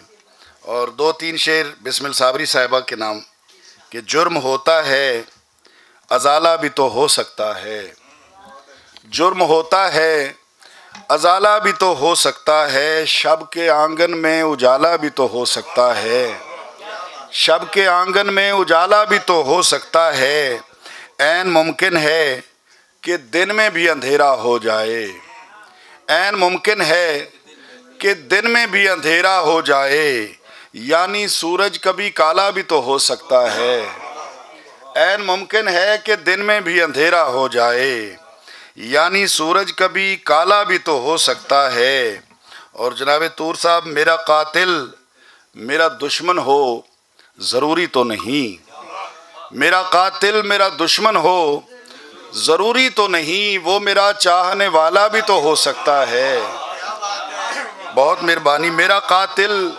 اور دو تین شعر بسمل صابری صاحبہ کے نام کہ جرم ہوتا ہے، ازالہ بھی تو ہو سکتا ہے۔ جرم ہوتا ہے، ازالہ بھی تو ہو سکتا ہے، شب کے آنگن میں اجالا بھی تو ہو سکتا ہے، شب کے آنگن میں اجالا بھی تو ہو سکتا ہے۔ عین ممکن ہے کہ دن میں بھی اندھیرا ہو جائے، عین ممکن ہے کہ دن میں بھی اندھیرا ہو جائے، یعنی سورج کبھی کالا بھی تو ہو سکتا ہے۔ عین ممکن ہے کہ دن میں بھی اندھیرا ہو جائے، یعنی سورج کبھی کالا بھی تو ہو سکتا ہے۔ اور جناب طور صاحب، میرا قاتل میرا دشمن ہو، ضروری تو نہیں۔ میرا قاتل میرا دشمن ہو، ضروری تو نہیں، وہ میرا چاہنے والا بھی تو ہو سکتا ہے۔ بہت مہربانی۔ میرا قاتل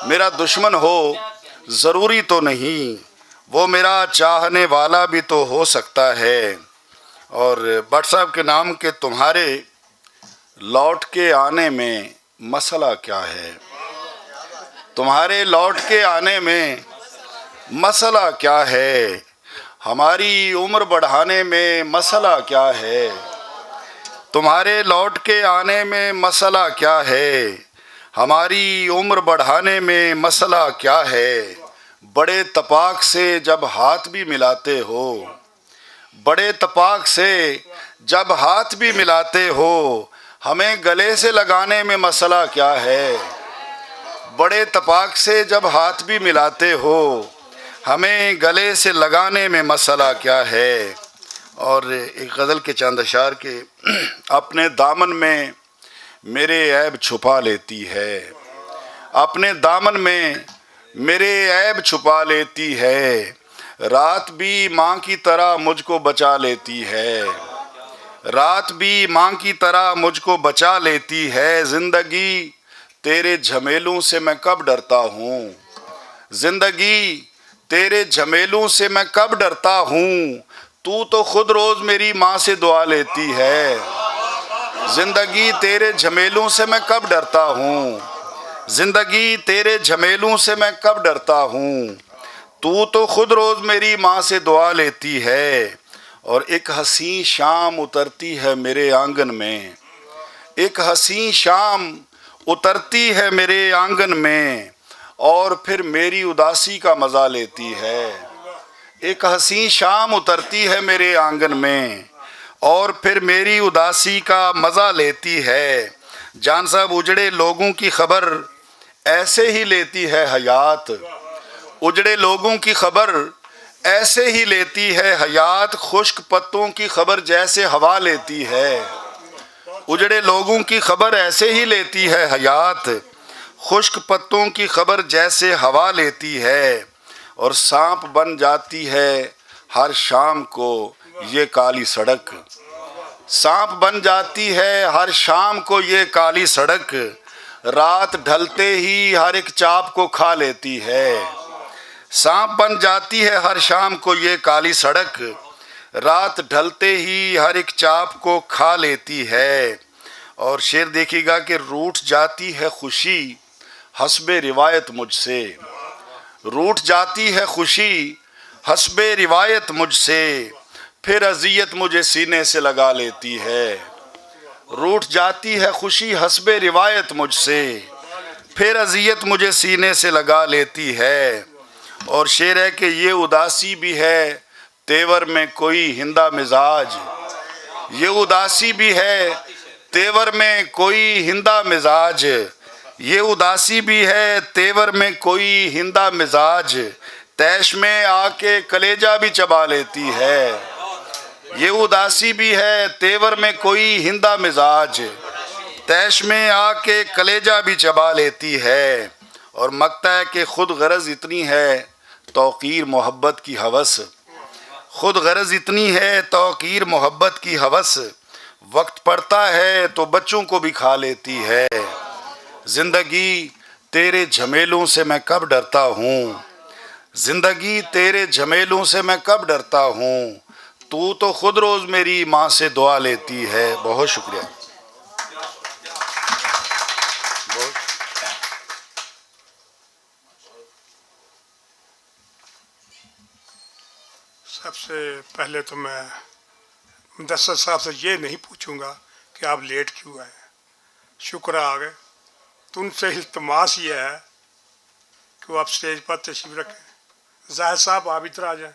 میرا دشمن ہو، ضروری تو نہیں، وہ میرا چاہنے والا بھی تو ہو سکتا ہے۔ اور بٹ صاحب کے نام کے تمہارے لوٹ کے آنے میں مسئلہ کیا ہے؟ تمہارے لوٹ کے آنے میں مسئلہ کیا ہے؟ ہماری عمر بڑھانے میں مسئلہ کیا ہے؟ تمہارے لوٹ کے آنے میں مسئلہ کیا ہے؟ ہماری عمر بڑھانے میں مسئلہ کیا ہے؟ بڑے تپاک سے جب ہاتھ بھی ملاتے ہو، بڑے تپاک سے جب ہاتھ بھی ملاتے ہو، ہمیں گلے سے لگانے میں مسئلہ کیا ہے؟ بڑے تپاک سے جب ہاتھ بھی ملاتے ہو، ہمیں گلے سے لگانے میں مسئلہ کیا ہے؟ اور ایک غزل کے چند اشعار کے، اپنے دامن میں میرے عیب چھپا لیتی ہے، اپنے دامن میں میرے عیب چھپا لیتی ہے، رات بھی ماں کی طرح مجھ کو بچا لیتی ہے، رات بھی ماں کی طرح مجھ کو بچا لیتی ہے۔ زندگی، تیرے جھمیلوں سے میں کب ڈرتا ہوں؟ زندگی، تیرے جھمیلوں سے میں کب ڈرتا ہوں؟ تو تو خود روز میری ماں سے دعا لیتی ہے۔ زندگی، تیرے جھمیلوں سے میں کب ڈرتا ہوں؟ زندگی، تیرے جھمیلوں سے میں کب ڈرتا ہوں؟ تو تو خود روز میری ماں سے دعا لیتی ہے۔ اور ایک حسین شام اترتی ہے میرے آنگن میں، ایک حسین شام اترتی ہے میرے آنگن میں، اور پھر میری اداسی کا مزہ لیتی ہے۔ ایک حسین شام اترتی ہے میرے آنگن میں، اور پھر میری اداسی کا مزہ لیتی ہے۔ جان صاحب، اجڑے لوگوں کی خبر ایسے ہی لیتی ہے حیات، اجڑے لوگوں کی خبر ایسے ہی لیتی ہے حیات، خشک پتوں کی خبر جیسے ہوا لیتی ہے۔ اجڑے لوگوں کی خبر ایسے ہی لیتی ہے حیات، خشک پتوں کی خبر جیسے ہوا لیتی ہے۔ اور سانپ بن جاتی ہے ہر شام کو یہ کالی سڑک، سانپ بن جاتی ہے ہر شام کو یہ کالی سڑک، رات ڈھلتے ہی ہر ایک چاپ کو کھا لیتی ہے۔ سانپ بن جاتی ہے ہر شام کو یہ کالی سڑک، رات ڈھلتے ہی ہر ایک چاپ کو کھا لیتی ہے۔ اور شعر دیکھیے گا کہ روٹھ جاتی ہے خوشی حسب روایت مجھ سے، روٹھ جاتی ہے خوشی حسب روایت مجھ سے، پھر اذیت مجھے سینے سے لگا لیتی ہے۔ روٹھ جاتی ہے خوشی حسب روایت مجھ سے، پھر اذیت مجھے سینے سے لگا لیتی ہے۔ اور شعر ہے کہ یہ اداسی بھی ہے تیور میں کوئی ہندا مزاج، یہ اداسی بھی ہے تیور میں کوئی ہندا مزاج، یہ اداسی بھی ہے تیور میں کوئی ہندا مزاج، تیش میں آ کے کلیجہ بھی چبا لیتی ہے۔ یہ اداسی بھی ہے تیور میں کوئی ہندا مزاج، تیش میں آ کے کلیجہ بھی چبا لیتی ہے۔ اور مکتا ہے کہ خود غرض اتنی ہے توقیر محبت کی ہوس، خود غرض اتنی ہے توقیر محبت کی ہوس، وقت پڑتا ہے تو بچوں کو بھی کھا لیتی ہے۔ زندگی، تیرے جھمیلوں سے میں کب ڈرتا ہوں؟ زندگی، تیرے جھمیلوں سے میں کب ڈرتا ہوں؟ تو تو خود روز میری ماں سے دعا لیتی ہے۔ بہت شکریہ۔ سب سے پہلے تو میں دستر صاحب سے یہ نہیں پوچھوں گا کہ آپ لیٹ کیوں آئے ہیں۔ شکر آ گئے۔ تو ان سے التماس یہ ہے کہ وہ آپ سٹیج پر تشریف رکھیں۔ زاہد صاحب، آپ ادھر آ جائیں۔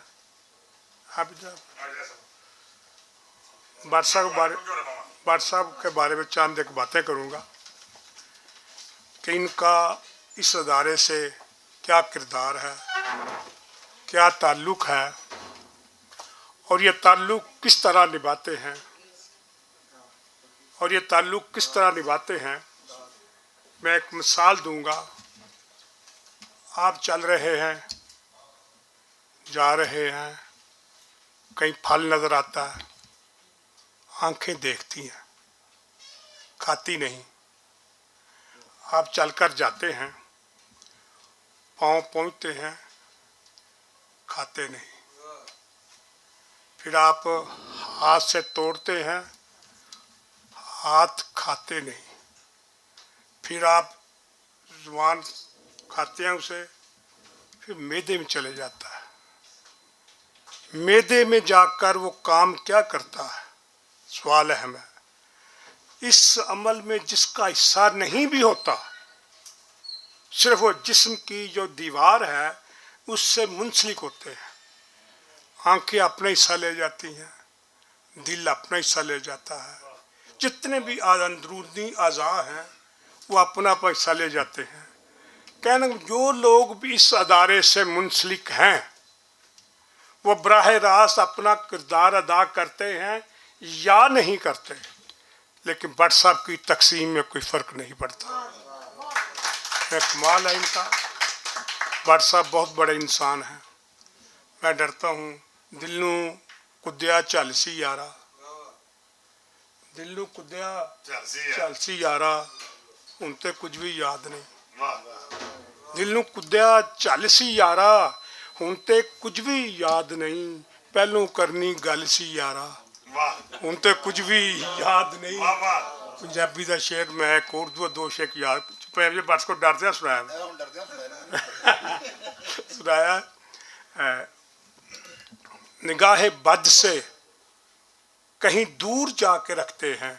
آپ ادھر آ جائیں۔ بٹ صاحب کے بارے، بٹ صاحب کے بارے میں چند ایک باتیں کروں گا کہ ان کا اس ادارے سے کیا کردار ہے، کیا تعلق ہے، اور یہ تعلق کس طرح نبھاتے ہیں، اور یہ تعلق کس طرح نبھاتے ہیں۔ میں ایک مثال دوں گا۔ آپ چل رہے ہیں، جا رہے ہیں، کہیں پھل نظر آتا ہے، آنکھیں دیکھتی ہیں، کھاتی نہیں۔ آپ چل کر جاتے ہیں، پاؤں پہنچتے ہیں، کھاتے نہیں۔ پھر آپ ہاتھ سے توڑتے ہیں، ہاتھ کھاتے نہیں۔ پھر آپ زبان کھاتے ہیں اسے، پھر میدے میں چلے جاتا ہے۔ میدے میں جا کر وہ کام کیا کرتا ہے؟ سوال اہم ہے۔ اس عمل میں جس کا حصہ نہیں بھی ہوتا، صرف وہ جسم کی جو دیوار ہے، اس سے منسلک ہوتے ہیں۔ آنکھیں اپنا حصہ لے جاتی ہیں، دل اپنا حصہ لے جاتا ہے، جتنے بھی اندرونی اعضاء ہیں، وہ اپنا اپنا حصہ لے جاتے ہیں۔ کہنا، جو لوگ بھی اس ادارے سے منسلک ہیں، وہ براہ راست اپنا کردار ادا کرتے ہیں یا نہیں کرتے، لیکن بٹ صاحب کی تقسیم میں کوئی فرق نہیں پڑتا۔ میں کمال ہے ان کا۔ بٹ صاحب بہت بڑے انسان ہیں۔ میں ڈرتا ہوں، دل نوں کدیا جھل سی یارا۔ دل نوں کدیا جھل سی یارا۔ ہن تے کچھ وی یاد نہیں۔ دل نوں کدیا جھل سی یارا، ہن تے کچھ وی یاد نہیں۔ پہلوں کرنی گل سی یارا، ہن تے کچھ وی یاد نہیں۔ پنجابی دا شعر، میں ایک اردو دو شعر یاد، میں بس کو ڈردیاں سنایا۔ سنایا۔ اے، نگاہ بد سے کہیں دور جا کے رکھتے ہیں،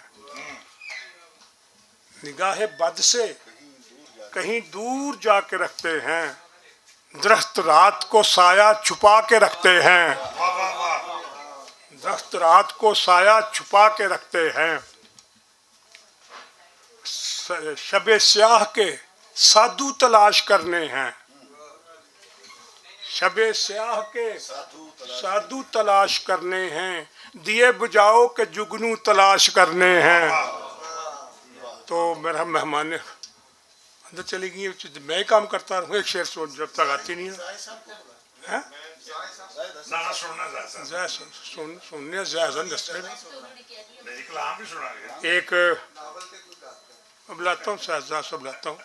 نگاہ بد سے کہیں دور جا کے رکھتے ہیں، درخت رات کو سایہ چھپا کے رکھتے ہیں، درخت رات کو سایہ چھپا کے رکھتے ہیں۔ شب سیاہ کے سادو تلاش کرنے ہیں، شب سیاہ کے سادو تلاش کرنے ہیں، دیے بجاؤ کے جگنو تلاش کرنے ہیں۔ تو میرا مہمان اندر چلی گئی، میں کام کرتا رہوں، ایک شعر سن، جب تک آتی نہیں ہے۔ ہیں؟ نہ، نہ، سننا زیادہ۔ زیادہ سن-، سن-، سننے زیادہ سن دستے۔ نہیں، کلام بھی سنا گیا۔ ایک، اب لاتا ہوں، زیادہ سب لاتا ہوں۔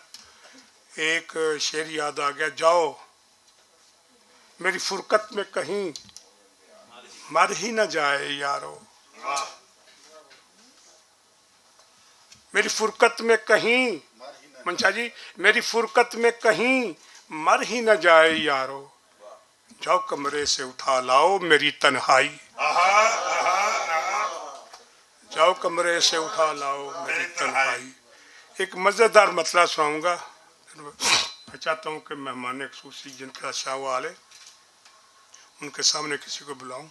ایک شعر یاد آ گیا، جاؤ میری فرقت میں کہیں مر ہی نہ جائے یارو۔ میری فرقت میں کہیں، منشا جی، میری فرقت میں کہیں مر ہی نہ جائے یارو۔ جاؤ کمرے سے اٹھا لاؤ میری تنہائی۔ جاؤ کمرے سے اٹھا لاؤ میری تنہائی۔ ایک مزیدار مطلع سناؤں گا۔ میں چاہتا ہوں کہ مہمان خصوصی جن کا شاہ والے، ان کے سامنے کسی کو بلاؤں۔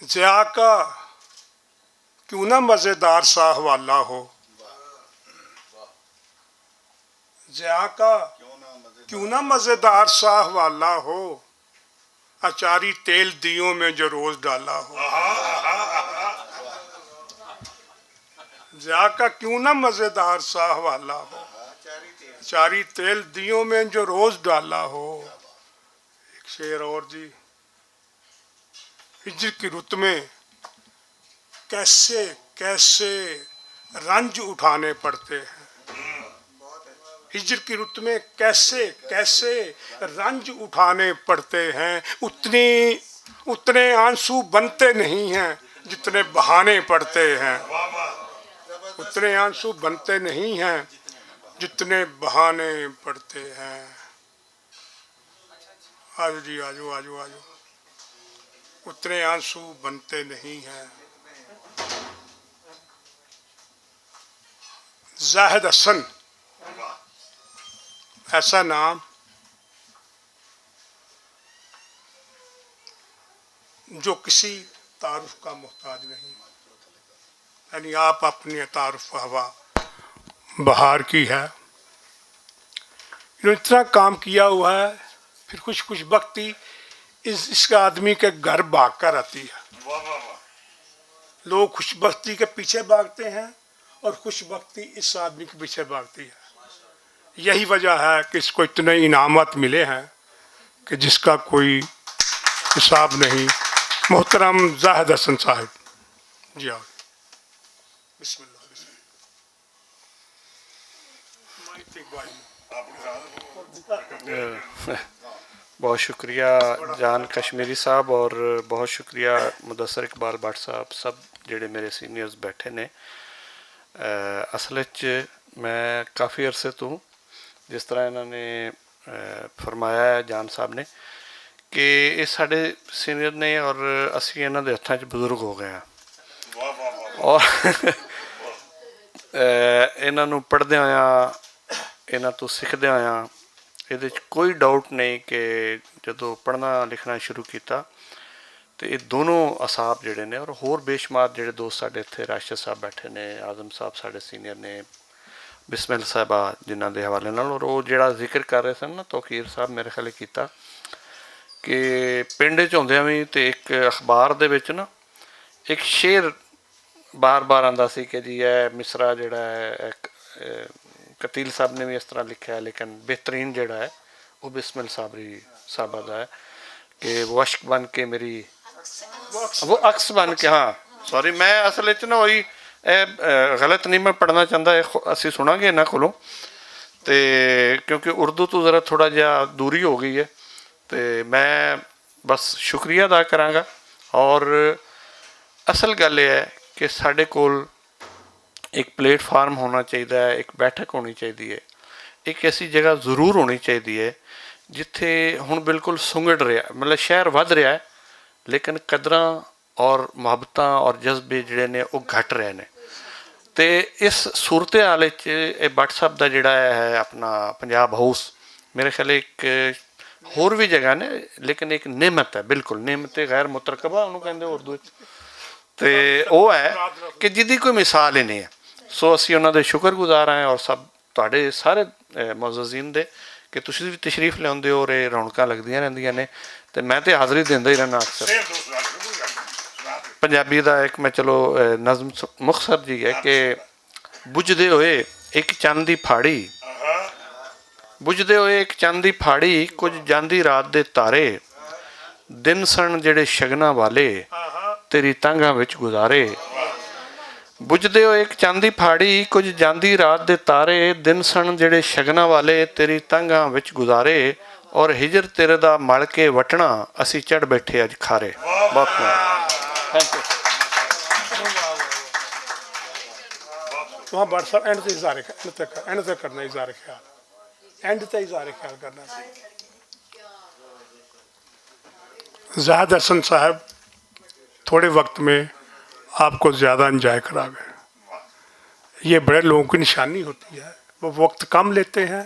ضیاء کا کیوں نہ مزیدار سا حوالہ ہو، ضیاء کا کیوں نہ مزیدار سا حوالہ ہو، اچاری تیل دیوں میں جو روز ڈالا ہو۔ ضیاء کا کیوں نہ مزیدار سا حوالہ ہو، اچاری تیل دیوں میں جو روز ڈالا ہو۔ ایک شعر اور جی، ہجر کی رت میں کیسے کیسے رنج اٹھانے پڑتے ہیں، ہجر کی رت میں کیسے کیسے رنج اٹھانے پڑتے ہیں، اتنی اتنے آنسو بنتے نہیں ہیں جتنے بہانے پڑتے ہیں، اتنے آنسو بنتے نہیں ہیں جتنے بہانے پڑتے ہیں۔ آجو جی، آجو، آجو، آجو۔ اتنے آنسو بنتے نہیں ہیں۔ زاہد حسن، ایسا نام جو کسی تعارف کا محتاج نہیں، یعنی آپ اپنی تعارف ہوا بہار کی ہے۔ انہوں نے اتنا کام کیا ہوا ہے، پھر خوش خوش بختی اس، اس آدمی کے گھر بھاگ کر آتی ہے۔ لوگ خوش بختی کے پیچھے بھاگتے ہیں اور خوش بختی اس آدمی کے پیچھے بھاگتی ہے۔ یہی وجہ ہے کہ اس کو اتنے انعامات ملے ہیں کہ جس کا کوئی حساب نہیں۔ محترم زاہد حسن صاحب، جی آؤ، بسم اللہ، بسم اللہ۔ بہت شکریہ جان کشمیری صاحب، اور بہت شکریہ مدثر اقبال بٹ صاحب، سب جڑے میرے سینئرز بیٹھے نے۔ اصل وچ میں کافی عرصے تو، جس طرح انہوں نے فرمایا ہے جان صاحب نے، کہ یہ سارے سینئر نے اور اسی انہوں دے ہتھاں چ بزرگ ہو گئے ہیں۔ اور انہوں پڑھدے ہویا، انہوں تو سیکھدے ہویا، یہ کوئی ڈاؤٹ نہیں کہ جدوں پڑھنا لکھنا شروع کیتا، تے یہ دونوں اصحاب جڑے نے اور ہور بے شمار جڑے دوست ساڈے اتھے راشد صاحب بیٹھے نے، اعظم صاحب ساڈے سینئر نے، بسمل صاحبہ جنہاں دے حوالے نال اور وہ جڑا ذکر کر رہے سن نا توقیر صاحب، میرے خیال کیتا کہ پنڈ چ ہوندیاں وی تے ایک اخبار دے وچ نا ایک شعر بار بار آندا سی کہ جی اے مصرعہ جڑا ہے، ایک قتیل صاحب نے بھی اس طرح لکھا ہے، لیکن بہترین جڑا ہے وہ بسمل صابری صاحبہ دا ہے کہ وہ اشک بن کے میری، وہ عکس بن کے، ہاں، سوری، میں اصل وچ نا وہی، اے غلط نہیں میں پڑھنا چاہتا، اسی سنا گے انہاں کولوں، تے کیونکہ اردو تو ذرا تھوڑا جہا دوری ہو گئی ہے، تے میں بس شکریہ ادا کراں گا۔ اور اصل گل یہ ہے کہ ساڈے کول ایک پلیٹ فارم ہونا چاہیے، ایک بیٹھک ہونی چاہیے ہے، ایک ایسی جگہ ضرور ہونی چاہیے ہے جتھے ہن بالکل سنگڑ رہا، مطلب شہر ودھ رہا ہے، لیکن قدراں اور محبتاں اور جذبے جڑے نے وہ گھٹ رہے نے۔ تے اس صورتحال وچ اے بٹ صاحب دا جڑا ہے اپنا پنجاب ہاؤس، میرے خیال ایک ہور بھی جگہ نے، لیکن ایک نعمت ہے، بالکل نعمت غیر مترکبہ انہوں کہندے اردو وچ۔ تے او ہے کہ جدی کوئی مثال ہی نہیں ہے۔ سو اسی انہاں دے شکر گزار ہیں اور سب تہاڈے سارے معززین دے کہ تسی بھی تشریف لیاندے ہو اور اے رونقاں لگدیاں رہندیاں نے، تے میں تے حاضری دیندا ہی رہنا اکثر۔ پنجابی دا ایک میں چلو نظم مختصر جی ہے کہ بجھدے ہوئے اک چند دی پھاڑی، بجھدے ہوئے اک چند دی پھاڑی، کچھ جاندی رات دے تارے، دن سن جڑے شگناں والے، تیری تانگاں وچ گزارے۔ بجھدے ہوئے اک چند دی پھاڑی، کچھ جاندی رات دے تارے، دن سن جڑے شگناں والے، تیری تانگاں وچ گزارے، اور ہجر تیرے دا مل کے وٹنا، اسی چڑھ بیٹھے اج کھارے۔ بہت مہربانی۔ تھینک یو۔ تھاں بٹ صاحب اینڈ تے اظہار خ-، اینڈ تے کر-، اینڈ تے کرنا اظہار خیال، اینڈ تے اظہار خیال کرنا سی۔ زاہد حسن صاحب تھوڑے وقت میں آپ کو زیادہ انجوائے کرا گئے۔ یہ بڑے لوگوں کی نشانی ہوتی ہے، وہ وقت کم لیتے ہیں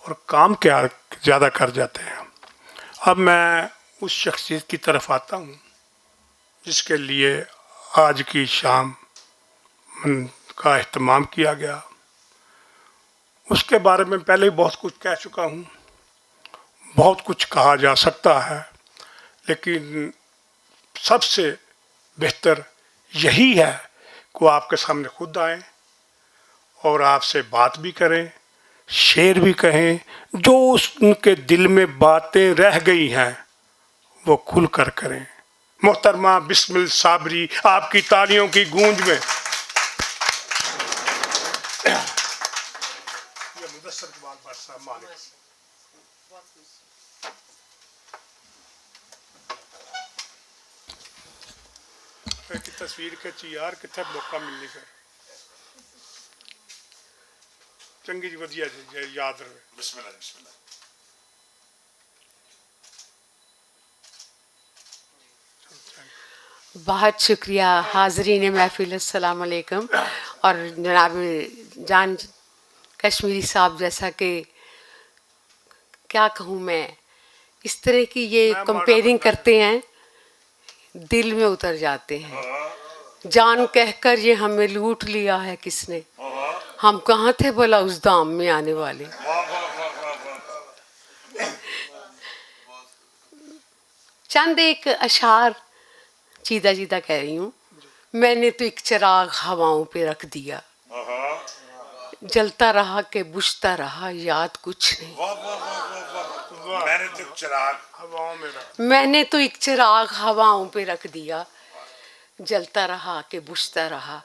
اور کام کیا زیادہ کر جاتے ہیں۔ اب میں اس شخصیت کی طرف آتا ہوں جس کے لیے آج کی شام کا اہتمام کیا گیا۔ اس کے بارے میں پہلے ہی بہت کچھ کہہ چکا ہوں، بہت کچھ کہا جا سکتا ہے، لیکن سب سے بہتر یہی ہے کہ وہ آپ کے سامنے خود آئیں اور آپ سے بات بھی کریں، شعر بھی کہیں، جو اس، ان کے دل میں باتیں رہ گئی ہیں، وہ کھل کر کریں۔ محترمہ بسمل صابری، آپ کی تالیوں کی گونج میں۔ یہ مدثر اقبال بٹ صاحب مالک۔ ایک تصویر کھچی یار، کتھے موقع ملنی پھر۔ چنگی جی، ودیا جی، یاد رہے۔ بسم اللہ جی، بسم اللہ۔ بہت شکریہ حاضرین محفل، السلام علیکم۔ اور جناب جان کشمیری صاحب، جیسا کہ کیا کہوں میں، اس طرح کی یہ کمپیئرنگ کرتے ہیں، دل میں اتر جاتے ہیں۔ جان کہہ کر یہ ہمیں لوٹ لیا ہے کس نے؟ ہم کہاں تھے بھلا اس دام میں آنے والے؟ چند ایک اشعار چیدہ چیدہ کہہ رہی ہوں۔ میں نے تو ایک چراغ ہواؤں پہ رکھ دیا، جلتا رہا کہ بجھتا رہا، یاد کچھ نہیں۔ میں نے تو ایک چراغ میں نے تو ایک چراغ ہواؤں پہ رکھ دیا، جلتا رہا کہ بجھتا رہا،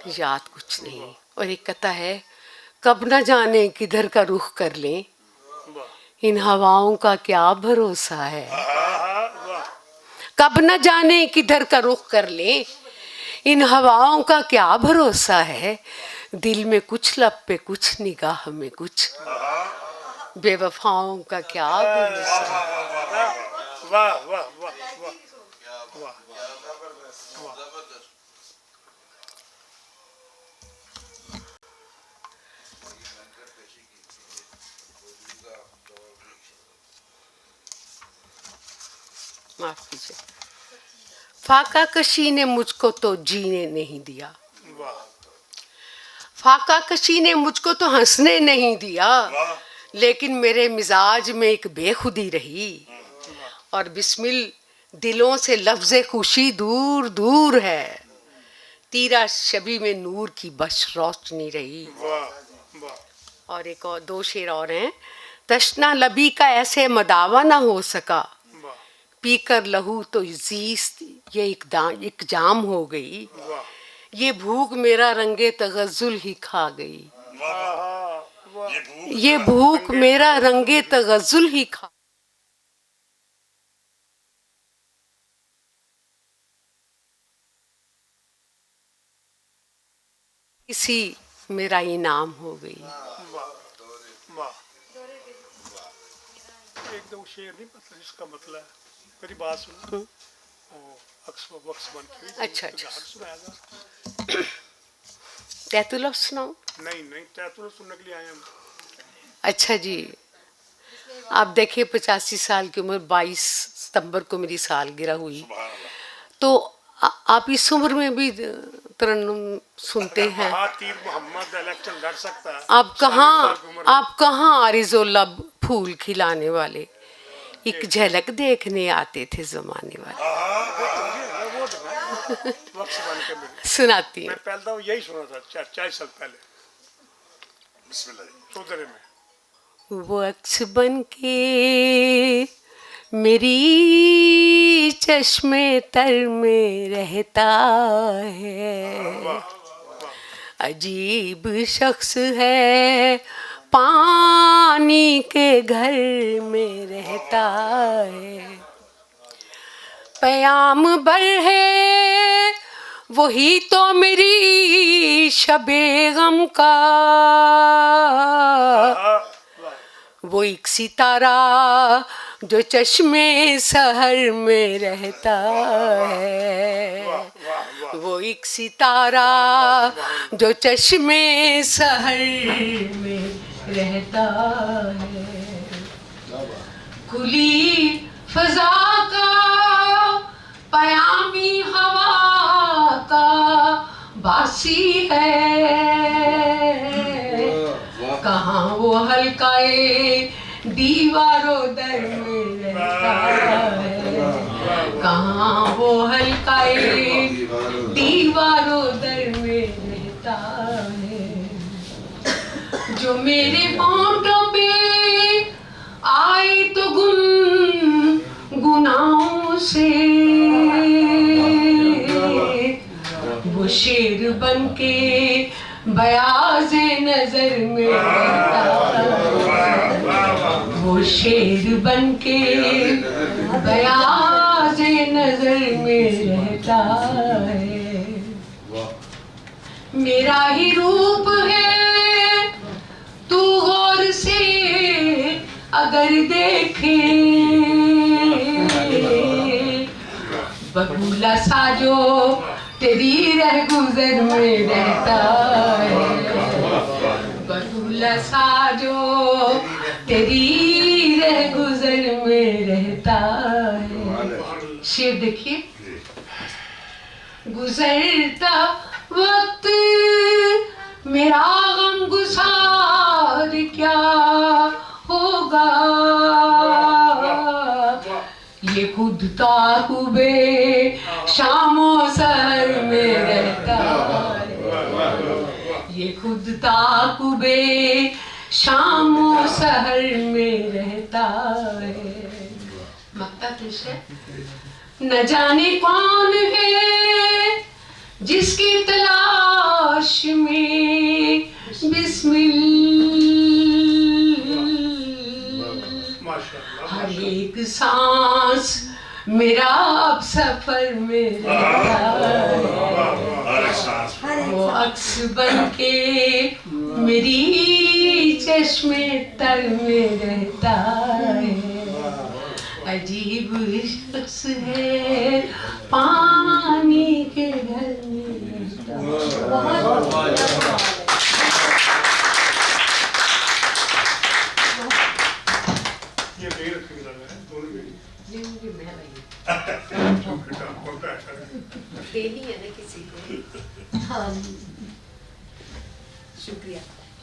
یاد کچھ نہیں۔ اور ایک کہتا ہے، کب نہ جانے کدھر کا رخ کر لیں، ان ہواؤں کا کیا بھروسہ ہے؟ کب نہ جانے کدھر کا رخ کر لیں، ان ہواؤں کا کیا بھروسہ ہے؟ دل میں کچھ، لب پہ کچھ، نگاہ میں کچھ، بے وفاؤں کا کیا بھروسہ ہے؟ واہ، واہ، واہ، واہ، واہ۔ معاف کیجیے۔ فاقہ کشی نے مجھ کو تو جینے نہیں دیا۔ فاقہ کشی نے مجھ کو تو ہنسنے نہیں دیا، لیکن میرے مزاج میں ایک بے خودی رہی۔ اور بسمل دلوں سے لفظ خوشی دور دور ہے، تیرا شبی میں نور کی بش روشنی رہی۔ اور ایک اور، دو شعر اور ہیں۔ تشنا لبی کا ایسے مداوا نہ ہو سکا، پی کر لہو تو زیست، یہ ایک دا-، ایک جام ہو گئی۔ یہ بھوک میرا رنگ تغزل ہی کھا گئی۔ یہ بھوک میرا رنگ تغزل ہی کھا اسی میرا انعام ہو گئی۔ واہ، واہ۔ ایک دو شعر نہیں، مطلب، اس کا مطلب، میری بات سنو۔ وہ عکس، عکس بن کے بھی اچھا، اچھا۔ گاہک سنایا تھا۔ تیتو لفظ سناؤ۔ نہیں، نہیں، تیتو لفظ سننے کے لیے آئے ہم۔ اچھا جی، آپ دیکھیے، پچاسی سال کی عمر، بائیس ستمبر کو میری سالگرہ ہوئی۔ تو آ-، آپ اس عمر میں بھی ترنم سنتے ہیں۔ آپ کہاں، آپ کہاں عارض و لب پھول کھلانے والے، ایک جھلک دیکھنے آتے تھے زمانے والے۔ سناتی ہوں۔ میں پہلے تو یہی سنا تھا، چار، چار سال پہلے۔ بسم اللہ جی۔ چودھرے میں۔ وہ عکس بن کے میری چشم تر میں رہتا ہے۔ عجیب شخص ہے، پانی کے گھر میں رہتا ہے۔ پیام بر ہے وہی تو میری شب غم کا، وہ ایک ستارہ جو چشم سحر میں رہتا ہے، وہ ایک ستارہ جو چشم سحر میں رہتا ہے۔ کھلی فضا کا پیامی ہوا کا باسی ہے۔ کہاں وہ حلقہ دیوار و در میں رہتا ہے؟ کہاں وہ حلقہ دیوار و در میں رہتا ہے؟ جو میرے ہونٹوں پہ آئے تو گن گناہوں سے وہ شیر بن کے بیاض نظر میں رہتا ہے۔ وہ شیر بن کے بیاض نظر میں رہتا ہے۔ میرا ہی روپ ہے، تو غور سے اگر دیکھے، بگولا سا جو تیری رہ گزر میں رہتا ہے، بطول سا جو تیری رہ گزر میں رہتا ہے۔ شعر دیکھیے، گزرتا وقت میرا غم گسار کیا ہوگا؟ یہ خود تاکبے شام و سحر میں رہتا ہے، یہ خود تاکبے شام و سحر میں رہتا ہے۔ مقطع پیش ہے۔ نہ جانے کون ہے جس کی تلاش میں بسمل، ہر ایک سانس میرا اب سفر میں رہتا ہے، وہ عکس بن کے میری چشم تر میں رہتا ہے۔ عجیب شخص ہے پانی کے گھر میں۔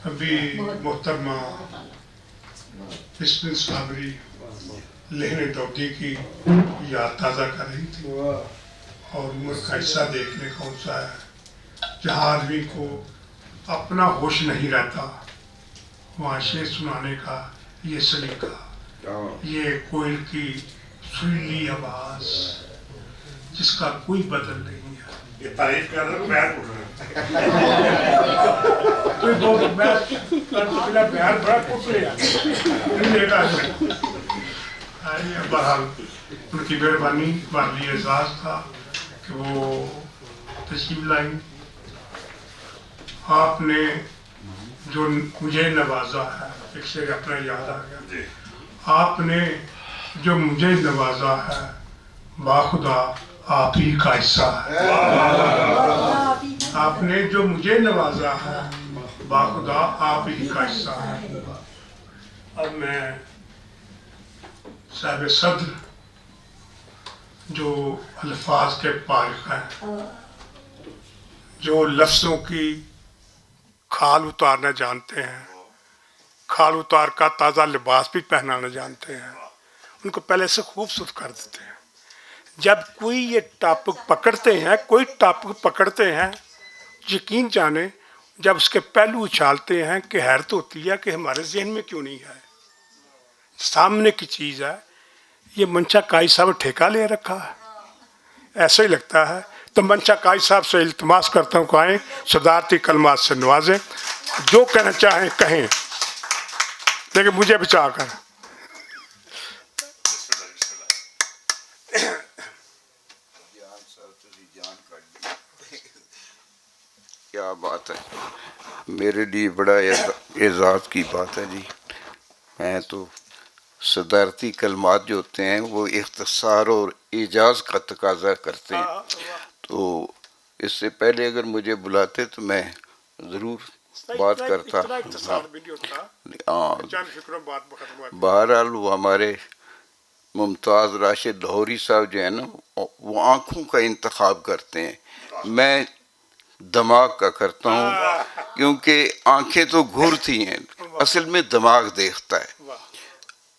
ابھی محترمہ بسمل صابری لہن دودی کی یاد تازہ کر رہی تھی، اور عمر کا حصہ دیکھنے کون سا ہے، جہاں آدمی کو اپنا ہوش نہیں رہتا، وہاں شعر سنانے کا یہ سلیقہ، یہ کوئل کی سریلی آواز، جس کا کوئی بدل نہیں ہے۔ یہ تعریف کر رہے ہو، میں اٹھ رہا ہوں۔ کوئی بہت، میں کر تو بنا بیان بڑا کچھ لے آیا۔ نہیں لے کر آیا۔ آئیے، بہرحال، ان کی مہربانی، ہمارے لیے اعزاز تھا کہ وہ تشریف لائیں۔ آپ نے جو مجھے نوازا ہے، ایک شعر اپنا یاد آ گیا۔ آپ نے جو مجھے نوازا ہے، باخدا آپ ہی کا حصہ ہے۔ آپ نے جو مجھے نوازا ہے، باخدا آپ ہی کا حصہ ہے۔ اب میں صاحب صدر، جو الفاظ کے پالک ہیں، جو لفظوں کی کھال اتارنا جانتے ہیں، کھال اتار کا تازہ لباس بھی پہنانا جانتے ہیں، ان کو پہلے سے خوبصورت کر دیتے ہیں۔ جب کوئی یہ ٹاپک پکڑتے ہیں، کوئی ٹاپک پکڑتے ہیں، یقین جانیں، جب اس کے پہلو اچھالتے ہیں کہ حیرت ہوتی ہے کہ ہمارے ذہن میں کیوں نہیں ہے، سامنے کی چیز ہے۔ یہ منشا قاضی صاحب ٹھیکہ لے رکھا ہے، ایسا ہی لگتا ہے۔ تو منشا قاضی صاحب سے التماس کرتا ہوں کہ آئیں، صدارتی کلمات سے نوازیں، جو کہنا چاہیں کہیں، لیکن مجھے بچا کر۔ کیا بات ہے، میرے لیے بڑا اعز- اعزاز کی بات ہے جی۔ میں تو، صدارتی کلمات جو ہوتے ہیں، وہ اختصار اور اعجاز کا تقاضا کرتے ہیں۔ تو اس سے پہلے اگر مجھے بلاتے تو میں ضرور بات کرتا۔ ہاں۔ بہرحال، وہ ہمارے ممتاز راشد لاہوری صاحب جو ہیں نا، وہ آنکھوں کا انتخاب کرتے ہیں، میں دماغ کا کرتا ہوں، کیونکہ آنکھیں تو گھورتی ہیں، اصل میں دماغ دیکھتا ہے۔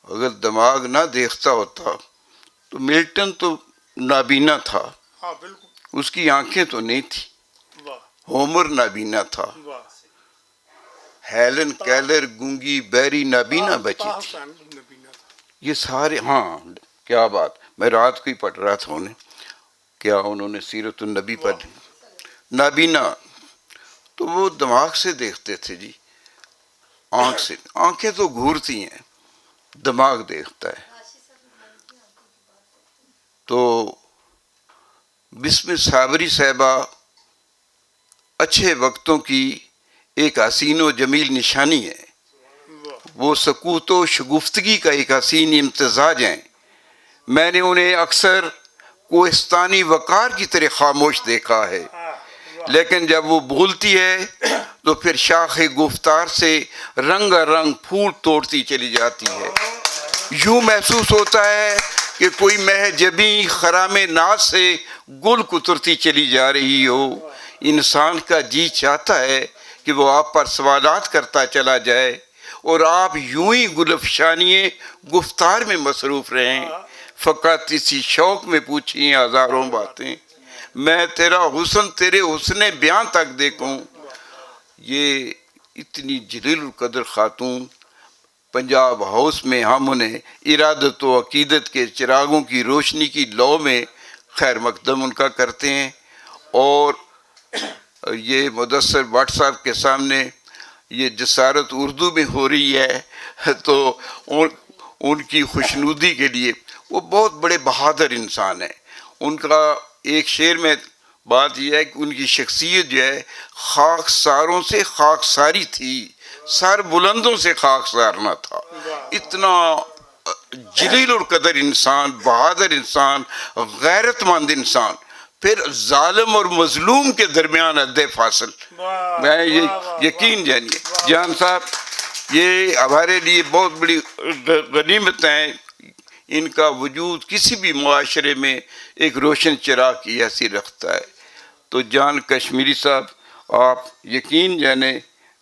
اگر دماغ نہ دیکھتا ہوتا تو ملٹن تو نابینا تھا، اس کی آنکھیں تو نہیں تھی۔ ہومر نابینا تھا، ہیلن کیلر گونگی بہری نابینا بچی تھی۔ یہ سارے، ہاں، کیا بات، میں رات کو ہی پڑھ رہا تھا انہیں، کیا انہوں نے سیرت النبی پڑھ لی؟ نابینا۔ تو وہ دماغ سے دیکھتے تھے جی، آنکھ سے، آنکھیں تو گھورتی ہیں، دماغ دیکھتا ہے۔ تو بسم صابری صاحبہ اچھے وقتوں کی ایک حسین و جمیل نشانی ہے، وہ سکوت و شگفتگی کا ایک حسین امتزاج ہیں۔ میں نے انہیں اکثر کوہستانی وقار کی طرح خاموش دیکھا ہے، لیکن جب وہ بولتی ہے تو پھر شاخ گفتار سے رنگا رنگ پھول توڑتی چلی جاتی ہے۔ یوں محسوس ہوتا ہے کہ کوئی مہجبیں خرام ناز سے گل کترتی چلی جا رہی ہو۔ انسان کا جی چاہتا ہے کہ وہ آپ پر سوالات کرتا چلا جائے اور آپ یوں ہی گلفشانی گفتار میں مصروف رہیں۔ فقط اسی شوق میں پوچھیں ہزاروں باتیں، میں تیرا حسن تیرے حسن بیان تک دیکھوں۔ یہ اتنی جلیل القدر خاتون پنجاب ہاؤس میں ہم انہیں ارادت و عقیدت کے چراغوں کی روشنی کی لو میں خیر مقدم ان کا کرتے ہیں۔ اور یہ مدثر بٹ صاحب کے سامنے یہ جسارت اردو میں ہو رہی ہے، تو ان ان کی خوشنودی کے لیے، وہ بہت بڑے بہادر انسان ہیں۔ ان کا ایک شعر میں بات یہ ہے کہ ان کی شخصیت جو ہے، خاک ساروں سے خاک ساری تھی، سر بلندوں سے خاک سارنا تھا۔ اتنا جلیل القدر انسان، بہادر انسان، غیرت مند انسان، پھر ظالم اور مظلوم کے درمیان حد فاصل۔ میں یہ یقین جانیے، جان صاحب، یہ ہمارے لیے بہت بڑی غنیمت ہے۔ ان کا وجود کسی بھی معاشرے میں ایک روشن چراغ کی حیثیت رکھتا ہے۔ تو جان کشمیری صاحب، آپ یقین جانے،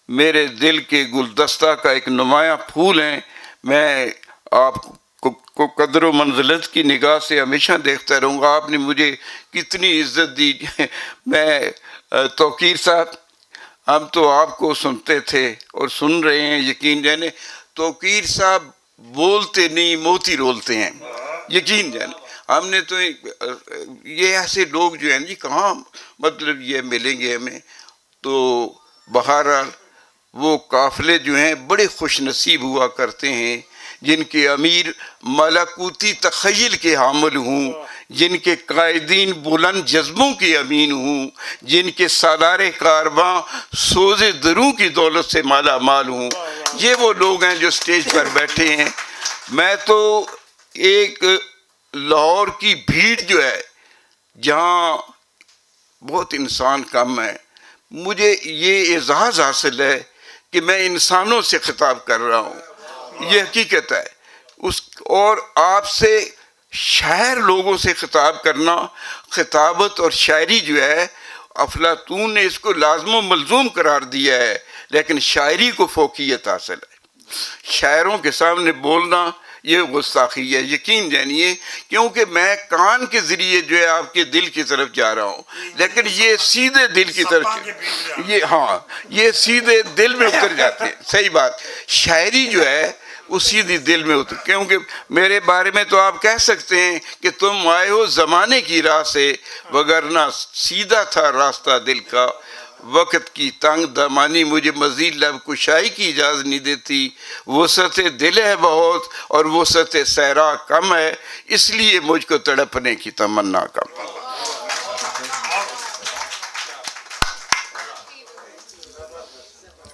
میرے دل کے گلدستہ کا ایک نمایاں پھول ہیں۔ میں آپ کو قدر و منزلت کی نگاہ سے ہمیشہ دیکھتا رہوں گا۔ آپ نے مجھے کتنی عزت دی۔ میں توقیر صاحب، ہم تو آپ کو سنتے تھے اور سن رہے ہیں، یقین جانے۔ توقیر صاحب بولتے نہیں، موتی رولتے ہیں، یقین جانے۔ ہم نے تو یہ ایسے لوگ جو ہیں جی، کہاں، مطلب، یہ ملیں گے ہمیں؟ تو بہرحال، وہ قافلے جو ہیں، بڑے خوش نصیب ہوا کرتے ہیں، جن کے امیر ملکوتی تخیل کے حامل ہوں، جن کے قائدین بلند جذبوں کے امین ہوں، جن کے سالار کارواں سوز دروں کی دولت سے مالا مال ہوں۔ یہ وہ لوگ ہیں جو اسٹیج پر بیٹھے ہیں۔ میں تو ایک لاہور کی بھیڑ جو ہے، جہاں بہت انسان کم ہے، مجھے یہ اعزاز حاصل ہے کہ میں انسانوں سے خطاب کر رہا ہوں۔ یہ حقیقت ہے۔ اس اور آپ سے شاعر لوگوں سے خطاب کرنا، خطابت اور شاعری جو ہے، افلاطون نے اس کو لازم و ملزوم قرار دیا ہے، لیکن شاعری کو فوقیت حاصل ہے۔ شاعروں کے سامنے بولنا یہ گستاخی ہے، یقین جانیے، کیونکہ میں کان کے ذریعے جو ہے آپ کے دل کی طرف جا رہا ہوں، لیکن یہ سیدھے دل کی طرف، یہ، ہاں، یہ سیدھے دل میں اتر جاتے ہیں۔ صحیح بات، شاعری جو ہے وہ سیدھی دل میں اتر، کیونکہ میرے بارے میں تو آپ کہہ سکتے ہیں کہ تم آئے ہو زمانے کی راہ سے، وگرنہ سیدھا تھا راستہ دل کا۔ وقت کی تنگ دمانی مجھے مزید لب کشائی کی اجازت نہیں دیتی۔ وسعت دل ہے بہت اور وسعت صحرا کم ہے، اس لیے مجھ کو تڑپنے کی تمنا کم۔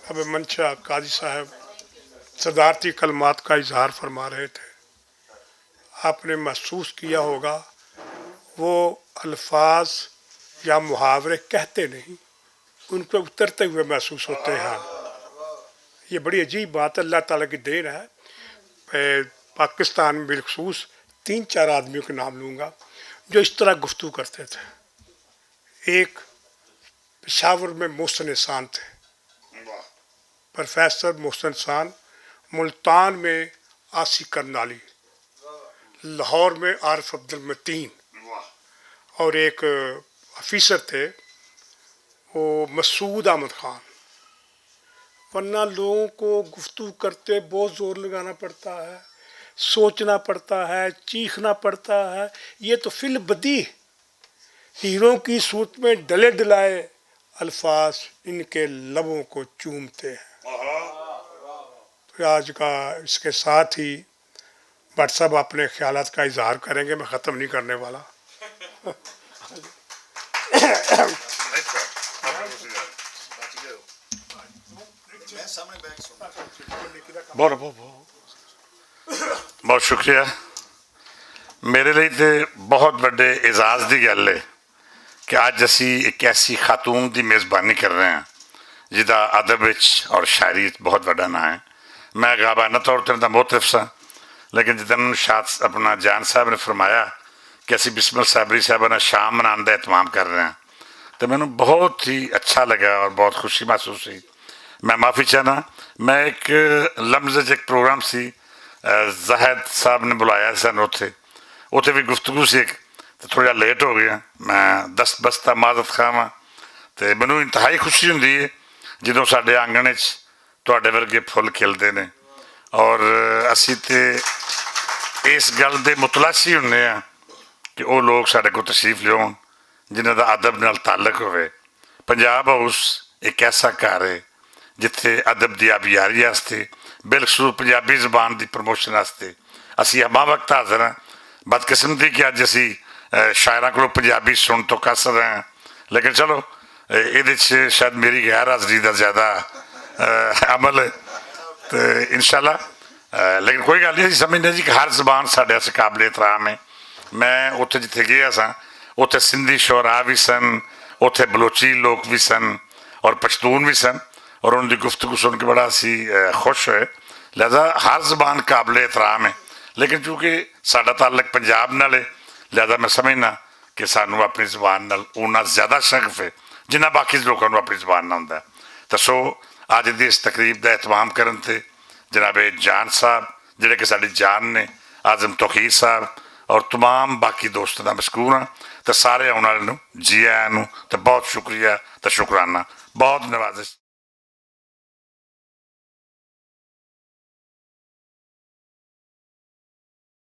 اب منشا قاضی صاحب صدارتی کلمات کا اظہار فرما رہے تھے۔ آپ نے محسوس کیا ہوگا، وہ الفاظ یا محاورے کہتے نہیں، ان پہ اترتے ہوئے محسوس ہوتے ہیں۔ یہ بڑی عجیب بات ہے، اللہ تعالیٰ کی دین ہے۔ میں پاکستان میں بالخصوص تین چار آدمیوں کے نام لوں گا جو اس طرح گفتگو کرتے تھے۔ ایک پشاور میں محسن احسان تھے، پروفیسر محسن احسان، ملتان میں آصف کرنالی، لاہور میں عارف عبد المتین، اور ایک آفیسر تھے، وہ مسعود احمد خان۔ ورنہ لوگوں کو گفتگو کرتے بہت زور لگانا پڑتا ہے، سوچنا پڑتا ہے، چیخنا پڑتا ہے۔ یہ تو فی البدیہہ ہیروں کی صورت میں ڈلے ڈلائے الفاظ ان کے لبوں کو چومتے ہیں۔ تو آج کا اس کے ساتھ ہی بٹ صاحب اپنے خیالات کا اظہار کریں گے، میں ختم نہیں کرنے والا۔ بہت بہت بہت بہت شکریہ۔ میرے لئی تے بہت وڈے اعزاز دی گل ہے کہ اج اسی ایک ایسی خاتون دی میزبانی کر رہے ہیں جس دا ادب وچ اور شاعری وچ بہت وڈا نام ہے۔ میں غابانہ طور تے انہاں دا معترف سا، لیکن جدن شاد اپنا جان صاحب نے فرمایا کہ اسی بسمل صابری صاحبہ نال شام منان دا اہتمام کر رہے ہیں، تو مینوں بہت ہی اچھا لگا اور بہت خوشی محسوس ہوئی۔ میں معافی چاہنا، میں ایک لمز وچ ایک پروگرام سی، زاہد صاحب نے بلایا سن اتھے، اتھے بھی گفتگو سی ایک، تے تھوڑا جہا لیٹ ہو گیا۔ میں دست بستہ معذرت خواہ ہاں۔ تے مینوں انتہائی خوشی ہوندی ہے جدوں ساڈے آنگن وچ تہاڈے ورگے پھل کھلدے نے، اور اسی تے اس گل دے متلاشی ہوندے ہاں کہ او لوگ ساڈے کول تشریف لیاون جنہاں دا ادب نال تعلق ہوئے۔ پنجاب ہاؤس ایک ایسا گھر ہے جتھے ادب دی آبیاری واسطے، بالخصوص پنجابی زبان دی پروموشن واسطے اسی ہما وقت حاضر ہاں۔ بدقسمتی کہ اج اسی شاعراں کولوں پنجابی سن تو کس رہے ہیں، لیکن چلو، ایدے چ شاید میری غیر حاضری دا زیادہ عمل ہے۔ تے انشاءاللہ، لیکن کوئی گل نہیں، اسی سمجھنے جی کہ ہر زبان ساڈے واسطے قابل احترام ہے۔ میں اتھے جتھے گیا سا، اتھے سندھی شعراء بھی سن، اتھے بلوچی لوگ بھی سن، اور پشتون بھی سن، اور ان دی گفتگو سن کے بڑا اسی خوش ہوئے۔ لہذا ہر زبان قابل احترام ہے، لیکن چونکہ ساڈا تعلق پنجاب نال ہے، لہذا میں سمجھنا کہ سانوں اپنی زبان نال اونا زیادہ شغف ہے جنہاں باقی لوکاں نوں اپنی زبان نال ہوندا ہے۔ تے سو، اج دی اس تقریب دا اہتمام کرن تے جناب جان صاحب، جڑے کہ ساڈی جان نے، اعظم توقیر صاحب، اور تمام باقی دوستاں دا مشکور ہاں۔ تے سارے آن والے نوں جی آیاں نوں، تے بہت شکریہ، تے شکرانہ، بہت نوازش۔